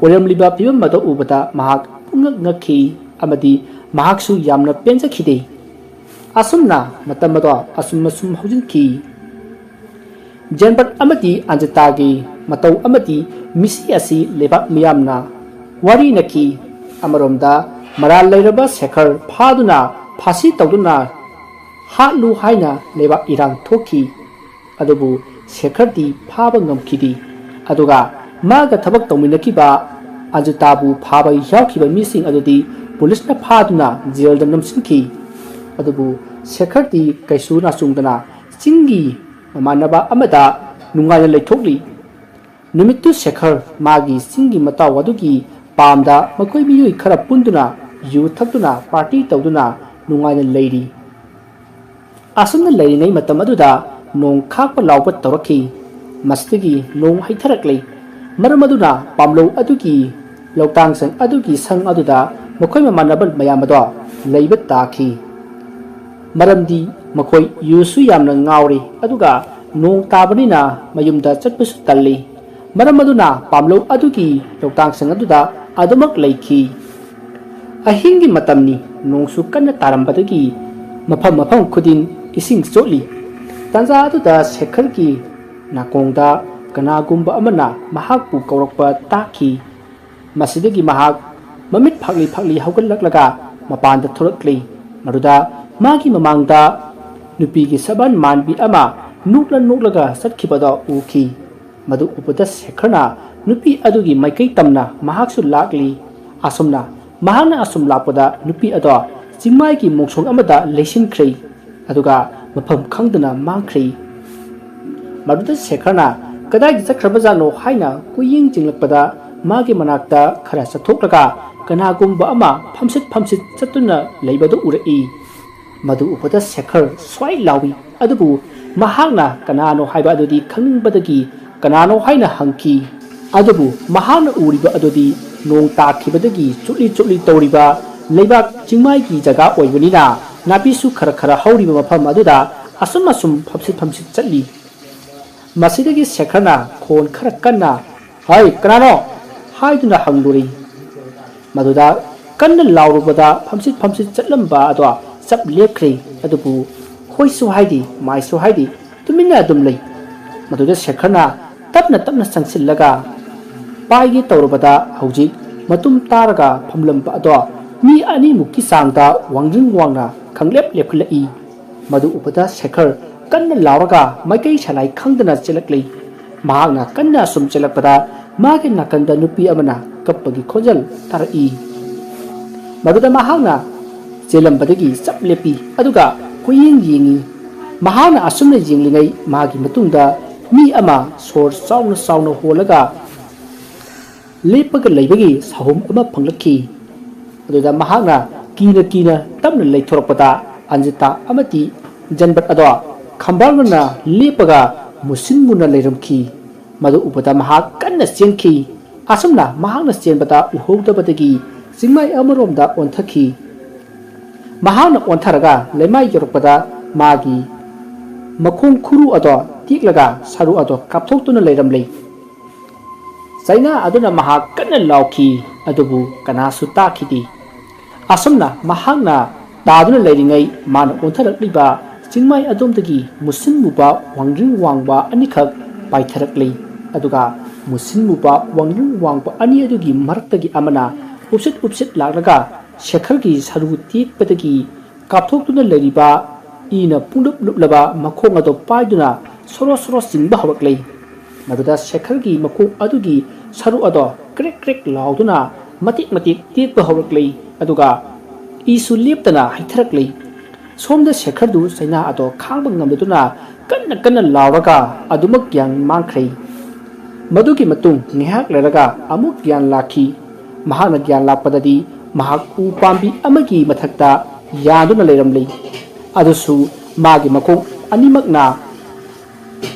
ꯑꯣꯏꯔꯝꯂꯤꯕ ꯐꯤꯕꯝ ꯑꯗꯨ ꯎꯕꯗ ꯃꯍꯥꯛ ꯄꯨꯡꯉꯛ ꯉꯛꯈꯤ ꯑꯃꯗꯤ ꯃꯍꯥꯛꯁꯨ ꯌꯥꯝꯅ ꯄꯦꯟꯖꯈꯤꯗꯦ꯫ ꯑꯁꯨꯝꯅ ꯃꯇꯝ ꯑꯗꯣ ꯑꯁꯨꯝ ꯑꯁꯨꯝ ꯍꯧꯖꯤꯟꯈꯤ꯫ ꯖꯦꯝꯕꯔꯠ ꯑꯃꯗꯤ ꯑꯟꯖꯤꯇꯥꯒꯤ ꯃꯇꯧ ꯑꯃꯗꯤ ꯃꯤꯁꯤ ꯑꯁꯤ ꯂꯩꯕꯥꯛ ꯃꯤꯌꯥꯝꯅ ꯋꯥꯔꯤꯅꯈꯤ꯫ ꯑꯃꯔꯣꯝꯗ ꯃꯔꯥꯜ ꯂꯩꯔꯕ ꯁꯦꯈꯔ ꯐꯥꯗꯨꯅ ꯐꯥꯁꯤ ꯇꯧꯗꯨꯅ ꯍꯥꯠꯂꯨ ꯍꯥꯏꯅ ꯂꯩꯕꯥꯛ ꯏꯔꯥꯡ ꯊꯣꯛꯈꯤ꯫ ꯑꯗꯨꯕꯨ ꯁꯦꯈꯔꯗꯤ ꯐꯥꯕ ꯉꯝꯈꯤꯗꯦ꯫ ꯑꯗꯨꯒ ꯃꯥꯒ ꯊꯕꯛ ꯇꯧꯃꯤꯟꯅꯈꯤꯕ ꯑꯟꯖꯤꯇꯥꯕꯨ ꯐꯥꯕ ꯌꯥꯎꯈꯤꯕ ꯃꯤꯁꯤꯡ ꯑꯗꯨꯗꯤ ꯄꯨꯂꯤꯁꯅ ꯐꯥꯗꯨꯅ ꯖꯦꯜꯗ ꯅꯝꯁꯤꯟꯈꯤ꯫ ꯑꯗꯨꯕꯨ ꯁꯦꯈꯔꯗꯤ ꯀꯩꯁꯨ ꯅꯥꯆꯨꯡꯗꯅ ꯆꯤꯡꯒꯤ ꯃꯃꯥꯟꯅꯕ ꯑꯃꯗ ꯅꯨꯡꯉꯥꯏꯅ ꯂꯩꯊꯣꯛꯂꯤ꯫ ꯅꯨꯃꯤꯠꯇꯨ ꯁꯦꯈꯔ ꯃꯥꯒꯤ ꯆꯤꯡꯒꯤ ꯃꯇꯥꯎ ꯑꯗꯨꯒꯤ ꯄꯥꯝꯗ ꯃꯈꯣꯏ ꯃꯤꯑꯣꯏ ꯈꯔ ꯄꯨꯟꯗꯨꯅ ꯌꯨ ꯊꯛꯇꯨꯅ ꯄꯥꯔꯇꯤ ꯇꯧꯗꯨꯅ ꯅꯨꯡꯉꯥꯏꯅ ꯂꯩꯔꯤ꯫ ꯑꯁꯨꯝꯅ ꯂꯩꯔꯤꯉꯩ ꯃꯇꯝ ꯑꯗꯨꯗ ꯅꯣꯡ ꯈꯥꯛꯄ ꯂꯥꯎꯕ ꯇꯧꯔꯛꯈꯤ꯫ ꯃꯁꯤꯗꯒꯤ ꯅꯣꯡ ꯍꯩꯊꯔꯛꯂꯦ꯫ ꯃꯔꯝ ꯑꯗꯨꯅ ꯄꯥꯝꯂꯧ ꯑꯗꯨꯒꯤ ꯂꯧꯇꯥꯡꯁꯪ ꯑꯗꯨꯒꯤ ꯁꯪ ꯑꯗꯨꯗ ꯃꯈꯣꯏ ꯃꯃꯥꯟꯅꯕ ꯃꯌꯥꯝ ꯑꯗꯣ ꯂꯩꯕ ꯇꯥꯈꯤ꯫ ꯃꯔꯝꯗꯤ ꯃꯈꯣꯏ ꯌꯨꯁꯨ ꯌꯥꯝꯅ ꯉꯥꯎꯔꯤ, ꯑꯗꯨꯒ ꯅꯣꯡ ꯇꯥꯕꯅꯤꯅ ꯃꯌꯨꯝꯗ ꯆꯠꯄꯁꯨ ꯇꯜꯂꯤ꯫ ꯃꯔꯝ ꯑꯗꯨꯅ ꯄꯥꯝꯂꯧ ꯑꯗꯨꯒꯤ ꯂꯧꯇꯥꯡꯁꯪ ꯑꯗꯨꯗ ꯑꯗꯨꯃꯛ ꯂꯩꯈꯤ꯫ ꯑꯍꯤꯡꯒꯤ ꯃꯇꯝꯅꯤ, ꯅꯣꯡꯁꯨ ꯀꯟꯅ ꯇꯥꯔꯝꯕꯗꯒꯤ ꯃꯐꯝ ꯃꯐꯝ ꯈꯨꯗꯤꯡ ꯏꯁꯤꯡ ꯆꯣꯠꯂꯤ꯫ ꯇꯥꯟꯖꯥ ꯑꯗꯨꯗ ꯁꯦꯈꯔꯒꯤ ꯅꯥꯀꯣꯡꯗ ꯀꯅꯥꯒꯨꯝꯕ ꯑꯃꯅ ꯃꯍꯥꯛꯄꯨ ꯀꯧꯔꯛꯄ ꯇꯥꯈꯤ꯫ ꯃꯁꯤꯗꯒꯤ ꯃꯍꯥꯛ ꯃꯃꯤꯠ ꯐꯥꯛꯂꯤ ꯐꯥꯛꯂꯤ ꯍꯧꯒꯠꯂꯛꯂꯒ ꯃꯄꯥꯟꯗ ꯊꯣꯔꯛꯂꯤ꯫ ꯃꯗꯨꯗ ꯃꯥꯒꯤ ꯃꯃꯥꯡꯗ ꯅꯨꯄꯤꯒꯤ ꯁꯕꯥꯟ ꯃꯥꯟꯕꯤ ꯑꯃ ꯅꯣꯛꯂ ꯅꯣꯛꯂꯒ ꯆꯠꯈꯤꯕꯗꯨ ꯎꯈꯤ꯫ ꯃꯗꯨ ꯎꯕꯗ ꯁꯦꯈꯔꯅ ꯅꯨꯄꯤ ꯑꯗꯨꯒꯤ ꯃꯥꯏꯀꯩ ꯇꯝꯅ ꯃꯍꯥꯛꯁꯨ ꯂꯥꯛꯂꯤ꯫ ꯑꯁꯨꯝꯅ ꯃꯍꯥꯛꯅ ꯑꯁꯨꯝ ꯂꯥꯛꯄꯗ ꯅꯨꯄꯤ ꯑꯗꯣ ꯆꯤꯡꯃꯥꯏꯒꯤ ꯃꯣꯡꯁꯣꯡ ꯑꯃꯗ ꯂꯩꯁꯤꯟꯈ꯭ꯔꯦ꯫ ꯑꯗꯨꯒ ꯃꯐꯝ ꯈꯪꯗꯅ ꯃꯥꯡꯈ꯭ꯔꯦ꯫ ꯃꯗꯨꯗ ꯁꯦꯈꯔꯅ ꯀꯗꯥꯏꯗ ꯆꯠꯈ꯭ꯔꯕꯖꯥꯠꯅꯣ ꯍꯥꯏꯅ ꯀꯣꯏꯌꯦꯡ ꯆꯤꯡꯂꯛꯄꯗ ꯃꯥꯒꯤ ꯃꯅꯥꯛꯇ ꯈꯔ ꯆꯠꯊꯣꯛꯂꯒ ꯀꯅꯥꯒꯨꯝꯕ ꯑꯃ ꯐꯝꯁꯤꯠ ꯐꯝꯁꯤꯠ ꯆꯠꯇꯨꯅ ꯂꯩꯕꯗꯨ ꯎꯔꯛꯏ꯫ ꯃꯗꯨ ꯎꯕꯗ ꯁꯦꯈꯔ ꯁ꯭ꯋꯥꯏ ꯂꯥꯎꯏ, ꯑꯗꯨꯕꯨ ꯃꯍꯥꯛꯅ ꯀꯅꯥꯅꯣ ꯍꯥꯏꯕ ꯑꯗꯨꯗꯤ ꯈꯪꯅꯤꯡꯕꯗꯒꯤ ꯀꯅꯥꯅꯣ ꯍꯥꯏꯅ ꯍꯪꯈꯤ꯫ ꯑꯗꯨꯕꯨ ꯃꯍꯥꯛꯅ ꯎꯔꯤꯕ ꯑꯗꯨꯗꯤ ꯅꯣꯡ ꯇꯥꯈꯤꯕꯗꯒꯤ ꯆꯨꯠꯂꯤ ꯆꯨꯠꯂꯤ ꯇꯧꯔꯤꯕ ꯂꯩꯕꯥꯛ ꯆꯤꯡꯃꯥꯏꯒꯤ ꯖꯒꯥ ꯑꯣꯏꯕꯅꯤꯅ ꯅꯥꯄꯤꯁꯨ ꯈꯔ ꯈꯔ ꯍꯧꯔꯤꯕ ꯃꯐꯝ ꯑꯗꯨꯗ ꯑꯁꯨꯝ ꯑꯁꯨꯝ ꯐꯝꯁꯤꯠ ꯐꯝꯁꯤꯠ ꯆꯠꯂꯤ꯫ ꯃꯁꯤꯗꯒꯤ ꯁꯦꯈꯔꯅ ꯈꯣꯟ ꯈꯔ ꯀꯟꯅ, "ꯍꯩ, ꯀꯅꯥꯅꯣ?" ꯍꯥꯏꯗꯨꯅ ꯍꯪꯂꯨꯔꯤ꯫ ꯃꯗꯨꯗ ꯀꯟꯅ ꯂꯥꯎꯔꯨꯕꯗ ꯐꯝꯁꯤꯠ ꯐꯝꯁꯤꯠ ꯆꯠꯂꯝꯕ ꯑꯗꯣ ꯆꯞ ꯂꯦꯞꯈ꯭ꯔꯦ꯫ ꯑꯗꯨꯕꯨ ꯍꯣꯏꯁꯨ ꯍꯥꯏꯗꯦ, ꯃꯥꯏꯁꯨ ꯍꯥꯏꯗꯦ, ꯇꯨꯃꯤꯟꯅ ꯑꯗꯨꯝ ꯂꯩ꯫ ꯃꯗꯨꯗ ꯁꯦꯈꯔꯅ ꯇꯞꯅ ꯇꯞꯅ ꯆꯪꯁꯤꯜꯂꯒ ꯄꯥꯏꯒꯦ ꯇꯧꯔꯕꯗ ꯍꯧꯖꯤꯛ ꯃꯇꯨꯝ ꯇꯥꯔꯒ ꯐꯝꯂꯝꯕ ꯑꯗꯣ ꯃꯤ ꯑꯅꯤꯃꯨꯛꯀꯤ ꯆꯥꯡꯗ ꯋꯥꯡꯖꯤꯡ ꯋꯥꯡꯅ ꯈꯪꯂꯦꯞ ꯂꯦꯞꯈꯠꯂꯛꯏ꯫ ꯃꯗꯨ ꯎꯕꯗ ꯁꯦꯈꯔ ꯀꯟꯅ ꯂꯥꯎꯔꯒ ꯃꯥꯏꯀꯩ ꯁꯂꯥꯏ ꯈꯪꯗꯅ ꯆꯦꯜꯂꯛꯂꯤ꯫ ꯃꯍꯥꯛꯅ ꯀꯟꯅ ꯑꯁꯨꯝ ꯆꯦꯜꯂꯛꯄꯗ ꯃꯥꯒꯤ ꯅꯥꯀꯟꯗ ꯅꯨꯄꯤ ꯑꯃꯅ ꯀꯞꯄꯒꯤ ꯈꯣꯟꯖꯦꯜ ꯇꯥꯔꯛꯏ꯫ ꯃꯗꯨꯗ ꯃꯍꯥꯛꯅ ꯆꯦꯜꯂꯝꯕꯗꯒꯤ ꯆꯞ ꯂꯦꯞꯄꯤ, ꯑꯗꯨꯒ ꯀꯣꯏꯌꯦꯡ ꯌꯦꯡꯉꯤ꯫ ꯃꯍꯥꯛꯅ ꯑꯁꯨꯝꯅ ꯌꯦꯡꯂꯤꯉꯩ ꯃꯥꯒꯤ ꯃꯇꯨꯡꯗ ꯃꯤ ꯑꯃ ꯁꯣꯔ ꯆꯥꯎꯅ ꯆꯥꯎꯅ ꯍꯣꯜꯂꯒ ꯂꯦꯞꯄꯒ ꯂꯩꯕꯒꯤ ꯁꯥꯍꯨꯝ ꯑꯃ ꯐꯪꯂꯛꯈꯤ꯫ ꯑꯗꯨꯗ ꯃꯍꯥꯛꯅ ꯀꯤꯅ ꯀꯤꯅ ꯇꯞꯅ ꯂꯩꯊꯣꯔꯛꯄꯗ ꯑꯟꯖꯤꯇꯥ ꯑꯃꯗꯤ ꯖꯟꯕꯠ ꯑꯗꯣ ꯈꯝꯕꯥꯜꯅꯅ ꯂꯦꯞꯄꯒ ꯃꯨꯁꯤꯟ ꯃꯨꯅ ꯂꯩꯔꯝꯈꯤ꯫ ꯃꯗꯨ ꯎꯕꯗ ꯃꯍꯥꯛ ꯀꯟꯅ ꯆꯦꯟꯈꯤ꯫ ꯑꯁꯨꯝꯅ ꯃꯍꯥꯛꯅ ꯆꯦꯟꯕꯗ ꯎꯍꯧꯗꯕꯗꯒꯤ ꯆꯤꯡꯃꯥꯏ ꯑꯃꯔꯣꯝꯗ ꯑꯣꯟꯊꯈꯤ꯫ ꯃꯍꯥꯛꯅ ꯑꯣꯟꯊꯔꯒ ꯂꯩꯃꯥꯏ ꯌꯧꯔꯛꯄꯗ ꯃꯥꯒꯤ ꯃꯈꯣꯡ ꯈꯨꯔꯨ ꯑꯗꯣ ꯇꯦꯛꯂꯒ ꯁꯔꯨ ꯑꯗꯣ ꯀꯥꯞꯊꯣꯛꯇꯨꯅ ꯂꯩꯔꯝꯂꯦ꯫ ꯆꯩꯅꯥ ꯑꯗꯨꯅ ꯃꯍꯥꯛ ꯀꯟꯅ ꯂꯥꯎꯈꯤ, ꯑꯗꯨꯕꯨ ꯀꯅꯥꯁꯨ ꯇꯥꯈꯤꯗꯦ꯫ ꯑꯁꯨꯝꯅ ꯃꯍꯥꯛꯅ ꯇꯥꯗꯨꯅ ꯂꯩꯔꯤꯉꯩ ꯃꯥꯅ ꯑꯣꯟꯊꯔꯛꯂꯤꯕ ꯆꯤꯡꯃꯥꯏ ꯑꯗꯣꯝꯗꯒꯤ ꯃꯨꯁꯤꯟ ꯃꯨꯕ ꯋꯥꯡꯖꯤꯡ ꯋꯥꯡꯕ ꯑꯅꯤꯈꯛ ꯄꯥꯏꯊꯔꯛꯂꯤ꯫ ꯑꯗꯨꯒ ꯃꯨꯁꯤꯟ ꯃꯨꯕ ꯋꯥꯡꯖꯤꯡ ꯋꯥꯡꯕ ꯑꯅꯤ ꯑꯗꯨꯒꯤ ꯃꯔꯛꯇꯒꯤ ꯑꯃꯅ ꯎꯞꯁꯤꯠ ꯎꯞꯁꯤꯠ ꯂꯥꯛꯂꯒ ꯁꯦꯈꯔꯒꯤ ꯁꯔꯨ ꯇꯦꯛꯄꯗꯒꯤ ꯀꯥꯞꯊꯣꯛꯇꯨꯅ ꯂꯩꯔꯤꯕ ꯏꯅ ꯄꯨꯡꯂꯨꯞ ꯂꯨꯞꯂꯕ ꯃꯈꯣꯡ ꯑꯗꯨ ꯄꯥꯏꯗꯨꯅ ꯁꯣꯔꯣ ꯁꯣꯔꯣ ꯆꯤꯡꯕ ꯍꯧꯔꯛꯂꯦ꯫ ꯃꯗꯨꯗ ꯁꯦꯈꯔꯒꯤ ꯃꯈꯣꯡ ꯑꯗꯨꯒꯤ ꯁꯔꯨ ꯑꯗꯣ ꯀ꯭ꯔꯦꯛ ꯀ꯭ꯔꯦꯛ ꯂꯥꯎꯗꯨꯅ ꯃꯇꯦꯛ ꯃꯇꯦꯛ ꯇꯦꯛꯄ ꯍꯧꯔꯛꯂꯦ꯫ ꯑꯗꯨꯒ ꯏꯁꯨ ꯂꯦꯞꯇꯅ ꯍꯩꯊꯔꯛꯂꯦ꯫ ꯁꯣꯝꯗ ꯁꯦꯈꯔꯗꯨ ꯆꯩꯅꯥ ꯑꯗꯣ ꯈꯥꯡꯕ ꯉꯝꯗꯗꯨꯅ ꯀꯟꯅ ꯀꯟꯅ ꯂꯥꯎꯔꯒ ꯑꯗꯨꯃꯛ ꯒ꯭ꯌꯥꯟ ꯃꯥꯡꯈ꯭ꯔꯦ꯫ ꯃꯗꯨꯒꯤ ꯃꯇꯨꯡ ꯉꯥꯏꯍꯥꯛ ꯂꯩꯔꯒ ꯑꯃꯨꯛ ꯒ꯭ꯌꯥꯟ ꯂꯥꯛꯈꯤ꯫ ꯃꯍꯥꯛꯅ ꯒ꯭ꯌꯥꯟ ꯂꯥꯛꯄꯗꯗꯤ ꯃꯍꯥꯛ ꯎ ꯄꯥꯝꯕꯤ ꯑꯃꯒꯤ ꯃꯊꯛꯇ ꯌꯥꯟꯗꯨꯅ ꯂꯩꯔꯝꯂꯤ꯫ ꯑꯗꯨꯁꯨ ꯃꯥꯒꯤ ꯃꯈꯣꯡ ꯑꯅꯤꯃꯛꯅ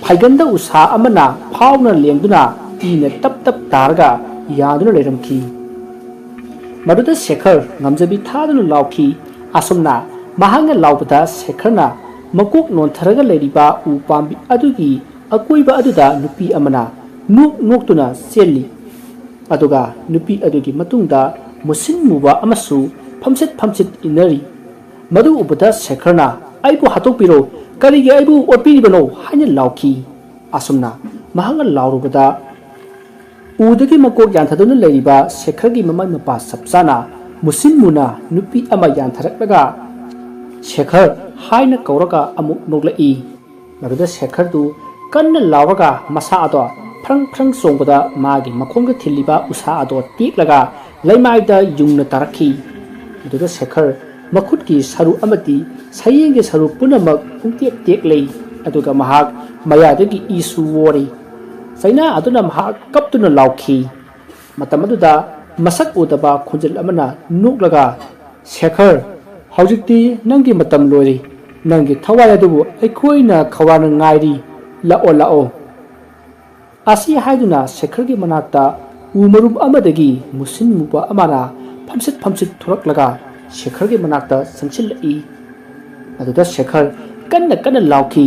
ꯐꯥꯏꯒꯟꯗ ꯎꯁꯥ ꯑꯃꯅ ꯐꯥꯎꯅ ꯂꯦꯡꯗꯨꯅ ꯏꯅ ꯇꯞ ꯇꯞ ꯇꯥꯔꯒ ꯌꯥꯟꯗꯨꯅ ꯂꯩꯔꯝꯈꯤ꯫ ꯃꯗꯨꯗ ꯁꯦꯈꯔ ꯉꯝꯖꯕꯤ ꯊꯥꯗꯨꯅ ꯂꯥꯎꯈꯤ꯫ ꯑꯁꯨꯝꯅ ꯃꯍꯥꯛꯅ ꯂꯥꯎꯕꯗ ꯁꯦꯈꯔꯅ ꯃꯀꯣꯛ ꯅꯣꯟꯊꯔꯒ ꯂꯩꯔꯤꯕ ꯎ ꯄꯥꯝꯕꯤ ꯑꯗꯨꯒꯤ ꯑꯀꯣꯏꯕ ꯑꯗꯨꯗ ꯅꯨꯄꯤ ꯑꯃꯅ ꯅꯣꯛ ꯅꯣꯛꯇꯨꯅ ꯆꯦꯜꯂꯤ꯫ ꯑꯗꯨꯒ ꯅꯨꯄꯤ ꯑꯗꯨꯒꯤ ꯃꯇꯨꯡꯗ ꯃꯨꯁꯤꯟ ꯃꯨꯕ ꯑꯃꯁꯨ ꯐꯝꯆꯠ ꯐꯝꯆꯠ ꯏꯟꯅꯔꯤ꯫ ꯃꯗꯨ ꯎꯕꯗ ꯁꯦꯈꯔꯅ, "ꯑꯩꯕꯨ ꯍꯥꯠꯇꯣꯛꯄꯤꯔꯣ, ꯀꯔꯤꯒꯤ ꯑꯩꯕꯨ ꯑꯣꯠꯄꯤꯔꯤꯕꯅꯣ?" ꯍꯥꯏꯅ ꯂꯥꯎꯈꯤ꯫ ꯑꯁꯨꯝꯅ ꯃꯍꯥꯛꯅ ꯂꯥꯎꯔꯨꯕꯗ ꯎꯗꯒꯤ ꯃꯀꯣꯛ ꯌꯥꯟꯊꯗꯨꯅ ꯂꯩꯔꯤꯕ ꯁꯦꯈꯔꯒꯤ ꯃꯃꯥꯏ ꯃꯄꯥ ꯆꯞ ꯆꯥꯅ ꯃꯨꯁꯤꯟ ꯃꯨꯅ ꯅꯨꯄꯤ ꯑꯃ ꯌꯥꯟꯊꯔꯛꯂꯒ "ꯁꯦꯈꯔ" ꯍꯥꯏꯅ ꯀꯧꯔꯒ ꯑꯃꯨꯛ ꯅꯣꯛꯂꯛꯏ꯫ ꯃꯗꯨꯗ ꯁꯦꯈꯔꯗꯨ ꯀꯟꯅ ꯂꯥꯎꯔꯒ ꯃꯁꯥ ꯑꯗꯣ ꯐ꯭ꯔꯪ ꯐ꯭ꯔꯪ ꯆꯣꯡꯕꯗ ꯃꯥꯒꯤ ꯃꯈꯣꯡꯗ ꯊꯤꯜꯂꯤꯕ ꯎꯁꯥ ꯑꯗꯣ ꯇꯦꯛꯂꯒ ꯂꯩꯃꯥꯏꯗ ꯌꯨꯡꯅ ꯇꯥꯔꯛꯈꯤ꯫ ꯃꯗꯨꯗ ꯁꯦꯈꯔ ꯃꯈꯨꯠꯀꯤ ꯁꯔꯨ ꯑꯃꯗꯤ ꯁꯌꯦꯡꯒꯤ ꯁꯔꯨ ꯄꯨꯝꯅꯃꯛ ꯄꯨꯡꯇꯦꯛ ꯇꯦꯛꯂꯦ꯫ ꯑꯗꯨꯒ ꯃꯍꯥꯛ ꯃꯌꯥꯗꯒꯤ ꯏꯁꯨ ꯑꯣꯔꯤ꯫ ꯆꯩꯅꯥ ꯑꯗꯨꯅ ꯃꯍꯥꯛ ꯀꯞꯇꯨꯅ ꯂꯥꯎꯈꯤ꯫ ꯃꯇꯝ ꯑꯗꯨꯗ ꯃꯁꯛ ꯎꯗꯕ ꯈꯣꯟꯖꯦꯜ ꯑꯃꯅ ꯅꯣꯛꯂꯒ, "ꯁꯦꯈꯔ, ꯍꯧꯖꯤꯛꯇꯤ ꯅꯪꯒꯤ ꯃꯇꯝ ꯂꯣꯏꯔꯦ꯫ ꯅꯪꯒꯤ ꯊꯋꯥꯏ ꯑꯗꯨꯕꯨ ꯑꯩꯈꯣꯏꯅ ꯈꯧꯔꯥꯡꯅ ꯉꯥꯏꯔꯤ꯫ ꯂꯥꯛꯑꯣ, ꯂꯥꯛꯑꯣ꯫" ꯑꯁꯤ ꯍꯥꯏꯗꯨꯅ ꯁꯦꯈꯔꯒꯤ ꯃꯅꯥꯛꯇ ꯎ ꯃꯔꯨꯝ ꯑꯃꯗꯒꯤ ꯃꯨꯁꯤꯟ ꯃꯨꯕ ꯑꯃꯅ ꯐꯝꯁꯤꯠ ꯐꯝꯁꯤꯠ ꯊꯣꯔꯛꯂꯒ ꯁꯦꯈꯔꯒꯤ ꯃꯅꯥꯛꯇ ꯆꯪꯁꯤꯜꯂꯛꯏ꯫ ꯑꯗꯨꯗ ꯁꯦꯈꯔ ꯀꯟꯅ ꯀꯟꯅ ꯂꯥꯎꯈꯤ꯫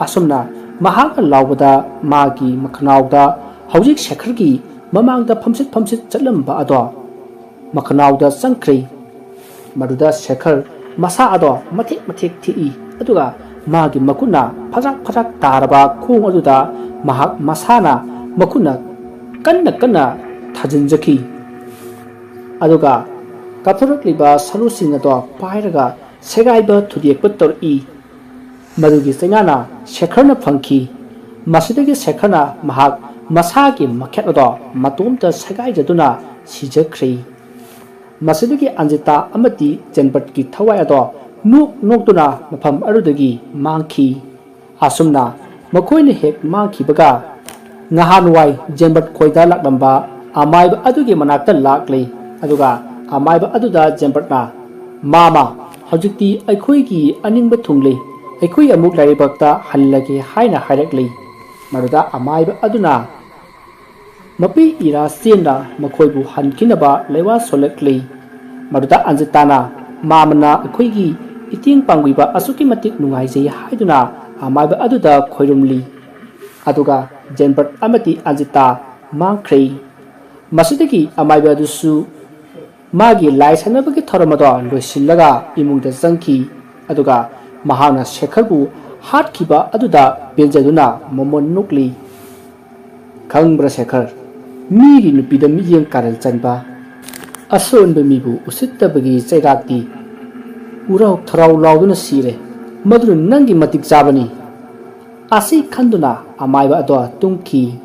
ꯑꯁꯨꯝꯅ ꯃꯍꯥꯛꯅ ꯂꯥꯎꯕꯗ ꯃꯥꯒꯤ ꯃꯈꯅꯥꯎꯗ ꯍꯧꯖꯤꯛ ꯁꯦꯈꯔꯒꯤ ꯃꯃꯥꯡꯗ ꯐꯝꯁꯤꯠ ꯐꯝꯁꯤꯠ ꯆꯠꯂꯝꯕ ꯑꯗꯣ ꯃꯈꯅꯥꯎꯗ ꯆꯪꯈ꯭ꯔꯦ꯫ ꯃꯗꯨꯗ ꯁꯦꯈꯔ ꯃꯁꯥ ꯑꯗꯣ ꯃꯊꯦꯛ ꯃꯊꯦꯛ ꯊꯦꯛꯏ, ꯑꯗꯨꯒ ꯃꯥꯒꯤ ꯃꯈꯨꯠꯅ ꯐꯖꯥꯛ ꯐꯖꯥꯛ ꯇꯥꯔꯕ ꯈꯣꯡ ꯑꯗꯨꯗ ꯃꯍꯥꯛ ꯃꯁꯥꯅ ꯃꯈꯨꯠꯅ ꯀꯟꯅ ꯀꯟꯅ ꯊꯥꯖꯤꯟꯖꯈꯤ꯫ ꯑꯗꯨꯒ ꯀꯥꯞꯊꯣꯔꯛꯂꯤꯕ ꯁꯔꯨꯁꯤꯡ ꯑꯗꯣ ꯄꯥꯏꯔꯒ ꯁꯦꯒꯥꯏꯕ ꯊꯨꯗꯦꯛꯄ ꯇꯧꯔꯛꯏ꯫ ꯃꯗꯨꯒꯤ ꯆꯩꯅꯥꯅ ꯁꯦꯈꯔꯅ ꯐꯪꯈꯤ꯫ ꯃꯁꯤꯗꯒꯤ ꯁꯦꯈꯔꯅ ꯃꯍꯥꯛ ꯃꯁꯥꯒꯤ ꯃꯈꯦꯠ ꯑꯗꯣ ꯃꯇꯣꯝꯇ ꯁꯦꯒꯥꯏꯖꯗꯨꯅ ꯁꯤꯖꯈ꯭ꯔꯦ꯫ ꯃꯁꯤꯗꯒꯤ ꯑꯟꯖꯤꯇꯥ ꯑꯃꯗꯤ ꯖꯦꯟꯕꯠꯀꯤ ꯊꯋꯥꯏ ꯑꯗꯣ ꯅꯣꯛ ꯅꯣꯛꯇꯨꯅ ꯃꯐꯝ ꯑꯗꯨꯗꯒꯤ ꯃꯥꯡꯈꯤ꯫ ꯑꯁꯨꯝꯅ ꯃꯈꯣꯏꯅ ꯍꯦꯛ ꯃꯥꯡꯈꯤꯕꯒ, ꯅꯍꯥꯟꯋꯥꯏ ꯖꯦꯟꯕꯠ ꯈꯣꯏꯗ ꯂꯥꯛꯂꯝꯕ ꯑꯃꯥꯏꯕ ꯑꯗꯨꯒꯤ ꯃꯅꯥꯛꯇ ꯂꯥꯛꯂꯦ꯫ ꯑꯗꯨꯒ ꯑꯃꯥꯏꯕ ꯑꯗꯨꯗ ꯖꯦꯟꯕꯠꯅ, "ꯃꯥꯃ, ꯍꯧꯖꯤꯛꯇꯤ ꯑꯩꯈꯣꯏꯒꯤ ꯑꯅꯤꯡꯕ ꯊꯨꯡꯂꯦ꯫ ꯑꯩꯈꯣꯏ ꯑꯃꯨꯛ ꯂꯥꯏꯔꯩꯕꯥꯛꯇ ꯍꯜꯂꯒꯦ" ꯍꯥꯏꯅ ꯍꯥꯏꯔꯛꯂꯤ꯫ ꯃꯗꯨꯗ ꯑꯃꯥꯏꯕ ꯑꯗꯨꯅ ꯃꯄꯤ ꯏꯔꯥ ꯆꯦꯟꯅ ꯃꯈꯣꯏꯕꯨ ꯍꯟꯈꯤꯅꯕ ꯂꯩꯋꯥ ꯁꯣꯜꯂꯛꯂꯤ꯫ ꯃꯗꯨꯗ ꯑꯟꯖꯤꯇꯥꯅ, "ꯃꯥꯃꯅ ꯑꯩꯈꯣꯏꯒꯤ ꯏꯇꯦꯡ ꯄꯥꯡꯕꯤꯕ ꯑꯁꯨꯛꯀꯤ ꯃꯇꯤꯛ ꯅꯨꯡꯉꯥꯏꯖꯩ" ꯍꯥꯏꯗꯨꯅ ꯑꯃꯥꯏꯕ ꯑꯗꯨꯗ ꯈꯣꯏꯔꯨꯝꯂꯤ꯫ ꯑꯗꯨꯒ ꯖꯦꯟꯕꯠ ꯑꯃꯗꯤ ꯑꯟꯖꯤꯇꯥ ꯃꯥꯡꯈ꯭ꯔꯦ꯫ ꯃꯁꯤꯗꯒꯤ ꯑꯃꯥꯏꯕ ꯑꯗꯨꯁꯨ ꯃꯥꯒꯤ ꯂꯥꯏ ꯁꯥꯟꯅꯕꯒꯤ ꯊꯧꯔꯝ ꯑꯗꯣ ꯂꯣꯏꯁꯤꯜꯂꯒ ꯏꯃꯨꯡꯗ ꯆꯪꯈꯤ꯫ ꯑꯗꯨꯒ ꯃꯍꯥꯛꯅ ꯁꯦꯈꯔꯕꯨ ꯍꯥꯠꯈꯤꯕ ꯑꯗꯨꯗ ꯄꯦꯟꯖꯗꯨꯅ ꯃꯃꯣꯟ ꯅꯣꯛꯂꯤ꯫ ꯈꯪꯕ꯭ꯔꯥ ꯁꯦꯈꯔ, ꯃꯤꯒꯤ ꯅꯨꯄꯤꯗ ꯃꯤꯠꯌꯦꯡ ꯀꯥꯔꯟ ꯆꯟꯕ, ꯑꯁꯣꯟꯕ ꯃꯤꯕꯨ ꯎꯁꯤꯠꯇꯕꯒꯤ ꯆꯩꯔꯥꯛꯇꯤ ꯎꯔꯥꯎ ꯊꯔꯥꯎ ꯂꯥꯎꯗꯨꯅ ꯁꯤꯔꯦ꯫ ꯃꯗꯨꯅ ꯅꯪꯒꯤ ꯃꯇꯤꯛ ꯆꯥꯕꯅꯤ꯫ ꯑꯁꯤ ꯈꯟꯗꯨꯅ ꯑꯃꯥꯏꯕ ꯑꯗꯣ ꯇꯨꯝꯈꯤ꯫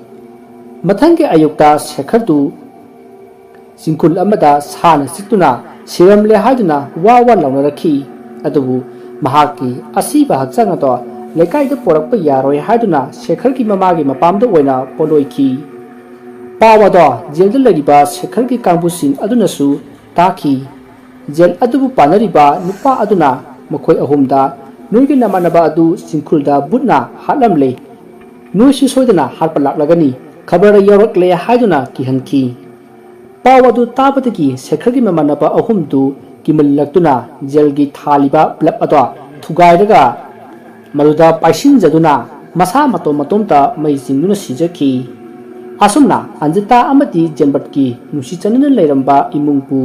ꯃꯊꯪꯒꯤ ꯑꯌꯨꯛꯇ ꯁꯦꯈꯔꯗꯨ ꯆꯤꯡꯈꯨꯜ ꯑꯃꯗ ꯁꯥꯅ ꯆꯤꯛꯇꯨꯅ ꯁꯤꯔꯝꯂꯦ ꯍꯥꯏꯗꯨꯅ ꯋꯥ ꯋꯥ ꯂꯥꯎꯅꯔꯛꯈꯤ꯫ ꯑꯗꯨꯕꯨ ꯃꯍꯥꯛꯀꯤ ꯑꯁꯤꯕ ꯍꯛꯆꯥꯡ ꯑꯗꯣ ꯂꯩꯀꯥꯏꯗ ꯄꯣꯔꯛꯄ ꯌꯥꯔꯣꯏ ꯍꯥꯏꯗꯨꯅ ꯁꯦꯈꯔꯒꯤ ꯃꯃꯥꯒꯤ ꯃꯄꯥꯝꯗ ꯑꯣꯏꯅ ꯄꯣꯠꯂꯣꯏꯈꯤ꯫ ꯄꯥꯎ ꯑꯗꯣ ꯖꯦꯜꯗ ꯂꯩꯔꯤꯕ ꯁꯦꯈꯔꯒꯤ ꯀꯥꯡꯕꯨꯁꯤꯡ ꯑꯗꯨꯅꯁꯨ ꯇꯥꯈꯤ꯫ ꯖꯦꯜ ꯑꯗꯨꯕꯨ ꯄꯥꯟꯅꯔꯤꯕ ꯅꯨꯄꯥ ꯑꯗꯨꯅ ꯃꯈꯣꯏ ꯑꯍꯨꯝꯗ, "ꯅꯣꯏꯒꯤ ꯅꯃꯥꯟꯅꯕ ꯑꯗꯨ ꯆꯤꯡꯈꯨꯜꯗ ꯕꯨꯠꯅ ꯍꯥꯠꯂꯝꯂꯦ꯫ ꯅꯣꯏꯁꯨ ꯁꯣꯏꯗꯅ ꯍꯥꯠꯄ ꯂꯥꯛꯂꯒꯅꯤ꯫ ꯈꯕꯔꯗ ꯌꯥꯎꯔꯛꯂꯦ" ꯍꯥꯏꯗꯨꯅ ꯀꯤꯍꯟꯈꯤ꯫ ꯄꯥꯎ ꯑꯗꯨ ꯇꯥꯕꯗꯒꯤ ꯁꯦꯈꯔꯒꯤ ꯃꯃꯥꯟꯅꯕ ꯑꯍꯨꯝꯗꯨ ꯀꯤꯃꯜꯂꯛꯇꯨꯅ ꯖꯦꯜꯒꯤ ꯊꯥꯜꯂꯤꯕ ꯕꯜꯕ ꯑꯗꯣ ꯊꯨꯒꯥꯏꯔꯒ ꯃꯗꯨꯗ ꯄꯥꯏꯁꯤꯟꯖꯗꯨꯅ ꯃꯁꯥ ꯃꯇꯣꯝ ꯃꯇꯣꯝꯇ ꯃꯩ ꯆꯤꯡꯗꯨꯅ ꯁꯤꯖꯈꯤ꯫ ꯑꯁꯨꯝꯅ ꯑꯟꯖꯤꯇꯥ ꯑꯃꯗꯤ ꯖꯦꯟꯕꯠꯀꯤ ꯅꯨꯡꯁꯤ ꯆꯥꯟꯅꯅ ꯂꯩꯔꯝꯕ ꯏꯃꯨꯡꯕꯨ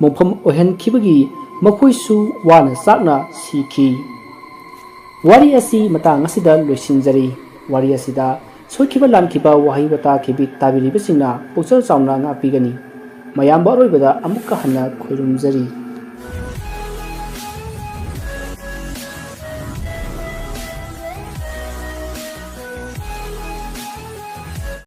ꯃꯣꯡꯐꯝ ꯑꯣꯏꯍꯟꯈꯤꯕꯒꯤ ꯃꯈꯣꯏꯁꯨ ꯋꯥꯅ ꯆꯥꯛꯅ ꯁꯤꯈꯤ꯫ ꯋꯥꯔꯤ ꯑꯁꯤ ꯃꯇꯥꯡ ꯑꯁꯤꯗ ꯂꯣꯏꯁꯤꯟꯖꯔꯤ꯫ ꯋꯥꯔꯤ ꯑꯁꯤꯗ ꯁꯣꯏꯈꯤꯕ ꯂꯥꯟꯈꯤꯕ ꯋꯥꯍꯩ ꯋꯥꯇꯥ ꯈꯤꯕꯤꯛ ꯇꯥꯕꯤꯔꯤꯕꯁꯤꯡꯅ ꯄꯨꯛꯆꯦꯜ ꯆꯥꯎꯅ ꯉꯥꯛꯄꯤꯒꯅꯤ꯫ ꯃꯌꯥꯝꯕꯨ ꯑꯔꯣꯏꯕꯗ ꯑꯃꯨꯛꯀ ꯍꯟꯅ ꯈꯨꯔꯨꯝꯖꯔꯤ꯫